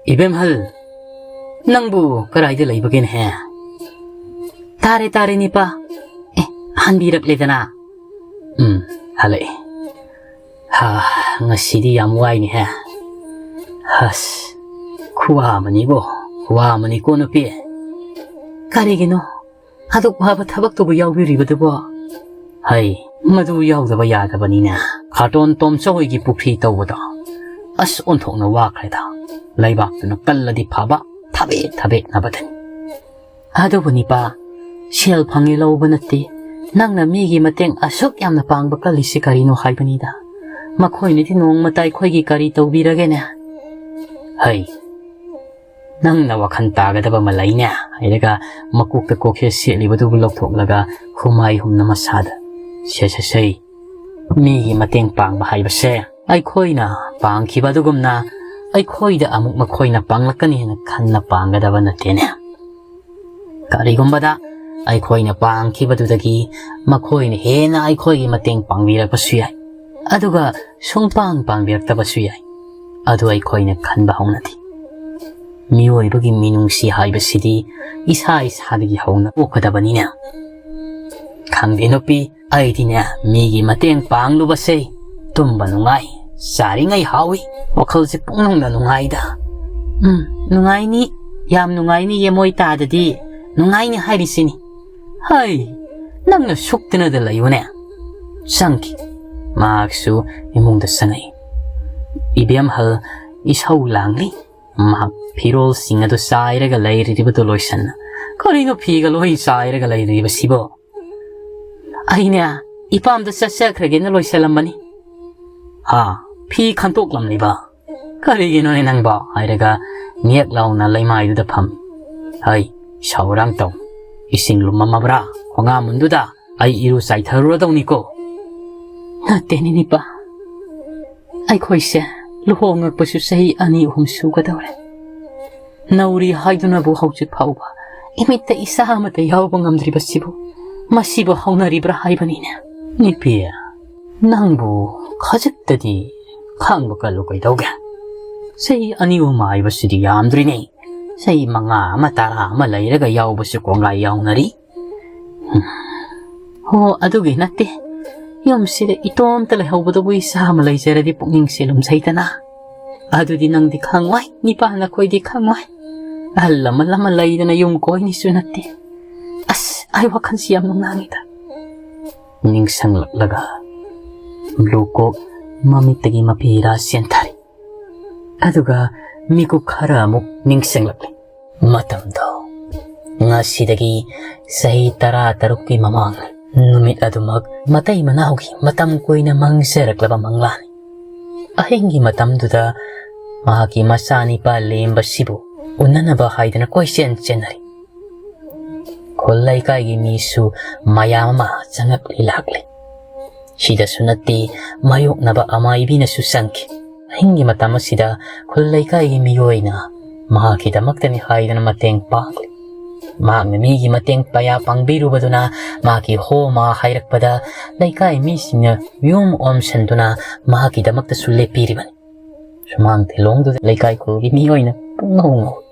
ꯏꯕꯦꯝꯍꯜ, ꯅꯪꯕꯨ ꯀꯗꯥꯏꯗ ꯂꯩꯕꯒꯦꯅꯦꯍꯦ?" "ꯇꯥꯔꯦ, ꯇꯥꯔꯦ, ꯅꯤꯄꯥ꯫ ꯑꯦ, ꯍꯟꯕꯤꯔꯛꯂꯦꯗꯅ?" "ꯎꯝ, ꯍꯜꯂꯛꯑꯦ꯫ ꯍꯥ, ꯉꯁꯤꯗꯤ ꯌꯥꯝ ꯋꯥꯏꯅꯦꯍꯦ꯫ ꯑꯁ, ꯈꯨꯋꯥ ꯑꯃꯅꯤꯕꯣ, ꯈꯨꯋꯥ ꯑꯃꯅꯤꯀꯣ ꯅꯨꯄꯤ꯫ ꯀꯔꯤꯒꯤꯅꯣ ꯑꯗꯨꯛ ꯋꯥꯕ ꯊꯕꯛꯇꯨꯕꯨ ꯌꯥꯎꯕꯤꯔꯤꯕꯗꯨꯕꯣ?" "ꯍꯩ, ꯃꯗꯨ ꯌꯥꯎꯗꯕ ꯌꯥꯗꯕꯅꯤꯅꯦ꯫ ꯈꯥꯇꯣꯟ ꯇꯣꯝꯆꯧ ꯍꯣꯏꯒꯤ ꯄꯨꯈ꯭ꯔꯤ ꯇꯧꯕꯗꯣ꯫ ꯑꯁ, ꯑꯣꯟꯊꯣꯛꯅ ꯋꯥꯈ꯭ꯔꯦꯗ꯫ ꯂꯩꯕꯥꯛꯇꯨꯅ ꯀꯜꯂꯗꯤ ꯐꯕ, ꯊꯕꯦꯛ ꯊꯕꯦꯛꯅꯕꯗꯅꯤ꯫ ꯑꯗꯨꯕꯨ ꯅꯤꯄꯥ, ꯁꯦꯜ ꯐꯪꯉꯦ ꯂꯧꯕ ꯅꯠꯇꯦ꯫ ꯅꯪꯅ ꯃꯤꯒꯤ ꯃꯇꯦꯡ ꯑꯁꯨꯛ ꯌꯥꯝꯅ ꯄꯥꯡꯕ ꯀꯜꯂꯤꯁꯤ ꯀꯔꯤꯅꯣ ꯍꯥꯏꯕꯅꯤꯗ꯫ ꯃꯈꯣꯏꯅꯗꯤ ꯅꯣꯡꯃꯇ ꯑꯩꯈꯣꯏꯒꯤ ꯀꯔꯤ ꯇꯧꯕꯤꯔꯒꯦꯅꯦ?" "ꯍꯩ, ꯅꯪꯅ ꯋꯥꯈꯜ ꯇꯥꯒꯗꯕ ꯑꯃ ꯂꯩꯅꯦ?" ꯍꯥꯏꯔꯒ ꯃꯀꯣꯛꯇ ꯀꯣꯛꯁꯦ ꯁꯦꯠꯂꯤꯕꯗꯨꯕꯨ ꯂꯧꯊꯣꯛꯂꯒ ꯍꯨꯃꯥꯏ ꯍꯨꯝꯅ ꯃꯁꯥꯗ, "ꯁꯦ, ꯁꯦ, ꯁꯦ, ꯃꯤꯒꯤ ꯃꯇꯦꯡ ꯄꯥꯡꯕ ꯍꯥꯏꯕꯁꯦ ꯑꯩꯈꯣꯏꯅ ꯄꯥꯡꯈꯤꯕ ꯑꯗꯨꯒꯨꯝꯅ ꯑꯩꯈꯣꯏꯗ ꯑꯃꯨꯛ ꯃꯈꯣꯏꯅ ꯄꯥꯡꯂꯛꯀꯅꯤ ꯍꯥꯏꯅ ꯈꯟꯅ ꯄꯥꯡꯒꯗꯕ ꯅꯠꯇꯦꯅꯦ꯫ ꯀꯔꯤꯒꯨꯝꯕꯗ ꯑꯩꯈꯣꯏꯅ ꯄꯥꯡꯈꯤꯕꯗꯨꯗꯒꯤ ꯃꯈꯣꯏꯅ ꯍꯦꯟꯅ ꯑꯩꯈꯣꯏꯒꯤ ꯃꯇꯦꯡ ꯄꯥꯡꯕꯤꯔꯛꯄꯁꯨ ꯌꯥꯏ, ꯑꯗꯨꯒ ꯁꯨꯡꯄꯥꯡ ꯄꯥꯡꯕꯤꯔꯛꯇꯕꯁꯨ ꯌꯥꯏ꯫ ꯑꯗꯨ ꯑꯩꯈꯣꯏꯅ ꯈꯟꯕ ꯍꯧꯅꯗꯦ꯫ ꯃꯤꯑꯣꯏꯕꯒꯤ ꯃꯤꯅꯨꯡꯁꯤ ꯍꯥꯏꯕꯁꯤꯗꯤ ꯏꯁꯥ ꯏꯁꯥꯗꯒꯤ ꯍꯧꯅ ꯄꯣꯛꯀꯗꯕꯅꯤꯅꯦ꯫ ꯈꯪꯗꯦ ꯅꯨꯄꯤ, ꯑꯩꯗꯤꯅꯦ, ꯃꯤꯒꯤ ꯃꯇꯦꯡ ꯄꯥꯡꯂꯨꯕꯁꯦ ꯇꯨꯝꯕ ꯅꯨꯡꯉꯥꯏ, ꯆꯥꯔꯤꯉꯩ ꯍꯥꯎꯏ, ꯋꯥꯈꯜꯁꯦ ꯄꯨꯛꯅꯤꯡꯗ ꯅꯨꯡꯉꯥꯏꯗ꯫ ꯎꯝ, ꯅꯨꯡꯉꯥꯏꯅꯤ, ꯌꯥꯝ ꯅꯨꯡꯉꯥꯏꯅꯤ, ꯌꯦꯃꯣꯏ ꯇꯥꯗꯗꯤ ꯅꯨꯡꯉꯥꯏꯅꯤ ꯍꯥꯏꯔꯤꯁꯤꯅꯤ꯫ ꯍꯩ, ꯅꯪꯅ ꯁꯨꯛꯇꯅꯗ ꯂꯩꯌꯨꯅꯦ꯫ ꯆꯪꯈꯤ꯫ ꯃꯍꯥꯛꯁꯨ ꯏꯃꯨꯡꯗ ꯆꯪꯉꯛꯏ꯫ ꯏꯕꯦꯝꯍꯜ ꯏꯁꯧ ꯂꯥꯡꯂꯤ꯫ ꯃꯍꯥꯛ ꯐꯤꯔꯣꯜꯁꯤꯡ ꯑꯗꯨ ꯆꯥꯏꯔꯒ ꯂꯩꯔꯤꯕꯗꯨ ꯂꯣꯏꯁꯟꯅ, "ꯀꯔꯤꯅꯣ ꯐꯤꯒ ꯂꯣꯏ ꯆꯥꯏꯔꯒ ꯂꯩꯔꯤꯕꯁꯤꯕꯣ?" "ꯑꯩꯅꯦ, ꯏꯄꯥꯝꯗ ꯆꯠꯆꯈ꯭ꯔꯒꯦꯅ ꯂꯣꯏꯁꯜꯂꯝꯕꯅꯤ꯫" "ꯍꯥ? ꯐꯤ ꯈꯟꯇꯣꯛꯂꯝꯂꯤꯕ? ꯀꯔꯤꯒꯤꯅꯣꯅꯦ ꯅꯪꯕꯣ?" ꯍꯥꯏꯔꯒ ꯅꯦꯛ ꯂꯥꯎꯅ ꯂꯩꯃꯥꯏꯗꯨꯗ ꯐꯝꯃꯤ꯫ "ꯍꯩ, ꯁꯥꯎꯔꯥꯡ ꯇꯧ꯫ ꯏꯁꯤꯡ ꯂꯨꯝꯃꯝꯃꯕ꯭ꯔꯥ ꯈꯣꯡꯉꯥꯝꯕꯨꯟꯗꯨꯗ? ꯑꯩ ꯏꯔꯨ ꯆꯥꯏꯊꯔꯨꯔꯗꯧꯅꯤꯀꯣ꯫" "ꯅꯠꯇꯦꯅꯦ ꯅꯤꯄꯥ, ꯑꯩꯈꯣꯏꯁꯦ ꯂꯨꯍꯣꯡꯉꯛꯄꯁꯨ ꯆꯍꯤ ꯑꯅꯤ ꯑꯍꯨꯝ ꯁꯨꯒꯗꯧꯔꯦ꯫ ꯅꯧꯔꯤ ꯍꯥꯏꯗꯨꯅꯕꯨ ꯍꯧꯖꯤꯛ ꯐꯥꯎꯕ ꯏꯃꯤꯠꯇ ꯏꯆꯥ ꯑꯃꯠꯇ ꯌꯥꯎꯕ ꯉꯝꯗ꯭ꯔꯤꯕꯁꯤꯕꯨ ꯃꯁꯤꯕꯨ ꯍꯧꯅꯔꯤꯕ꯭ꯔꯥ ꯍꯥꯏꯕꯅꯤꯅꯦ꯫" "ꯅꯨꯄꯤ, ꯅꯪꯕꯨ ꯈꯖꯤꯛꯇꯗꯤ ꯈꯥꯡꯕ ꯀꯜꯂꯨ ꯀꯩꯗꯧꯒꯦ? ꯆꯍꯤ ꯑꯅꯤ ꯑꯍꯨꯝ ꯍꯥꯏꯕꯁꯤꯗꯤ ꯌꯥꯝꯗ꯭ꯔꯤꯅꯦ꯫ ꯆꯍꯤ ꯃꯉꯥ ꯑꯃ, ꯇꯔꯥ ꯑꯃ ꯂꯩꯔꯒ ꯌꯥꯎꯕꯁꯨ ꯀꯣꯡꯒꯥꯏ ꯌꯥꯎꯅꯔꯤ꯫" "ꯍꯣ, ꯑꯗꯨꯒꯤ ꯅꯠꯇꯦ꯫ ꯌꯨꯝꯁꯤꯗ ꯏꯇꯣꯝꯇ ꯂꯩꯍꯧꯕꯗꯕꯨ ꯏꯆꯥ ꯑꯃ ꯂꯩꯖꯔꯗꯤ ꯄꯨꯛꯅꯤꯡꯁꯦ ꯂꯨꯝꯖꯩꯗꯅ꯫ ꯑꯗꯨꯗꯤ ꯅꯪꯗꯤ ꯈꯪꯉꯣꯏ, ꯅꯤꯄꯥ ꯅꯈꯣꯏꯗꯤ ꯈꯪꯉꯣꯏ꯫ ꯑꯍꯜ ꯂꯃꯟ ꯑꯃ ꯂꯩꯗꯅ ꯌꯨꯝ ꯀꯣꯏꯅꯤꯁꯨ ꯅꯠꯇꯦ꯫ ꯑꯁ, ꯑꯩ ꯋꯥꯈꯜꯁꯤ ꯌꯥꯝ ꯅꯨꯡꯉꯥꯏꯉꯤꯗ꯫" ꯅꯤꯡꯁꯤꯡꯂꯛꯂꯒ ꯂꯨꯀꯣꯛ ꯃꯃꯤꯠꯇꯒꯤ ꯃꯄꯤꯔꯥ ꯆꯦꯟꯊꯔꯤ꯫ ꯑꯗꯨꯒ ꯃꯤꯀꯨꯞ ꯈꯔ ꯑꯃꯨꯛ ꯅꯤꯡꯁꯤꯡꯂꯛꯂꯤ꯫ ꯃꯇꯝꯗꯣ ꯉꯁꯤꯗꯒꯤ ꯆꯍꯤ ꯇꯔꯥ ꯇꯔꯨꯛꯀꯤ ꯃꯃꯥꯡ, ꯅꯨꯃꯤꯠ ꯑꯗꯨꯃꯛ ꯃꯇꯩ ꯃꯅꯥꯎꯒꯤ ꯃꯇꯝ ꯀꯨꯏꯅ ꯃꯥꯡꯖꯔꯛꯂꯕ ꯃꯪꯂꯥꯟꯅꯤ꯫ ꯑꯍꯤꯡꯒꯤ ꯃꯇꯝꯗꯨꯗ ꯃꯍꯥꯛꯀꯤ ꯃꯆꯥꯅꯤꯄꯥ ꯂꯦꯝꯕꯁꯤꯕꯨ ꯎꯅꯅꯕ ꯍꯥꯏꯗꯅ ꯀꯣꯏꯆꯦꯟ ꯆꯦꯟꯅꯔꯤ꯫ ꯈꯨꯜ ꯂꯩꯀꯥꯏꯒꯤ ꯃꯤꯁꯨ ꯃꯌꯥꯝ ꯑꯃ ꯆꯪꯉꯛꯂꯤ ꯂꯥꯛꯂꯤ꯫ ꯁꯤꯗꯁꯨ ꯅꯠꯇꯦ, ꯃꯥꯌꯣꯛꯅꯕ ꯑꯃꯥꯏꯕꯤꯅꯁꯨ ꯆꯪꯈꯤ꯫ ꯑꯍꯤꯡꯒꯤ ꯃꯇꯝ ꯑꯁꯤꯗ ꯈꯨꯜ ꯂꯩꯀꯥꯏꯒꯤ ꯃꯤꯑꯣꯏꯅ ꯃꯍꯥꯛꯀꯤꯗꯃꯛꯇꯅꯤ ꯍꯥꯏꯗꯨꯅ ꯃꯇꯦꯡ ꯄꯥꯡꯂꯤ꯫ ꯃꯍꯥꯛꯅ ꯃꯤꯒꯤ ꯃꯇꯦꯡ ꯄꯌꯥ ꯄꯥꯡꯕꯤꯔꯨꯕꯗꯨꯅ ꯃꯍꯥꯛꯀꯤ ꯍꯣꯃꯥ ꯍꯥꯏꯔꯛꯄꯗ ꯂꯩꯀꯥꯏ ꯃꯤꯁꯤꯡꯅ ꯌꯨꯝ ꯑꯣꯝꯁꯤꯟꯗꯨꯅ ꯃꯍꯥꯛꯀꯤꯗꯃꯛꯇꯁꯨ ꯂꯦꯞꯄꯤꯔꯤꯕꯅꯤ꯫ ꯁꯨꯃꯥꯡ ꯊꯤꯂꯣꯡꯗꯨꯗ ꯂꯩꯀꯥꯏ ꯈꯨꯜꯒꯤ ꯃꯤꯑꯣꯏꯅ ꯄꯨꯡꯉꯧ ꯉꯧꯏ꯫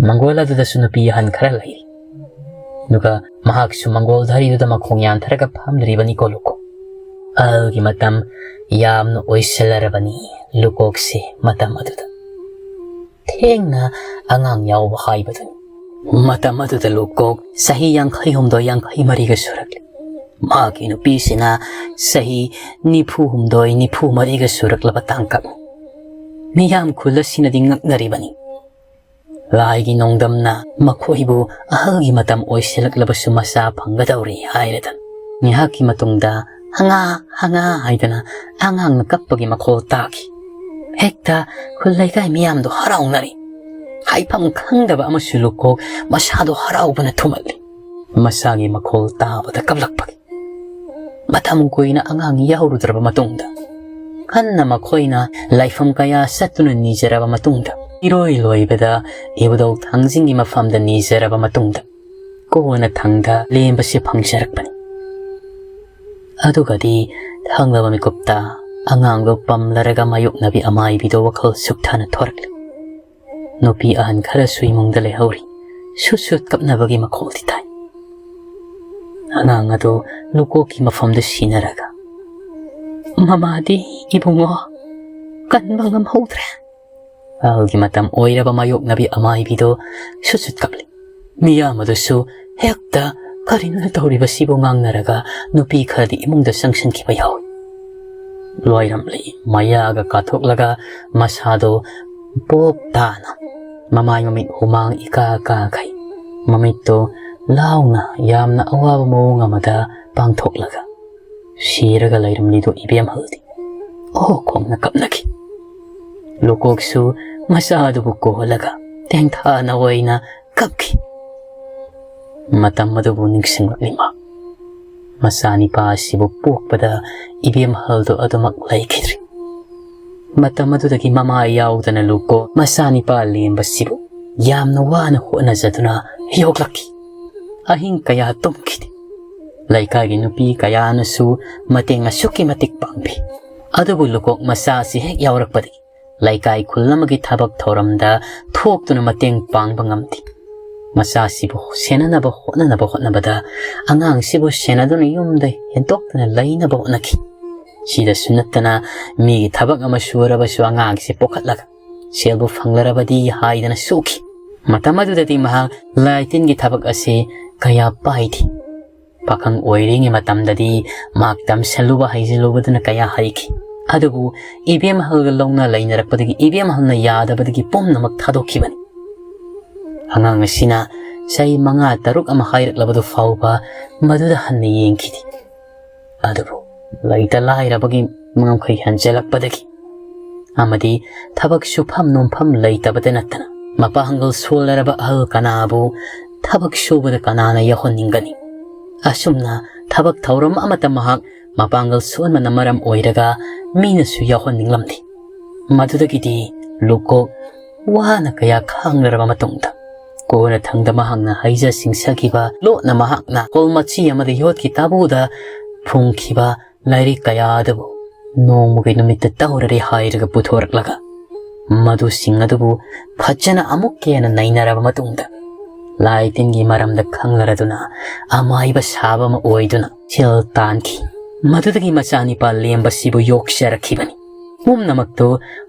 ꯃꯪꯒꯣꯜ ꯑꯗꯨꯗꯁꯨ ꯅꯨꯄꯤ ꯑꯍꯟ ꯈꯔ ꯂꯩꯔꯤ꯫ ꯑꯗꯨꯒ ꯃꯍꯥꯛꯁꯨ ꯃꯪꯒꯣꯜ ꯙꯔꯤꯗꯨꯗ ꯃꯈꯣꯡ ꯌꯥꯟꯊꯔꯒ ꯐꯝꯂꯤꯕꯅꯤꯀꯣ ꯂꯨꯀꯣꯛ꯫ ꯑꯍꯜꯒꯤ ꯃꯇꯝ ꯌꯥꯝꯅ ꯑꯣꯏꯁꯤꯜꯂꯔꯕꯅꯤ ꯂꯨꯀꯣꯛꯁꯤ ꯃꯇꯝ ꯑꯗꯨꯗ꯫ ꯊꯦꯡꯅ ꯑꯉꯥꯡ ꯌꯥꯎꯕ ꯍꯥꯏꯕꯗꯨꯅꯤ꯫ ꯃꯇꯝ ꯑꯗꯨꯗ ꯂꯨꯀꯣꯛ ꯆꯍꯤ ꯌꯥꯡꯈꯩ ꯍꯨꯝꯗꯣꯏ, ꯌꯥꯡꯈꯩ ꯃꯔꯤꯒ ꯁꯨꯔꯛꯂꯤ꯫ ꯃꯍꯥꯛꯀꯤ ꯅꯨꯄꯤꯁꯤꯅ ꯆꯍꯤ ꯅꯤꯐꯨ ꯍꯨꯝꯗꯣꯏ, ꯅꯤꯐꯨ ꯃꯔꯤꯒ ꯁꯨꯔꯛꯂꯕ ꯇꯥꯡꯀꯛ꯫ ꯃꯤꯌꯥꯝ ꯈꯨꯜ ꯑꯁꯤꯅꯗꯤ ꯉꯛꯅꯔꯤꯕꯅꯤ꯫ ꯂꯥꯏꯒꯤ ꯅꯣꯡꯗꯝꯅ ꯃꯈꯣꯏꯕꯨ ꯑꯍꯜꯒꯤ ꯃꯇꯝ ꯑꯣꯏꯁꯤꯜꯂꯛꯂꯕꯁꯨ ꯃꯆꯥ ꯐꯪꯒꯗꯧꯔꯤ ꯍꯥꯏꯔꯗꯅ꯫ ꯉꯥꯏꯍꯥꯛꯀꯤ ꯃꯇꯨꯡꯗ "ꯍꯉꯥ, ꯍꯉꯥ" ꯍꯥꯏꯗꯅ ꯑꯉꯥꯡꯅ ꯀꯞꯄꯒꯤ ꯃꯈꯣꯜ ꯇꯥꯈꯤ꯫ ꯍꯦꯛꯇ ꯈꯨꯜ ꯂꯩꯀꯥꯏ ꯃꯤꯌꯥꯝꯗꯣ ꯍꯔꯥꯎꯅꯔꯤ꯫ ꯍꯥꯏꯐꯝ ꯈꯪꯗꯕ ꯑꯃꯁꯨ ꯂꯨꯀꯣꯛ ꯃꯁꯥꯗꯣ ꯍꯔꯥꯎꯕꯅ ꯊꯨꯝꯍꯠꯂꯤ꯫ ꯃꯆꯥꯒꯤ ꯃꯈꯣꯜ ꯇꯥꯕꯗ ꯀꯞꯂꯛꯄꯒꯤ꯫ ꯃꯇꯝ ꯀꯨꯏꯅ ꯑꯉꯥꯡ ꯌꯥꯎꯔꯨꯗ꯭ꯔꯕ ꯃꯇꯨꯡꯗ, ꯍꯟꯅ ꯃꯈꯣꯏꯅ ꯂꯥꯏꯐꯝ ꯀꯌꯥ ꯆꯠꯇꯨꯅ ꯅꯤꯖꯔꯕ ꯃꯇꯨꯡꯗ, ꯏꯔꯣꯏ ꯂꯣꯏꯕꯗ ꯏꯕꯨꯙꯧ ꯊꯥꯡꯖꯤꯡꯒꯤ ꯃꯐꯝꯗ ꯅꯤꯖꯔꯕ ꯃꯇꯨꯡꯗ, ꯀꯣꯟꯅꯊꯪꯗ ꯂꯦꯝꯕꯁꯤ ꯐꯪꯖꯔꯛꯄꯅꯤ꯫ ꯑꯗꯨꯒꯗꯤ ꯊꯪꯂꯕ ꯃꯤꯀꯨꯞꯇ ꯑꯉꯥꯡꯗꯨ ꯄꯝꯂꯔꯒ ꯃꯥꯌꯣꯛꯅꯕꯤ ꯑꯃꯥꯏꯕꯤꯗꯣ ꯋꯥꯈꯜ ꯁꯨꯛꯊꯥꯅ ꯊꯣꯔꯛꯂꯤ꯫ ꯅꯨꯄꯤ ꯑꯍꯟ ꯈꯔꯁꯨ ꯏꯃꯨꯡꯗ ꯂꯩꯍꯧꯔꯤ꯫ ꯁꯨꯠ ꯁꯨꯠ ꯀꯞꯅꯕꯒꯤ ꯃꯈꯣꯜꯗꯤ ꯇꯥꯏ꯫ ꯑꯉꯥꯡ ꯑꯗꯨ ꯂꯨꯀꯣꯛꯀꯤ ꯃꯐꯝꯗ ꯁꯤꯟꯅꯔꯒ, "ꯃꯃꯥꯗꯤ, ꯏꯕꯨꯡꯉꯣ, ꯀꯟꯕ ꯉꯝꯍꯧꯗ꯭ꯔꯦ"꯫ ꯑꯍꯜꯒꯤ ꯃꯇꯝ ꯑꯣꯏꯔꯕ ꯃꯥꯌꯣꯛꯅꯕꯤ ꯑꯃꯥꯏꯕꯤꯗꯣ ꯁꯨꯠ ꯁꯨꯠ ꯀꯞꯂꯤ꯫ ꯃꯤꯌꯥꯝ ꯑꯗꯨꯁꯨ ꯍꯦꯛꯇ "ꯀꯔꯤꯅꯣ ꯇꯧꯔꯤꯕꯁꯤꯕꯨ?" ꯉꯥꯡꯅꯔꯒ ꯅꯨꯄꯤ ꯈꯔꯗꯤ ꯏꯃꯨꯡꯗ ꯆꯪꯁꯤꯟꯈꯤꯕ ꯌꯥꯎꯏ꯫ ꯂꯣꯏꯔꯝꯂꯤ ꯃꯌꯥꯒ ꯀꯥꯊꯣꯛꯂꯒ ꯃꯁꯥꯗꯣ ꯄꯣꯞ ꯇꯥꯅ, ꯃꯃꯥꯏ ꯃꯃꯤꯠ ꯍꯨꯃꯥꯡ ꯏꯀꯥ ꯀꯥꯈꯩ, ꯃꯃꯤꯠꯇꯣ ꯂꯥꯎꯅ ꯌꯥꯝꯅ ꯑꯋꯥꯕ ꯃꯑꯣꯡ ꯑꯃꯗ ꯄꯥꯡꯊꯣꯛꯂꯒ ꯁꯤꯔꯒ ꯂꯩꯔꯝꯂꯤꯗꯣ ꯏꯕꯦꯝꯍꯜꯗꯤ ꯑꯣ ꯈꯣꯡꯅ ꯀꯞꯅꯈꯤ꯫ ꯂꯨꯀꯣꯛꯁꯨ ꯃꯆꯥꯗꯨꯕꯨ ꯀꯣꯜꯂꯒ ꯇꯦꯡꯊꯥꯅ ꯑꯣꯏꯅ ꯀꯞꯈꯤ꯫ ꯃꯇꯝ ꯑꯗꯨꯕꯨ ꯅꯤꯡꯁꯤꯡꯂꯛꯂꯤ ꯃꯥ꯫ ꯃꯆꯥꯅꯤꯄꯥ ꯑꯁꯤꯕꯨ ꯄꯣꯛꯄꯗ ꯏꯕꯦꯝꯍꯜꯗꯨ ꯑꯗꯨꯃꯛ ꯂꯩꯈꯤꯗ꯭ꯔꯤ꯫ ꯃꯇꯝ ꯑꯗꯨꯗꯒꯤ ꯃꯃꯥ ꯌꯥꯎꯗꯅ ꯂꯨꯀꯣꯛ ꯃꯆꯥꯅꯤꯄꯥ ꯂꯦꯝꯕꯁꯤꯕꯨ ꯌꯥꯝꯅ ꯋꯥꯅ ꯍꯣꯠꯅꯖꯗꯨꯅ ꯌꯣꯛꯂꯛꯈꯤ꯫ ꯑꯍꯤꯡ ꯀꯌꯥ ꯇꯨꯝꯈꯤꯗꯦ꯫ ꯂꯩꯀꯥꯏꯒꯤ ꯅꯨꯄꯤ ꯀꯌꯥꯅꯁꯨ ꯃꯇꯦꯡ ꯑꯁꯨꯛꯀꯤ ꯃꯇꯤꯛ ꯄꯥꯡꯕꯤ꯫ ꯑꯗꯨꯕꯨ ꯂꯨꯀꯣꯛ ꯃꯆꯥ ꯑꯁꯤ ꯍꯦꯛ ꯌꯥꯎꯔꯛꯄꯗꯒꯤ ꯂꯩꯀꯥꯏ ꯈꯨꯜ ꯑꯃꯒꯤ ꯊꯕꯛ ꯊꯧꯔꯝꯗ ꯊꯣꯛꯇꯨꯅ ꯃꯇꯦꯡ ꯄꯥꯡꯕ ꯉꯝꯗꯦ꯫ ꯃꯆꯥꯁꯤꯕꯨ ꯁꯦꯟꯅꯅꯕ ꯍꯣꯠꯅꯅꯕ ꯍꯣꯠꯅꯕꯗ ꯑꯉꯥꯡꯁꯤꯕꯨ ꯁꯦꯟꯅꯗꯨꯅ ꯌꯨꯝꯗ ꯍꯦꯟꯗꯣꯛꯇꯅ ꯂꯩꯅꯕ ꯍꯣꯠꯅꯈꯤ꯫ ꯁꯤꯗꯁꯨ ꯅꯠꯇꯅ ꯃꯤꯒꯤ ꯊꯕꯛ ꯑꯃ ꯁꯨꯔꯕꯁꯨ ꯑꯉꯥꯡꯁꯤ ꯄꯣꯛꯈꯠꯂꯒ ꯁꯦꯜꯕꯨ ꯐꯪꯂꯔꯕꯗꯤ ꯍꯥꯏꯗꯅ ꯁꯨꯈꯤ꯫ ꯃꯇꯝ ꯑꯗꯨꯗꯗꯤ ꯃꯍꯥꯛ ꯂꯥꯏ ꯇꯤꯟꯒꯤ ꯊꯕꯛ ꯑꯁꯤ ꯀꯌꯥ ꯄꯥꯏꯗꯦ꯫ ꯄꯥꯈꯪ ꯑꯣꯏꯔꯤꯉꯩ ꯃꯇꯝꯗꯗꯤ ꯃꯍꯥꯛ ꯇꯝꯁꯜꯂꯨꯕ ꯍꯩꯖꯜꯂꯨꯕꯗꯨꯅ ꯀꯌꯥ ꯍꯩꯈꯤ꯫ ꯑꯗꯨꯕꯨ ꯏꯕꯦꯝꯍꯜꯒ ꯂꯧꯅ ꯂꯩꯅꯔꯛꯄꯗꯒꯤ ꯏꯕꯦꯝꯍꯜꯅ ꯌꯥꯗꯕꯗꯒꯤ ꯄꯨꯝꯅꯃꯛ ꯊꯥꯗꯣꯛꯈꯤꯕꯅꯤ꯫ ꯑꯉꯥꯡ ꯑꯁꯤꯅ ꯆꯍꯤ ꯃꯉꯥ ꯇꯔꯨꯛ ꯑꯃ ꯍꯥꯏꯔꯛꯂꯕꯗꯨ ꯐꯥꯎꯕ ꯃꯗꯨꯗ ꯍꯟꯅ ꯌꯦꯡꯈꯤꯗꯦ꯫ ꯑꯗꯨꯕꯨ ꯂꯩꯇ ꯂꯥꯏꯔꯕꯒꯤ ꯉꯝꯈꯩ ꯍꯦꯟꯖꯜꯂꯛꯄꯗꯒꯤ ꯑꯃꯗꯤ ꯊꯕꯛ ꯁꯨꯐꯝ ꯅꯣꯝꯐꯝ ꯂꯩꯇꯕꯗ ꯅꯠꯇꯅ ꯃꯄꯥꯡꯒꯜ ꯁꯣꯜꯂꯔꯕ ꯑꯍꯜ ꯀꯅꯥꯕꯨ ꯊꯕꯛ ꯁꯨꯕꯗ ꯀꯅꯥꯅ ꯌꯥꯎꯍꯟꯅꯤꯡꯒꯅꯤ? ꯑꯁꯨꯝꯅ ꯊꯕꯛ ꯊꯧꯔꯝ ꯑꯃꯠꯇ ꯃꯍꯥꯛ ꯃꯄꯥꯡꯒꯜ ꯁꯣꯟꯕꯅ ꯃꯔꯝ ꯑꯣꯏꯔꯒ ꯃꯤꯅꯁꯨ ꯌꯥꯎꯍꯟꯅꯤꯡꯂꯝꯗꯦ꯫ ꯃꯗꯨꯗꯒꯤꯗꯤ ꯂꯨꯀꯣꯛ ꯋꯥꯅ ꯀꯌꯥ ꯈꯥꯡꯂꯔꯕ ꯃꯇꯨꯡꯗ ꯀꯣꯟꯅꯊꯪꯗ ꯃꯍꯥꯛꯅ ꯍꯩꯖ ꯁꯤꯡꯖꯈꯤꯕ ꯂꯣꯠꯅ ꯃꯍꯥꯛꯅ ꯀꯣꯜ ꯃꯆꯤ ꯑꯃꯗ ꯌꯣꯠꯀꯤ ꯇꯥꯕꯨꯗ ꯐꯨꯝꯈꯤꯕ ꯂꯥꯏꯔꯤꯛ ꯀꯌꯥ ꯑꯗꯨꯕꯨ ꯅꯣꯡꯃꯒꯤ ꯅꯨꯃꯤꯠꯇ ꯇꯧꯔꯔꯦ ꯍꯥꯏꯔꯒ ꯄꯨꯊꯣꯔꯛꯂꯒ ꯃꯗꯨꯁꯤꯡ ꯑꯗꯨꯕꯨ ꯐꯖꯅ ꯑꯃꯨꯛꯀ ꯍꯦꯟꯅ ꯅꯩꯅꯔꯕ ꯃꯇꯨꯡꯗ ꯂꯥꯏ ꯇꯤꯟꯒꯤ ꯃꯔꯝꯗ ꯈꯪꯂꯔꯗꯨꯅ ꯑꯃꯥꯏꯕ ꯁꯥꯕ ꯑꯃ ꯑꯣꯏꯗꯨꯅ ꯁꯦꯜ ꯇꯥꯟꯈꯤ꯫ ꯃꯗꯨꯗꯒꯤ ꯃꯆꯥꯅꯤꯄꯥ ꯂꯦꯝꯕꯁꯤꯕꯨ ꯌꯣꯛꯆꯔꯛꯈꯤꯕꯅꯤ꯫ ꯄꯨꯝꯅꯃꯛꯇꯨ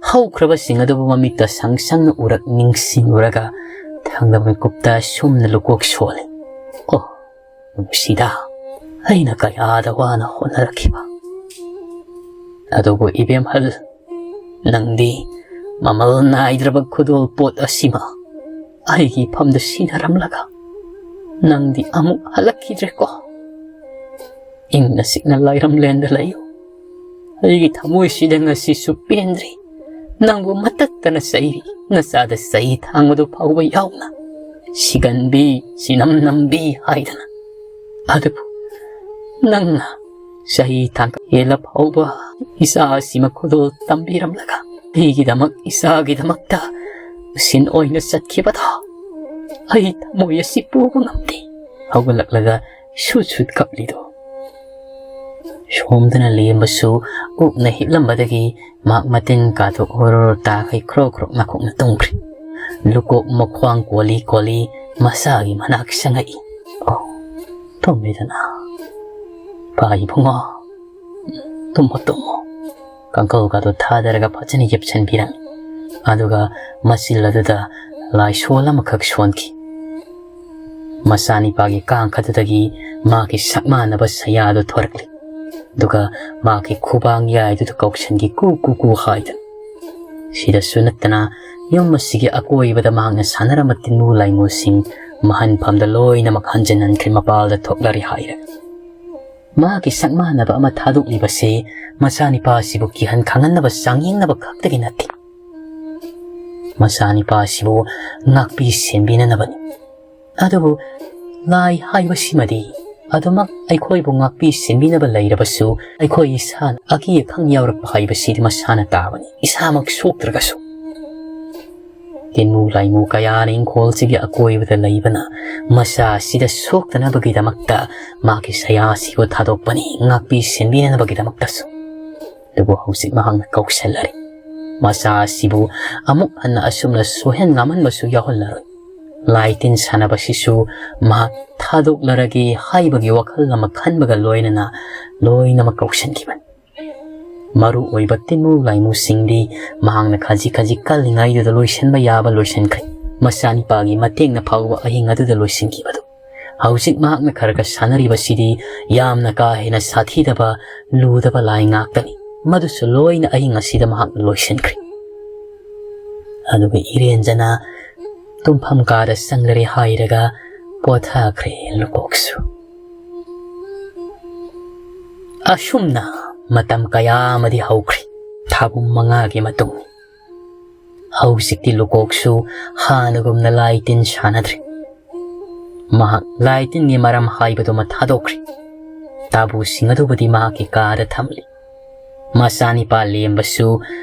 ꯍꯧꯈ꯭ꯔꯕꯁꯤꯡ ꯑꯗꯨꯕꯨ ꯃꯃꯤꯠꯇ ꯁꯪ ꯁꯪꯅ ꯎꯔꯛ ꯅꯤꯡꯁꯤꯡꯂꯨꯔꯒ ꯊꯪꯅꯕ ꯃꯤꯀꯨꯞꯇ ꯁꯨꯝꯅ ꯂꯨꯀꯣꯛ ꯁꯣꯜꯂꯤ꯫ ꯑꯣ, ꯅꯨꯡꯁꯤꯗ, ꯑꯩꯅ ꯀꯌꯥꯗ ꯋꯥꯅ ꯍꯣꯠꯅꯔꯛꯈꯤꯕ꯫ ꯑꯗꯨꯕꯨ ꯏꯕꯦꯝꯍꯜ, ꯅꯪꯗꯤ ꯃꯃꯜ ꯅꯥꯏꯗ꯭ꯔꯕ ꯈꯨꯗꯣꯜ ꯄꯣꯠ ꯑꯁꯤꯃ ꯑꯩꯒꯤ ꯏꯐꯝꯗ ꯁꯤꯟꯅꯔꯝꯂꯒ ꯅꯪꯗꯤ ꯑꯃꯨꯛ ꯍꯜꯂꯛꯈꯤꯗ꯭ꯔꯦꯀꯣ꯫ ꯏꯪꯅ ꯆꯤꯛꯅ ꯂꯥꯏꯔꯝꯂꯦꯟꯗ ꯂꯩꯌꯨ꯫ ꯑꯩꯒꯤ ꯊꯃꯣꯏꯁꯤꯗ ꯉꯁꯤꯁꯨ ꯄꯦꯟꯗ꯭ꯔꯤ꯫ ꯅꯪꯕꯨ ꯃꯇꯠꯇꯅ ꯆꯩꯔꯤ꯫ ꯅꯆꯥꯗ ꯆꯩ ꯊꯥꯡꯕꯗꯨ ꯐꯥꯎꯕ ꯌꯥꯎꯅ ꯁꯤꯒꯟꯕꯤ, ꯁꯤꯅꯝ ꯅꯝꯕꯤ ꯍꯥꯏꯗꯅ꯫ ꯑꯗꯨꯕꯨ ꯅꯪꯅ ꯆꯍꯤ ꯇꯥꯡꯀꯛ ꯍꯦꯜꯂ ꯐꯥꯎꯕ ꯏꯆꯥ ꯑꯁꯤ ꯃꯈꯨꯗꯣꯜ ꯇꯝꯕꯤꯔꯝꯂꯒ ꯑꯩꯒꯤꯗꯃꯛ, ꯏꯆꯥꯒꯤꯗꯃꯛꯇ ꯁꯤꯟ ꯑꯣꯏꯅ ꯆꯠꯈꯤꯕꯗꯣ ꯑꯩ ꯊꯃꯣꯏ ꯑꯁꯤ ꯄꯨꯕ ꯉꯝꯗꯦ꯫ ꯍꯧꯒꯠꯂꯛꯂꯒ ꯁꯨꯠ ꯁꯨꯠ ꯀꯞꯂꯤꯗꯣ꯫ ꯁꯣꯝꯗꯅ ꯂꯦꯝꯕꯁꯨ ꯎꯞꯅ ꯍꯤꯞꯂꯝꯕꯗꯒꯤ ꯃꯍꯥꯛ ꯃꯇꯤꯟ ꯀꯥꯊꯣꯛ ꯍꯣꯔꯣꯔꯣ ꯇꯥꯈꯩ ꯈ꯭ꯔꯣꯛ ꯈ꯭ꯔꯣꯛ ꯅꯥꯈꯣꯛꯅ ꯇꯨꯝꯈ꯭ꯔꯦ꯫ ꯂꯨꯀꯣꯛ ꯃꯈ꯭ꯋꯥꯡ ꯀꯣꯜꯂꯤ ꯀꯣꯜꯂꯤ ꯃꯆꯥꯒꯤ ꯃꯅꯥꯛ ꯆꯪꯉꯛꯏ꯫ "ꯑꯣ, ꯇꯨꯝꯃꯤꯗꯅ꯫ ꯄꯥ ꯏꯕꯨꯡꯉꯣ, ꯇꯨꯝꯃꯣ, ꯇꯨꯝꯃꯣ꯫" ꯀꯥꯡꯈꯜꯒꯗꯣ ꯊꯥꯗꯔꯒ ꯐꯖꯅ ꯌꯦꯞꯁꯟꯕꯤꯔꯝꯃꯤ꯫ ꯑꯗꯨꯒ ꯃꯆꯤꯜ ꯑꯗꯨꯗ ꯂꯥꯏꯁꯣꯜ ꯑꯃꯈꯛ ꯁꯣꯟꯈꯤ꯫ ꯃꯆꯥꯅꯤꯄꯥꯒꯤ ꯀꯥꯡꯈꯗꯨꯗꯒꯤ ꯃꯥꯒꯤ ꯁꯛ ꯃꯥꯟꯅꯕ ꯁꯌꯥꯗꯨ ꯊꯣꯔꯛꯂꯤ꯫ ꯑꯗꯨꯒ ꯃꯥꯒꯤ ꯈꯨꯕꯥꯡ ꯌꯥꯏꯗꯨꯗ ꯀꯧꯁꯟꯈꯤ, "ꯀꯨ ꯀꯨ ꯀꯨ" ꯍꯥꯏꯗꯨꯅ꯫ ꯁꯤꯗꯁꯨ ꯅꯠꯇꯅ ꯌꯨꯝ ꯑꯁꯤꯒꯤ ꯑꯀꯣꯏꯕꯗ ꯃꯍꯥꯛꯅ ꯁꯥꯟꯅꯔꯝꯕ ꯇꯤꯟꯃꯨ ꯂꯥꯏꯃꯨꯁꯤꯡ ꯃꯍꯟꯐꯝꯗ ꯂꯣꯏꯅꯃꯛ ꯍꯟꯖꯤꯟꯍꯟꯈ꯭ꯔꯦ, ꯃꯄꯥꯜꯗ ꯊꯣꯛꯂꯔꯦ ꯍꯥꯏꯔꯒ꯫ ꯃꯍꯥꯛꯀꯤ ꯁꯛ ꯃꯥꯟꯅꯕ ꯑꯃ ꯊꯥꯗꯣꯛꯂꯤꯕꯁꯤ ꯃꯆꯥꯅꯤꯄꯥ ꯑꯁꯤꯕꯨ ꯀꯤꯍꯟ ꯈꯪꯍꯟꯅꯕ, ꯆꯥꯡꯌꯦꯡꯅꯕ ꯈꯛꯇꯒꯤ ꯅꯠꯇꯦ꯫ ꯃꯆꯥꯅꯤꯄꯥ ꯑꯁꯤꯕꯨ ꯉꯥꯛꯄꯤ ꯁꯦꯟꯕꯤꯅꯅꯕꯅꯤ꯫ ꯑꯗꯨꯕꯨ ꯂꯥꯏ ꯍꯥꯏꯕꯁꯤꯃꯗꯤ ꯑꯗꯨꯃꯛ ꯑꯩꯈꯣꯏꯕꯨ ꯉꯥꯛꯄꯤ ꯁꯦꯟꯕꯤꯅꯕ ꯂꯩꯔꯕꯁꯨ, ꯑꯩꯈꯣꯏ ꯏꯁꯥꯅ ꯑꯀꯤ ꯑꯈꯪ ꯌꯥꯎꯔꯛꯄ ꯍꯥꯏꯕꯁꯤꯗꯤ ꯃꯁꯥꯅ ꯇꯥꯕꯅꯤ, ꯏꯁꯥꯃꯛ ꯁꯣꯛꯇ꯭ꯔꯒꯁꯨ꯫ ꯇꯤꯟꯃꯨ ꯂꯥꯏꯃꯨ ꯀꯌꯥꯅ ꯏꯪꯈꯣꯜꯁꯤꯒꯤ ꯑꯀꯣꯏꯕꯗ ꯂꯩꯕꯅ ꯃꯆꯥ ꯑꯁꯤꯗ ꯁꯣꯛꯇꯅꯕꯒꯤꯗꯃꯛꯇ ꯃꯥꯒꯤ ꯁꯌꯥ ꯑꯁꯤꯕꯨ ꯊꯥꯗꯣꯛꯄꯅꯤ, ꯉꯥꯛꯄꯤ ꯁꯦꯟꯕꯤꯅꯅꯕꯒꯤꯗꯃꯛꯇꯁꯨ꯫ ꯑꯗꯨꯕꯨ ꯍꯧꯖꯤꯛ ꯃꯍꯥꯛꯅ ꯀꯧꯁꯜꯂꯔꯦ꯫ ꯃꯆꯥ ꯑꯁꯤꯕꯨ ꯑꯃꯨꯛ ꯍꯟꯅ ꯑꯁꯨꯝꯅ ꯁꯣꯏꯍꯟ ꯉꯥꯝꯍꯟꯕꯁꯨ ꯌꯥꯎꯍꯜꯂꯔꯣꯏ꯫ ꯂꯥꯏ ꯇꯤꯟ ꯁꯥꯟꯅꯕꯁꯤꯁꯨ ꯃꯍꯥꯛ ꯊꯥꯗꯣꯛꯂꯔꯒꯦ ꯍꯥꯏꯕꯒꯤ ꯋꯥꯈꯜ ꯑꯃ ꯈꯟꯕꯒ ꯂꯣꯏꯅꯅ ꯂꯣꯏꯅꯃꯛ ꯀꯧꯁꯟꯈꯤꯕꯅꯤ꯫ ꯃꯔꯨ ꯑꯣꯏꯕ ꯇꯤꯟꯃꯨ ꯂꯥꯏꯃꯨꯁꯤꯡꯗꯤ ꯃꯍꯥꯛꯅ ꯈꯖꯤꯛ ꯈꯖꯤꯛ ꯀꯜꯂꯤꯉꯩꯗꯨꯗ ꯂꯣꯏꯁꯤꯟꯕ ꯌꯥꯕ ꯂꯣꯏꯁꯤꯟꯈ꯭ꯔꯦ꯫ ꯃꯆꯥꯅꯤꯄꯥꯒꯤ ꯃꯇꯦꯡꯅ ꯐꯥꯎꯕ ꯑꯍꯤꯡ ꯑꯗꯨꯗ ꯂꯣꯏꯁꯤꯟꯈꯤꯕꯗꯨ꯫ ꯍꯧꯖꯤꯛ ꯃꯍꯥꯛꯅ ꯈꯔ ꯈꯔ ꯁꯥꯟꯅꯔꯤꯕꯁꯤꯗꯤ ꯌꯥꯝꯅ ꯀꯥ ꯍꯦꯟꯅ ꯁꯥꯊꯤꯗꯕ, ꯂꯨꯗꯕ ꯂꯥꯏ ꯉꯥꯛꯇꯅꯤ꯫ ꯃꯗꯨꯁꯨ ꯂꯣꯏꯅ ꯑꯍꯤꯡ ꯑꯁꯤꯗ ꯃꯍꯥꯛꯅ ꯂꯣꯏꯁꯤꯟꯈ꯭ꯔꯦ꯫ ꯑꯗꯨꯒ ꯏꯔꯦꯟꯖꯅ ꯇꯨꯝꯐꯝ ꯀꯥꯗ ꯆꯪꯂꯔꯦ ꯍꯥꯏꯔꯒ ꯄꯣꯊꯥꯈ꯭ꯔꯦ ꯂꯨꯀꯣꯛꯁꯨ꯫ ꯑꯁꯨꯝꯅ ꯃꯇꯝ ꯀꯌꯥ ꯑꯃꯗꯤ ꯍꯧꯈ꯭ꯔꯦ꯫ ꯊꯥꯕꯨꯝ ꯃꯉꯥꯒꯤ ꯃꯇꯨꯡ꯫ ꯍꯧꯖꯤꯛꯇꯤ ꯂꯨꯀꯣꯛꯁꯨ ꯍꯥꯟꯅꯒꯨꯝꯅ ꯂꯥꯏ ꯇꯤꯟ ꯁꯥꯟꯅꯗ꯭ꯔꯦ꯫ ꯃꯍꯥꯛ ꯂꯥꯏ ꯇꯤꯟꯒꯤ ꯃꯔꯝ ꯍꯥꯏꯕꯗꯨꯃ ꯊꯥꯗꯣꯛꯈ꯭ꯔꯦ꯫ ꯇꯥꯕꯨꯁꯤꯡ ꯑꯗꯨꯕꯨꯗꯤ ꯃꯍꯥꯛꯀꯤ ꯀꯥꯗ ꯊꯝꯂꯤ꯫ ꯃꯆꯥꯅꯤꯄꯥ ꯂꯦꯝꯕꯁꯨ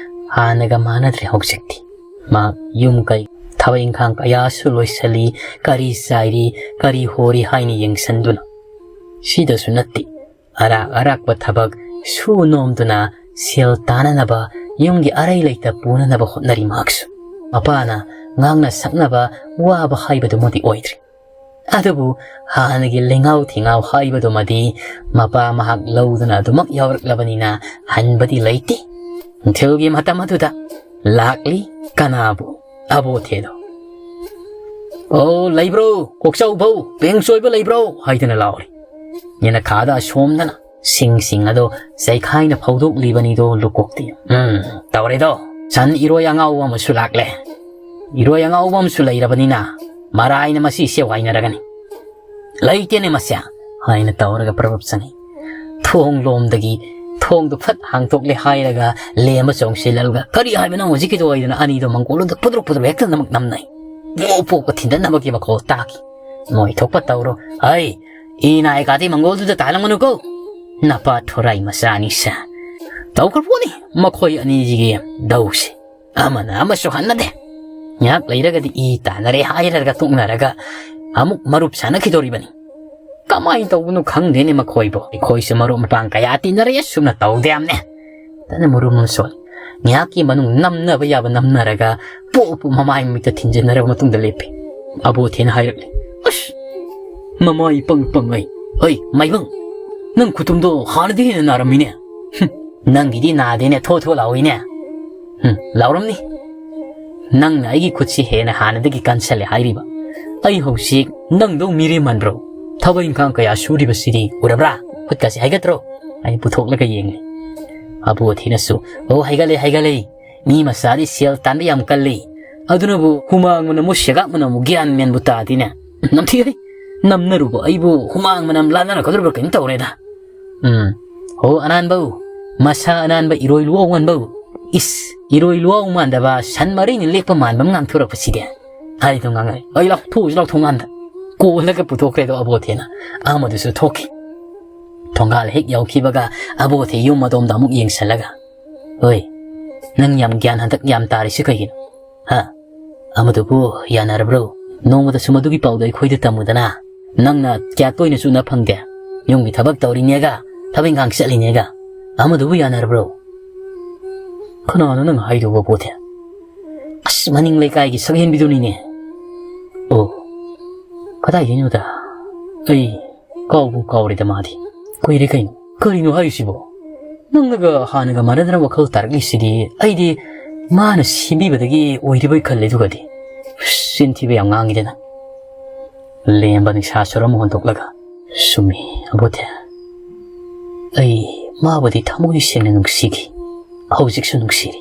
ꯍꯥꯟꯅꯒ ꯃꯥꯟꯅꯗ꯭ꯔꯦ ꯍꯧꯖꯤꯛꯇꯤ꯫ ꯃꯍꯥꯛ ꯌꯨꯝ ꯀꯩ ꯊꯕꯛ ꯏꯪꯈꯥꯡ ꯀꯌꯥꯁꯨ ꯂꯣꯏꯁꯤꯜꯂꯤ, ꯀꯔꯤ ꯆꯥꯏꯔꯤ, ꯀꯔꯤ ꯍꯣꯔꯤ ꯍꯥꯏꯅ ꯌꯦꯡꯁꯤꯟꯗꯨꯅ꯫ ꯁꯤꯗꯁꯨ ꯅꯠꯇꯦ, ꯑꯔꯥꯛ ꯑꯔꯥꯛꯄ ꯊꯕꯛ ꯁꯨ ꯅꯣꯝꯗꯨꯅ ꯁꯦꯜ ꯇꯥꯅꯅꯕ, ꯌꯨꯝꯒꯤ ꯑꯔꯩ ꯂꯩꯇ ꯄꯨꯅꯅꯕ ꯍꯣꯠꯅꯔꯤ ꯃꯍꯥꯛꯁꯨ꯫ ꯃꯄꯥꯅ ꯉꯥꯡꯅ ꯁꯛꯅꯕ ꯋꯥꯕ ꯍꯥꯏꯕꯗꯨꯃꯗꯤ ꯑꯣꯏꯗ꯭ꯔꯤ꯫ ꯑꯗꯨꯕꯨ ꯍꯥꯟꯅꯒꯤ ꯂꯦꯡꯉꯥꯎ ꯊꯦꯡꯉꯥꯎ ꯍꯥꯏꯕꯗꯨꯃꯗꯤ ꯃꯄꯥ ꯃꯍꯥꯛ ꯂꯧꯗꯨꯅ ꯑꯗꯨꯃꯛ ꯌꯥꯎꯔꯛꯂꯕꯅꯤꯅ ꯍꯟꯕꯗꯤ ꯂꯩꯇꯦ꯫ ꯅꯨꯡꯊꯤꯜꯒꯤ ꯃꯇꯝ ꯑꯗꯨꯗ ꯂꯥꯛꯂꯤ ꯀꯅꯥꯕꯨ? ꯑꯕꯣꯊꯦꯗꯣ꯫ "ꯑꯣ, ꯂꯩꯕ꯭ꯔꯣ? ꯀꯣꯛꯆꯥꯎꯕꯧ, ꯄꯦꯡꯆꯣꯏꯕ ꯂꯩꯕ꯭ꯔꯣ?" ꯍꯥꯏꯗꯅ ꯂꯥꯎꯔꯤ꯫ ꯌꯦꯅꯈꯥꯗ ꯁꯣꯝꯗꯅ ꯁꯤꯡꯁꯤꯡ ꯑꯗꯣ ꯆꯩꯈꯥꯏꯅ ꯐꯧꯗꯣꯛꯂꯤꯕꯅꯤꯗꯣ ꯂꯨꯀꯣꯛꯇꯤ꯫ "ꯎꯝ, ꯇꯧꯔꯦꯗꯣ꯫ ꯁꯟ ꯏꯔꯣꯏ ꯑꯉꯥꯎꯕ ꯑꯃꯁꯨ ꯂꯥꯛꯂꯦ꯫ ꯏꯔꯣꯏ ꯑꯉꯥꯎꯕ ꯑꯃꯁꯨ ꯂꯩꯔꯕꯅꯤꯅ ꯃꯔꯥꯏꯅ ꯃꯁꯤ ꯁꯦꯋꯥꯏꯅꯔꯒꯅꯤ꯫ ꯂꯩꯇꯦꯅꯦ ꯃꯁꯦ" ꯍꯥꯏꯅ ꯇꯧꯔꯒ ꯄ꯭ꯔꯞ ꯄ꯭ꯔꯞ ꯆꯪꯉꯤ꯫ ꯊꯣꯡ ꯂꯣꯝꯗꯒꯤ ꯊꯣꯡꯗꯨ ꯐꯠ ꯍꯥꯡꯇꯣꯛꯂꯦ ꯍꯥꯏꯔꯒ ꯂꯦꯝꯕ ꯆꯣꯡꯁꯤꯜꯂꯒ, "ꯀꯔꯤ ꯍꯥꯏꯕꯅꯣ ꯍꯧꯖꯤꯛꯀꯤꯗꯣ?" ꯍꯥꯏꯗꯅ ꯑꯅꯤꯗꯣ ꯃꯪꯒꯣꯜꯗꯨꯗ ꯄꯨꯗ꯭ꯔꯨꯛ ꯄꯨꯗ꯭ꯔꯨꯛ ꯍꯦꯛꯇ ꯅꯃꯛ ꯅꯝꯅꯩ꯫ ꯄꯣꯛ ꯄꯣꯛꯄ ꯊꯤꯟꯗꯠꯅꯕꯒꯤ ꯃꯈꯣꯜ ꯇꯥꯈꯤ꯫ "ꯃꯣꯏ ꯊꯣꯛꯄ ꯇꯧꯔꯣ꯫ ꯍꯩ, ꯏ ꯅꯥꯏ ꯀꯥꯗꯤ ꯃꯪꯒꯣꯜꯗꯨꯗ ꯇꯥꯍꯜꯂꯝꯒꯅꯨꯀꯣ꯫ ꯅꯄꯥ ꯊꯣꯔꯥꯏ ꯃꯆꯥ ꯑꯅꯤꯁꯦ"꯫ ꯇꯧꯈ꯭ꯔ ꯄꯣꯠꯅꯤ ꯃꯈꯣꯏ ꯑꯅꯤꯁꯤꯒꯤ ꯗꯧꯁꯦ꯫ ꯑꯃꯅ ꯑꯃꯁꯨ ꯍꯟꯅꯗꯦ꯫ ꯉꯥꯏꯍꯥꯛ ꯂꯩꯔꯒꯗꯤ ꯏ ꯇꯥꯟꯅꯔꯦ ꯍꯥꯏꯔꯒ ꯇꯣꯛꯅꯔꯒ ꯑꯃꯨꯛ ꯃꯔꯨꯞ ꯁꯥꯟꯅꯈꯤꯗꯣꯔꯤꯕꯅꯤ꯫ ꯀꯃꯥꯏꯅ ꯇꯧꯕꯅꯣ ꯈꯪꯗꯦꯅꯦ ꯃꯈꯣꯏꯕꯨ꯫ ꯑꯩꯈꯣꯏꯁꯨ ꯃꯔꯨꯞ ꯃꯄꯥꯡ ꯀꯌꯥ ꯇꯤꯟꯅꯔꯦ, ꯁꯨꯝꯅ ꯇꯧꯗꯦ ꯌꯥꯝꯅꯦ꯫ ꯇꯅ ꯃꯔꯨꯞ ꯑꯃ ꯁꯣꯜꯂꯤ꯫ ꯉꯥꯏꯍꯥꯛꯀꯤ ꯃꯅꯨꯡ ꯅꯝꯅꯕ ꯌꯥꯕ ꯅꯝꯅꯔꯒ ꯄꯣꯞ ꯄꯣꯞ ꯃꯃꯥꯏ ꯃꯃꯤꯠꯇ ꯊꯤꯟꯖꯤꯟꯅꯔꯕ ꯃꯇꯨꯡꯗ ꯂꯦꯞꯄꯤ꯫ ꯑꯕꯣꯊꯦꯅ ꯍꯥꯏꯔꯛꯂꯤ, "ꯑꯁ! ꯃꯃꯥꯏ ꯄꯪ ꯄꯪꯉꯩ꯫ ꯍꯩ, ꯃꯥꯏꯕꯪ! ꯅꯪ ꯈꯨꯇꯨꯝꯗꯣ ꯍꯥꯟꯅꯗꯤ ꯍꯦꯟꯅ ꯅꯥꯔꯝꯃꯤꯅꯦ꯫ ꯍꯨꯝ, ꯅꯪꯒꯤꯗꯤ ꯅꯥꯗꯦꯅꯦ, ꯊꯣ ꯊꯣ ꯂꯥꯎꯏꯅꯦ꯫ ꯍꯨꯝ, ꯂꯥꯎꯔꯝꯅꯤ꯫ ꯅꯪꯅ ꯑꯩꯒꯤ ꯈꯨꯠꯁꯤ ꯍꯦꯟꯅ ꯍꯥꯟꯅꯗꯒꯤ ꯀꯟꯁꯜꯂꯦ ꯍꯥꯏꯔꯤꯕ꯫ ꯑꯩ ꯍꯧꯖꯤꯛ ꯅꯪꯗꯧ ꯃꯤꯔꯦꯝ ꯃꯥꯟꯕ꯭ꯔꯣ? ꯊꯕꯛ ꯏꯪꯈꯥꯡ ꯀꯌꯥ ꯁꯨꯔꯤꯕꯁꯤꯗꯤ ꯎꯔꯕ꯭ꯔꯥ? ꯈꯨꯠꯀꯁꯤ ꯍꯥꯏꯒꯠꯇ꯭ꯔꯣ?" ꯑꯩ ꯄꯨꯊꯣꯛꯂꯒ ꯌꯦꯡꯂꯤ꯫ ꯑꯕꯣꯊꯤꯅꯁꯨ, "ꯑꯣ, ꯍꯥꯏꯒꯠꯂꯦ, ꯍꯥꯏꯒꯠꯂꯦ꯫ ꯃꯤ ꯃꯆꯥꯗꯤ ꯁꯦꯜ ꯇꯥꯟꯕ ꯌꯥꯝ ꯀꯜꯂꯤ꯫ ꯑꯗꯨꯅꯕꯨ ꯍꯨꯃꯥꯡ ꯃꯅꯝ ꯑꯃꯨꯛ ꯁꯦꯒꯥꯛ ꯃꯅꯝ ꯑꯃꯨꯛ ꯒ꯭ꯌꯥꯟ ꯃꯦꯟꯕꯨ ꯇꯥꯗꯦꯅꯦ꯫ ꯅꯝꯊꯤꯍꯦ꯫ ꯅꯝꯅꯔꯨꯕ ꯑꯩꯕꯨ ꯍꯨꯃꯥꯡ ꯃꯅꯝ ꯂꯥꯟꯅꯔꯛꯀꯗꯧꯔꯤꯕ꯭ꯔꯥ ꯀꯩꯅꯣ ꯇꯧꯔꯦꯗ꯫ ꯎꯝ꯫ ꯍꯣ ꯑꯅꯥꯟꯕꯧ, ꯃꯁꯥ ꯑꯅꯥꯟꯕ ꯏꯔꯣꯏ ꯂꯨꯋꯥꯎ ꯃꯥꯟꯕꯧ꯫ ꯏꯁ, ꯏꯔꯣꯏ ꯂꯨꯋꯥꯎ ꯃꯥꯟꯗꯕ ꯁꯟ ꯃꯔꯩꯅ ꯂꯦꯛꯄ ꯃꯥꯟꯕ ꯑꯃ ꯉꯥꯡꯊꯣꯔꯛꯄꯁꯤꯗꯤ"꯫ ꯍꯥꯏꯗꯣ ꯉꯥꯡꯉꯛꯑꯦ꯫ "ꯑꯩ ꯂꯥꯎ, ꯊꯣꯛꯎꯁꯤ ꯂꯥꯎ ꯊꯣꯡꯒꯥꯟꯗ"꯫ ꯀꯣꯜꯂꯒ ꯄꯨꯊꯣꯛꯈ꯭ꯔꯦꯗꯣ ꯑꯕꯣꯊꯦꯅ꯫ ꯑꯃꯗꯨꯁꯨ ꯊꯣꯛꯈꯤ꯫ ꯊꯣꯡꯒꯥꯜ ꯍꯦꯛ ꯌꯧꯈꯤꯕꯒ ꯑꯕꯣꯊꯦ ꯌꯨꯝ ꯑꯗꯣꯝꯗ ꯑꯃꯨꯛ ꯌꯦꯡꯁꯜꯂꯒ, "ꯍꯣꯏ, ꯅꯪ ꯌꯥꯝ ꯒ꯭ꯌꯥꯟ ꯍꯟꯗꯛ ꯌꯥꯝ ꯇꯥꯔꯤꯁꯤ ꯀꯩꯒꯤꯅꯣ? ꯍꯥ? ꯑꯃꯗꯨꯕꯨ ꯌꯥꯅꯔꯕ꯭ꯔꯣ? ꯅꯣꯡꯃꯗꯁꯨ ꯃꯗꯨꯒꯤ ꯄꯥꯎꯗꯣ ꯑꯩꯈꯣꯏꯗ ꯇꯝꯃꯨꯗꯅ꯫ ꯅꯪꯅ ꯀꯌꯥ ꯇꯣꯏꯅꯁꯨ ꯎꯅ ꯐꯪꯗꯦ꯫ ꯌꯨꯝꯒꯤ ꯊꯕꯛ ꯇꯧꯔꯤꯅꯦꯒ, ꯊꯕꯛ ꯏꯪꯈꯥꯡ ꯆꯠꯂꯤꯅꯦꯒ꯫ ꯑꯃꯗꯨꯕꯨ ꯌꯥꯅꯔꯕ꯭ꯔꯣ?" "ꯀꯅꯥꯅꯣ ꯅꯪ ꯍꯥꯏꯗꯨꯕꯣ, ꯑꯕꯣꯊꯦ?" "ꯑꯁ, ꯃꯅꯤꯡ ꯂꯩꯀꯥꯏꯒꯤ ꯁꯛꯍꯦꯟꯕꯤꯗꯨꯅꯤꯅꯦ꯫ ꯑꯣ, ꯀꯗꯥꯏꯗꯩꯅꯣꯗ? ꯑꯩ ꯀꯥꯎꯕꯨ ꯀꯥꯎꯔꯦꯗ ꯃꯥꯗꯤ꯫ ꯀꯨꯏꯔꯦ ꯀꯩꯅꯣ꯫ ꯀꯔꯤꯅꯣ ꯍꯥꯏꯔꯤꯁꯤꯕꯣ? ꯅꯪꯅꯒ ꯍꯥꯟꯅꯒ ꯃꯥꯟꯅꯗꯅ ꯋꯥꯈꯜ ꯇꯥꯔꯛꯂꯤꯁꯤꯗꯤ꯫ ꯑꯩꯗꯤ ꯃꯥꯅ ꯁꯦꯝꯕꯤꯕꯗꯒꯤ ꯑꯣꯏꯔꯤꯕꯣꯏ ꯈꯜꯂꯦ꯫ ꯑꯗꯨꯒꯗꯤ ꯆꯤꯟ ꯊꯤꯕ ꯌꯥꯝ ꯉꯥꯡꯉꯤꯗꯅ꯫ ꯂꯦꯝꯕ ꯅꯤꯁꯥ ꯁꯔꯨꯝ ꯍꯣꯟꯗꯣꯛꯂꯒ, "ꯆꯨꯝꯃꯤ, ꯑꯕꯣꯊꯦ꯫ ꯑꯩ ꯃꯥꯕꯨꯗꯤ ꯊꯃꯣꯏ ꯁꯦꯡꯅ ꯅꯨꯡꯁꯤꯈꯤ꯫ ꯍꯧꯖꯤꯛꯁꯨ ꯅꯨꯡꯁꯤꯔꯤ꯫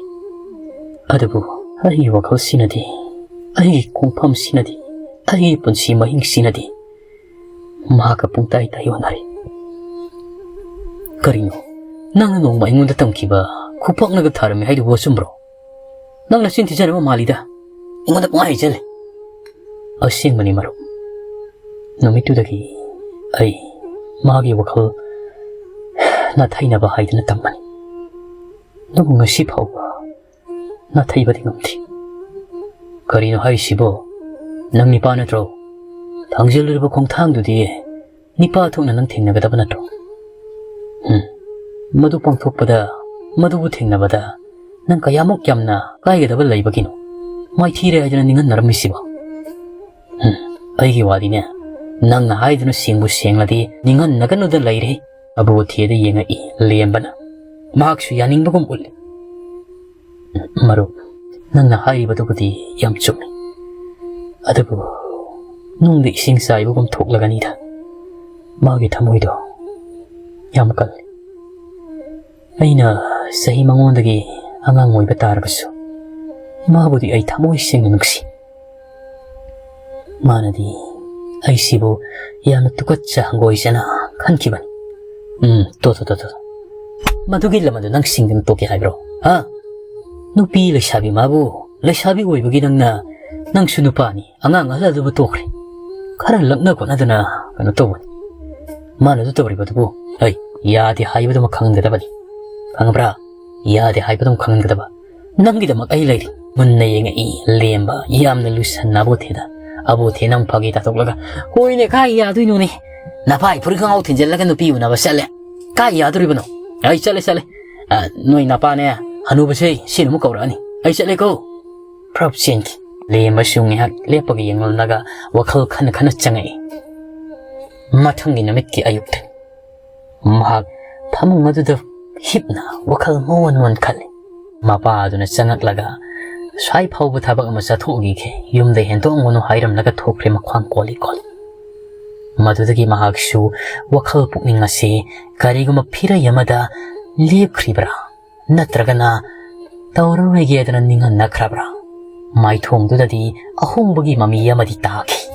ꯑꯗꯨꯕꯨ ꯑꯩꯒꯤ ꯋꯥꯈꯜꯁꯤꯅꯗꯤ, ꯑꯩꯒꯤ ꯈꯣꯡꯐꯝꯁꯤꯅꯗꯤ, ꯑꯩꯒꯤ ꯄꯨꯟꯁꯤ ꯃꯍꯤꯡꯁꯤꯅꯗꯤ ꯃꯍꯥꯛꯀ ꯄꯨꯡꯇꯥꯏ ꯇꯥꯏꯌꯣꯟꯅꯔꯤ꯫ ꯀꯔꯤꯅꯣ? ꯅꯪꯅ ꯅꯣꯡꯃ ꯑꯩꯉꯣꯟꯗ ꯇꯝꯈꯤꯕ ꯈꯨꯄꯥꯛꯅꯒ ꯊꯥꯔꯝꯃꯤ ꯍꯥꯏꯗꯨꯕꯨ ꯑꯆꯨꯝꯕ꯭ꯔꯣ? ꯅꯪꯅ ꯆꯤꯟ ꯊꯤꯖꯅꯕ ꯃꯥꯜꯂꯤꯗ꯫ ꯑꯩꯉꯣꯟꯗ ꯄꯨꯡꯍꯥꯏ ꯍꯥꯏꯖꯜꯂꯦ꯫ ꯑꯁꯦꯡꯕꯅꯤ ꯃꯔꯨꯞ꯫ ꯅꯨꯃꯤꯠꯇꯨꯗꯒꯤ ꯑꯩ ꯃꯥꯒꯤ ꯋꯥꯈꯜ ꯅꯥꯊꯩꯅꯕ ꯍꯥꯏꯗꯨꯅ ꯇꯝꯕꯅꯤ꯫ ꯑꯗꯨꯕꯨ ꯉꯁꯤ ꯐꯥꯎꯕ ꯅꯥꯊꯩꯕꯗꯤ ꯉꯝꯗꯦ꯫ ꯀꯔꯤꯅꯣ ꯍꯥꯏꯔꯤꯁꯤꯕꯣ? ꯅꯪ ꯅꯤꯄꯥ ꯅꯠꯇ꯭ꯔꯣ? ꯊꯥꯡꯖꯜꯂꯨꯔꯤꯕ ꯈꯣꯡꯊꯥꯡꯗꯨꯗꯤ ꯅꯤꯄꯥ ꯊꯣꯛꯅ ꯅꯪ ꯊꯦꯡꯅꯒꯗꯕ ꯅꯠꯇ꯭ꯔꯣ? ꯎꯝ, ꯃꯗꯨ ꯄꯥꯡꯊꯣꯛꯄꯗ, ꯃꯗꯨꯕꯨ ꯊꯦꯡꯅꯕꯗ ꯅꯪ ꯀꯌꯥꯃꯨꯛ ꯌꯥꯝꯅ ꯀꯥꯏꯒꯗꯕ ꯂꯩꯕꯒꯤꯅꯣ ꯃꯥꯏꯊꯤꯔꯦ ꯍꯥꯏꯗꯨꯅ ꯅꯤꯡꯍꯟꯅꯔꯝꯃꯤꯁꯤꯕꯣ? ꯎꯝ, ꯑꯩꯒꯤ ꯋꯥꯗꯤꯅꯦ, ꯅꯪꯅ ꯍꯥꯏꯗꯨꯅ ꯁꯦꯡꯕꯨ ꯁꯦꯡꯂꯗꯤ ꯅꯤꯡꯍꯟꯅꯒꯅꯨꯗ ꯂꯩꯔꯦ꯫ ꯑꯕꯣꯊꯦꯗ ꯌꯦꯡꯉꯛꯏ ꯂꯦꯝꯕꯅ꯫ ꯃꯍꯥꯛꯁꯨ ꯌꯥꯅꯤꯡꯕꯒꯨꯝ ꯎꯠꯂꯤ꯫ ꯃꯔꯨꯞ, ꯅꯪꯅ ꯍꯥꯏꯔꯤꯕꯗꯨꯕꯨꯗꯤ ꯌꯥꯝ ꯆꯨꯝꯃꯤ꯫ ꯑꯗꯨꯕꯨ ꯅꯨꯡꯗ ꯏꯁꯤꯡ ꯆꯥꯏꯕꯒꯨꯝ ꯊꯣꯛꯂꯒꯅꯤꯗ꯫ ꯃꯥꯒꯤ ꯊꯃꯣꯏꯗꯣ ꯌꯥꯝ ꯀꯜꯂꯤ꯫ ꯑꯩꯅ ꯆꯍꯤ ꯃꯉꯣꯟꯗꯒꯤ ꯑꯉꯥꯡ ꯑꯣꯏꯕ ꯇꯥꯔꯕꯁꯨ, ꯃꯥꯕꯨꯗꯤ ꯑꯩ ꯊꯃꯣꯏ ꯁꯦꯡꯅ ꯅꯨꯡꯁꯤ꯫ ꯃꯥꯅꯗꯤ ꯑꯩꯁꯤꯕꯨ ꯌꯥꯝꯅ ꯇꯨꯀꯠꯆ ꯍꯪꯒꯣꯏꯖꯅ ꯈꯟꯈꯤꯕꯅꯤ꯫ ꯎꯝ, ꯇꯣ, ꯇꯣ, ꯇꯣ, ꯇꯣ꯫ ꯃꯗꯨꯒꯤ ꯂꯝ ꯑꯗꯨ ꯅꯪ ꯁꯤꯡꯗꯨꯅ ꯇꯣꯛꯀꯦ ꯍꯥꯏꯕ꯭ꯔꯣ? ꯍꯥ? ꯅꯨꯄꯤ ꯂꯩꯁꯥꯕꯤ ꯃꯥꯕꯨ ꯂꯩꯁꯥꯕꯤ ꯑꯣꯏꯕꯒꯤ ꯅꯪꯅ, ꯅꯪꯁꯨ ꯅꯨꯄꯥꯅꯤ, ꯑꯉꯥꯡ ꯑꯍꯜ ꯑꯗꯨꯕꯨ ꯇꯣꯛꯈ꯭ꯔꯦ꯫ ꯈꯔ ꯂꯛꯅ ꯈꯣꯠꯅꯗꯅ ꯀꯩꯅꯣ ꯇꯧꯕꯅꯤ꯫ ꯃꯥꯅ ꯑꯗꯨ ꯇꯧꯔꯤꯕꯗꯨꯕꯨ, ꯑꯩ ꯌꯥꯗꯦ ꯍꯥꯏꯕꯗꯨꯃ ꯈꯪꯍꯟꯒꯗꯕꯅꯤ꯫ ꯈꯪꯉꯕ꯭ꯔꯥ? ꯌꯥꯗꯦ ꯍꯥꯏꯕꯗꯨꯃ ꯈꯪꯍꯟꯒꯗꯕ꯫ ꯅꯪꯒꯤꯗꯃꯛ ꯑꯩ ꯂꯩꯔꯤ꯫ ꯃꯨꯟꯅ ꯌꯦꯡꯉꯛꯏ ꯂꯦꯝꯕ, ꯌꯥꯝꯅ ꯂꯨꯁꯟꯅ ꯑꯕꯣꯊꯦꯗ꯫ ꯑꯕꯣꯊꯦ ꯅꯪ ꯐꯥꯒꯤ ꯇꯥꯊꯣꯛꯂꯒ, "ꯍꯣꯏꯅꯦ, ꯀꯥꯏ ꯌꯥꯗꯣꯏꯅꯣꯅꯦ? ꯅꯄꯥꯏ ꯐꯨꯔꯤꯠ ꯈꯪꯉꯥꯎ ꯊꯤꯟꯖꯤꯜꯂꯒ ꯅꯨꯄꯤ ꯎꯅꯕ ꯆꯠꯂꯦ꯫ ꯀꯥꯏ ꯌꯥꯗꯣꯔꯤꯕꯅꯣ? ꯑꯩ ꯆꯠꯂꯦ, ꯆꯠꯂꯦ꯫ ꯑ, ꯅꯣꯏ ꯅꯄꯥꯅꯦ, ꯍꯅꯨꯕꯁꯦ ꯁꯤꯅ ꯑꯃꯨꯛ ꯀꯧꯔꯛꯑꯅꯤ꯫ ꯑꯩ ꯆꯠꯂꯦꯀꯣ꯫" ꯄ꯭ꯔꯞ ꯆꯦꯟꯈꯤ꯫ ꯂꯦꯝꯕꯁꯨ ꯉꯥꯏꯍꯥꯛ ꯂꯦꯞꯄꯒ ꯌꯦꯡꯂꯝꯂꯒ ꯋꯥꯈꯜ ꯈꯟꯅ ꯈꯟꯅ ꯆꯪꯉꯛꯏ꯫ ꯃꯊꯪꯒꯤ ꯅꯨꯃꯤꯠꯀꯤ ꯑꯌꯨꯛꯇ ꯃꯍꯥꯛ ꯐꯃꯨꯡ ꯑꯗꯨꯗ ꯍꯤꯞꯅ ꯋꯥꯈꯜ ꯃꯣꯟ ꯃꯣꯟ ꯈꯜꯂꯤ꯫ ꯃꯄꯥ ꯑꯗꯨꯅ ꯆꯪꯉꯛꯂꯒ, "ꯁ꯭ꯋꯥꯏ ꯐꯥꯎꯕ ꯊꯕꯛ ꯑꯃ ꯆꯠꯊꯣꯛꯎꯈꯤꯒꯦ, ꯌꯨꯝꯗ ꯍꯦꯟꯗꯣꯛꯑꯝꯒꯅꯨ" ꯍꯥꯏꯔꯝꯂꯒ ꯊꯣꯛꯈ꯭ꯔꯦ, ꯃꯈ꯭ꯋꯥꯡ ꯀꯣꯜꯂꯤ ꯀꯣꯜꯂꯤ꯫ ꯃꯗꯨꯗꯒꯤ ꯃꯍꯥꯛꯁꯨ ꯋꯥꯈꯜ ꯄꯨꯛꯅꯤꯡ ꯑꯁꯤ ꯀꯔꯤꯒꯨꯝꯕ ꯐꯤꯔꯩ ꯑꯃꯗ ꯂꯦꯞꯈ꯭ꯔꯤꯕ꯭ꯔꯥ, ꯅꯠꯇ꯭ꯔꯒꯅ ꯇꯧꯔꯔꯣꯏꯒꯦꯗꯅ ꯅꯤꯡꯍꯟꯅꯈ꯭ꯔꯕ꯭ꯔꯥ? ꯃꯥꯏꯊꯣꯡꯗꯨꯗꯗꯤ ꯑꯍꯣꯡꯕꯒꯤ ꯃꯃꯤ ꯑꯃꯗꯤ ꯇꯥꯈꯤ꯫